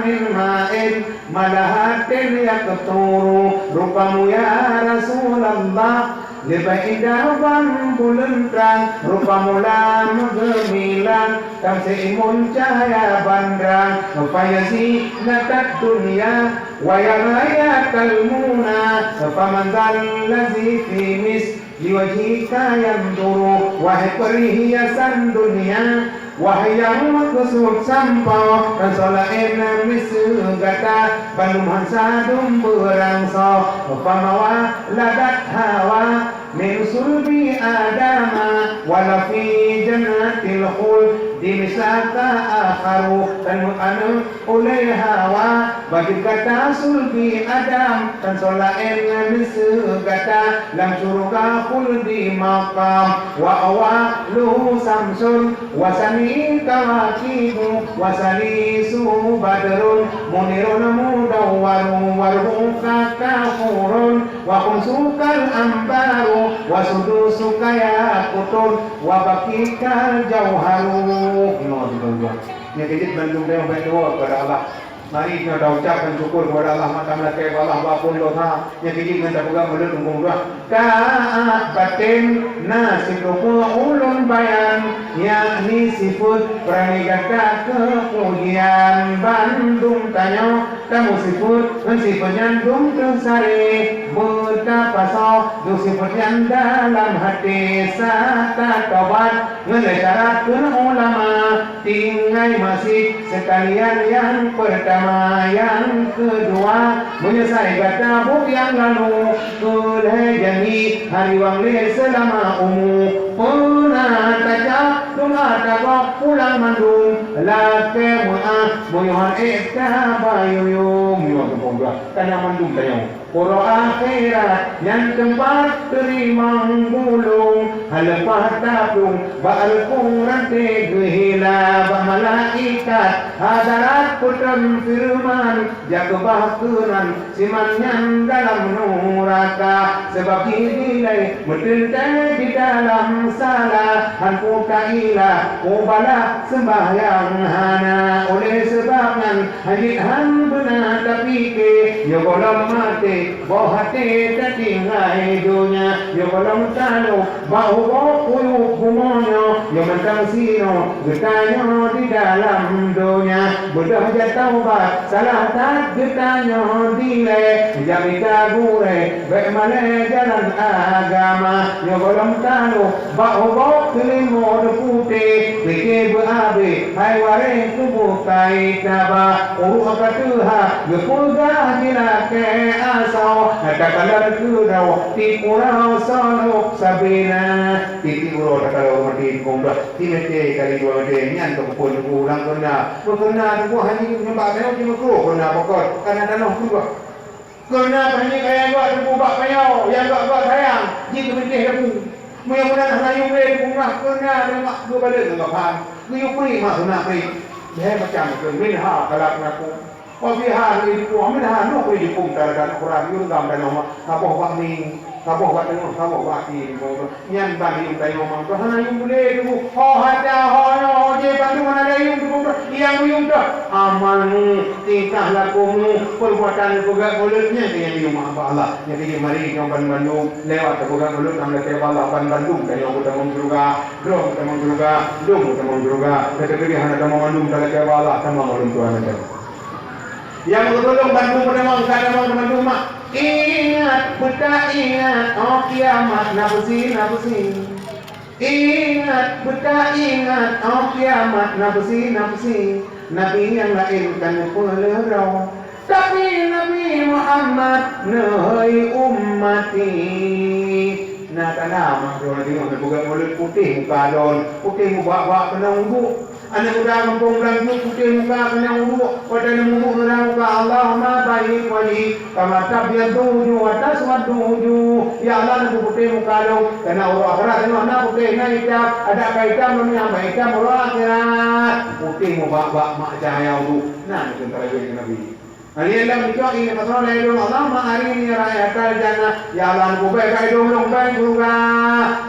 min ma'in, malahatin yaqturu. Rupamu ya Rasulullah, leubeh indah ban buleuen trang, rupamu lam geumilang, tam seuimun cahya bandrang, fa ya zinatat dunya, wa ya ghayatal muna, fa man dzal ladzi fi mis- Liwajhika yanzuru, wahai perhiasan dunia, wahai nyang meukeusut sampoe, ransok laén miseue gata, bandum hansa dum beurangsoe. Fama waladat Hawa min sulbi Adama, wala fi jannatil khuldi misaka akharu, dan meuaneuk Ulée Hawa, bak gata sulbi Adam, tan soe laén ngon miseue gata, lam syeuruga khuldi maqam. Wa awwaluhu syamsun, wa sani kawakibu, wa salisuhu badrun, munirun mudawwarun, wa rubu'uka kafurun, wa khumsukal anbaru, wa sudusuka yaqutun, wa baqika jauharu. Nyoe di Allah. Nyang keujeuet bandum teuh bèk tuwoe keupada Allah. Mari nyoe taucabkan syukur keupada Allah, mata meulakèe bak Allah bak phon dosa. Nyang keujeuet ngon tapeugah meuleuet muphom doa. Taat baten na siteupeu ulôn bayan, yakni sifeuet peurani gata keu pujian. Bandum tanyoe tameusifeuet ngon sifeuet nyan dum teuh saré. Beutapasoe dum sifeuet nyan dalam até, sa tatobat ngon lé syarat kheun ulama. Tinggai masjid seukalian nyang peurtama, nyang keudua, meunyoe sai gata buet nyang lalu, keu lhèe janji hari wang lé seulama umu. Peuna tacak dum atra gob pulang mandum, lakèe meu'ah meunyoe han ék tabayuem. Nyoe teupeu dua kana mandum tanyoe. Uroe akhirat nyan teumpat teurimong bulong, haleupah taplueng bak reupung ranté geuhila bak malaikat hadarat peutrön feureuman, jak keubah keunan siman nyan dalam nuraka. Sabab jih dilèe meuteuntèe di dalam sala, han peue taila, peue bala seumbahyang hana. Oleh sabab nyan, hana jeuet han beuna tapike, nyoe gohlom maté, boh até tatinggai donya, nyoe gohlom taloh bak uroe kuyup bumoe nyoe, nyoe mantong sinoe geutanyoe di dalam donya. Beudôh jak taubat, salah that geutanyoe dilèe, jak mita gurèe, bèk malèe jalan agama. Nyoe gohlom taloh bak uroe keulimong putéh, pike beuabéh, hai waréh keubukai taba. Uruek ka teuhah geupeugah jilakèe asoe, takalon keudroe tiep uroe solok sabena. Tiep-tiep uroe takalon meuti, muphom dua. Timeute kali dua meute, nyan teupeue teungku ureueng keuna. Meukeuna teungku hana nyumbang tanyoe, jimeukruh keuna bukon, kana tanoh keudua. Keuna panyang kaya geuh teungku bak payau, nyang geuh-geuh sayang, jikeumintéh debu. Meunyoe meunan hana yum lé teungku meunan, keuna deungon geubalek ngon gobnyan. Geuyue pri mak geuh na pri. Lhèe macam keu minha khalaqnakum. Wa fiha nu'idukum, minha nukhrijukum taratan ukhra, yue reugam tanoh mak, saboh bak mi, saboh bak teungoh, saboh bak até. Nyan ban yum tanyoe mang, hana yum lé teungku. Ho hata, ho nyoe, ho jih, bandum hana lé yum teungku. Nyang yum teuh amalmu, tingkah lakumu, peurbuatan peugah mulut nyan keuh nyang yum bak Allah. Nyan keuh mari nyoe ban bandum lewat tapeugah mulut nyang lakèe bak Allah, ban bandum tanyoe beutamong syeuruga, droe beutamong syeuruga, dum beutamong syeuruga. Nyan keuh hana tamong mandum talakèe bak Allah, tamong lom Tuhan aja. Nyang meutulông bantu peuneumang, ka neumang bantu mak. Ingat, beutaingat, oh kiamat, nafsi, nafsi. Ingat, beutaingat, oh kiamat, nafsi, nafsi. Nabi nyang laén ka neupeuleurô, tapi Nabi Muhammad neuhôi ummati. Na tanda mak droe teuh neupeugah mulod putéh muka lôn, putéh mubak-bak keunoe uruek. Aneuk muda gampông Blang Jweuet putéh muka keunoe uruek, watèe neumubuet neurang muka, Allahumma bayyid wajhi kama tabyaddu wujuh wa taswaddu wujuh. Ya Allah, neupeuputéh muka lôn, kareuna uroe akhirat nyoe na putéh na itam, adak ka itam lom nyan, bah itam uroe akhirat. Putéh mubak-bak mak cahya uruek, na neukheun taraweeh keu Nabi. Hari lom nyoe ini pasoe lagèe lôn, Allahumma arini raihatal jannah. Ya Allah, neupeubuet bak idông lôn bèe syeuruga.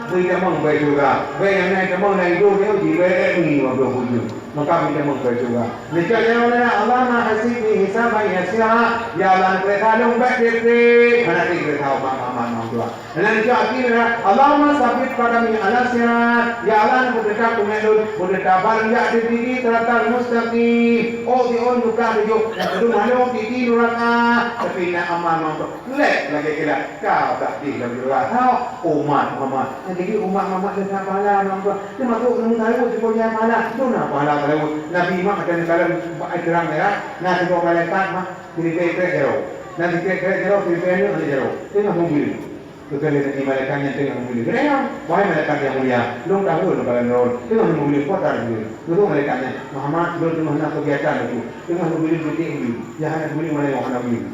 Bri tamong bèe syeuruga. Bèe nyang na tamong lam idông nyoe jibèe ék mi dua ploh bujur. Maka bri tamong bèe syeuruga. Neucok jaroe lôn, Allahumma hasibni hisaban yasira. Ya Allah, neupeuriksa lôn bèk trép-trép. Hana trép peuriksa umat Muhammad nyang dua. Neucok até lôn, Allahumma tsabbit qadami 'alas sirat. Ya Allah, neupeuteuntang teumèe lôn, peuteuntang ban jak di siratal mustaqim. Oh, siôn buka tujoh, nyang keudua malông di nuraka. Tapi na amal mantong. Lhèe lagèe kilat, ka takdeh lam syeuruga. Tau, umat Muhammad. Nyang jadi umat Muhammad teuka pahala mantong. Teumasuk ureueng teuraweuh sigoe pahala. Tuna pahala teuraweuh. Nabi mak ada dalam bak terang merah. Na sigoe malaikat mak. Jadi pek-pek jaroe. Na dipek-pek jaroe, dipek aneuk jaroe. Teungoh meubileuen. Keukeuleh lagèe malaikat nyan teungoh meubileuen. Geutanyong, "Wahai malaikat nyang mulia, lôn tahu lôn kalon droe, teungoh meubileuen, peue that meubileuen?" Geujaweueb malaikat nyan, "Muhammad, lôn teungoh na keugiatan laju, teungoh meubileuen beutek ujeuen. Nyang hana meubileuen, malèe nyoe hana ujeuen."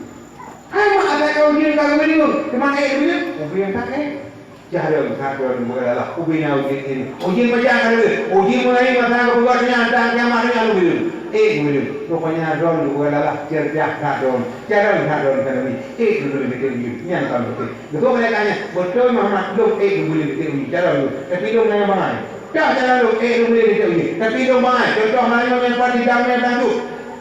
Hai mak, asai ka ujeuen ka meubileuen, teuma ék meubileuen? Meubileuen that ék. Jareung that droe meubileuen lalah, ubé na ujeuen nyan. Ujeuen pajan ka lheueh, ujeuen meulayeue masa geupeugah nyan, dan kiamat nyan meubileuen. Ék meubileuen. Rupanya droe meubileuen lalah, cerdas that droe. Jareung that droe ka lheueh. Ék meubileuen beutek ujeuen. Nyan ka meubileuen. Geukheun malaikat nyan, "Beutôi Muhammad, lôn ék lôn beuleuen beutek ujeuen, cara lôn, tapi lôn nyan bangai. Dah cara lôn ék lôn beuleuen beutek ujeuen, tapi lôn bangai." Contoh, meunyoe nyan pat di dam nyan tantu.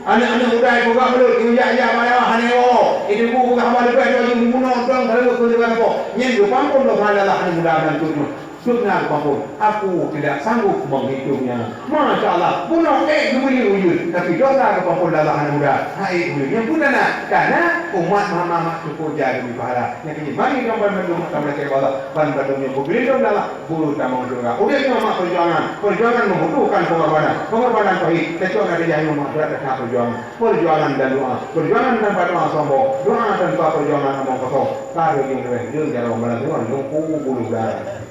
Aneuk-aneuk muda jipeugah bacut, jipeujak-jak bak dakwah hana jiwoe. Jideungo peugah haba leubeh, laju jibunoe dong, ka lheueh keu teuka lampôh. Nyan geupampon lom hana lah aneuk muda tantu nyoe. Sukna geupampon, aku tidak sanggup menghitungnya. Masya Allah, bunoe ék geubri ujeuen, tapi dosa geupampon lala hana muda. Ha, ék geubri. Nyang peue na? Karena umat Muhammad cukup jai geubri pahala. Nyang keuh, mari banmandum tameulakèe bak Allah, banmandum nyang beugeulindong dalam beutamong syeuruga. Udép nyoe mak peujuangan. Peujuangan membutuhkan pengorbanan. Pengorbanan tauhid. Teucok na rijah nyoe mak brat that peujuangan. Peujuangan dan doa. Peujuangan tanpa doa sombong. Doa tanpa peujuangan omong kosong. Ka lheueh jeuet lheueh, jeuet jaroe malam nyoe, lôn kubu bulu darah.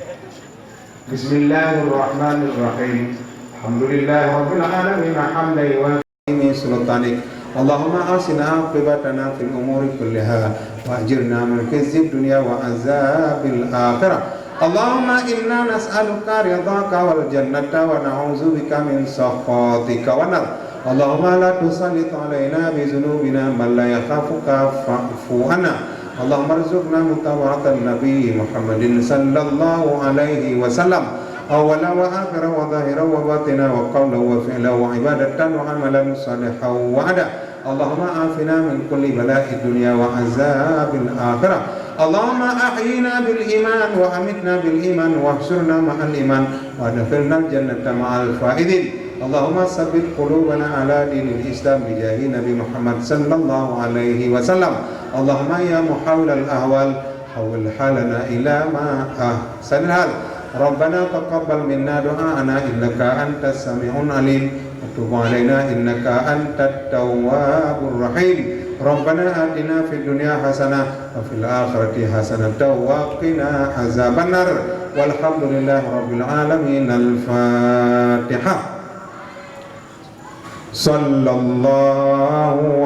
Bismillahirrahmanirrahim. Alhamdulillahirabbil alamin, hamdan yuwafi sultanik. Allahumma ahsin aqibatana fil umuri kulliha wa ajirna min khizyid dunya wa azabil akhirah. Allahumma inna nas'aluka ridhaka wal jannata wa na'udzubika min sakhatika wan nar. Allahumma la tusallit alaina bi dzunubina man la yakhafuka fa'fu anna. Allahumma rzuqna mutaba'atan Nabi Muhammadin sallallahu alaihi wasallam, awwalan wa akhiran wa zahiran wa batinan wa qaulan wa fi'lan wa ibadatan wa amalan salihan wa ada. Allahumma afina min kulli bala'id dunya wa azabil akhirah. Allahumma ahyina bil iman wa amitna bil iman wa ahsyurna ma'al iman wa adkhilnal jannata ma'al faizin. Allahumma tsabbit qulubana ala dinil Islam bi jahi Nabi Muhammad sallallahu alaihi wasallam. Allahumma ya muhawwilal ahwal, hawwil halana ila ma ahsanil hal. Rabbana taqabbal minna du'aana innaka antas sami'ul alim, wa tub alaina innaka antat tawwabur rahim. Rabbana atina fid dunya hasanah wa fil akhirati hasanatan wa qina azabannar. Walhamdulillahi rabbil alamin. Al-Fatihah. Sallallahu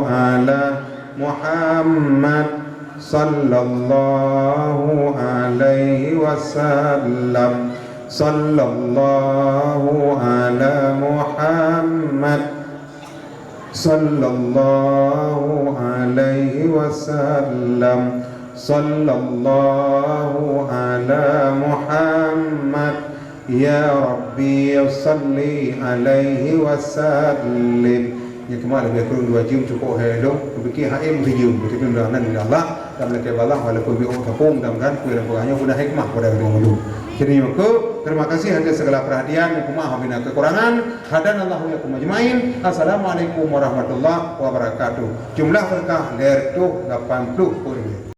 ala Muhammad. Sallallahu alaihi wasallam. Sallallahu ala Muhammad. Sallallahu alaihi wasallam. Sallallahu ala Muhammad. Ya Rabbi salli alaihi wasallim. Nyan teuma leubeh kureueng dua jeuem cukôp hai lôn. Kupikir hai meuhijeuem, beutôi keunan dari Allah. Dan meulakèe bak Allah, walaupun biôh tapông, mudah-mudahan peue lam peugah nyoe guna hikmah pada ureueng ulôn. Jadi, meukeue, terima kasih atas segala perhatian, mohon maaf bila kekurangan. Hadanallahu wa iyyakum ajmain. Assalamualaikum warahmatullahi wabarakatuh. Jumlah berkah lhèe reutôh lapan ploh peuet ringgit.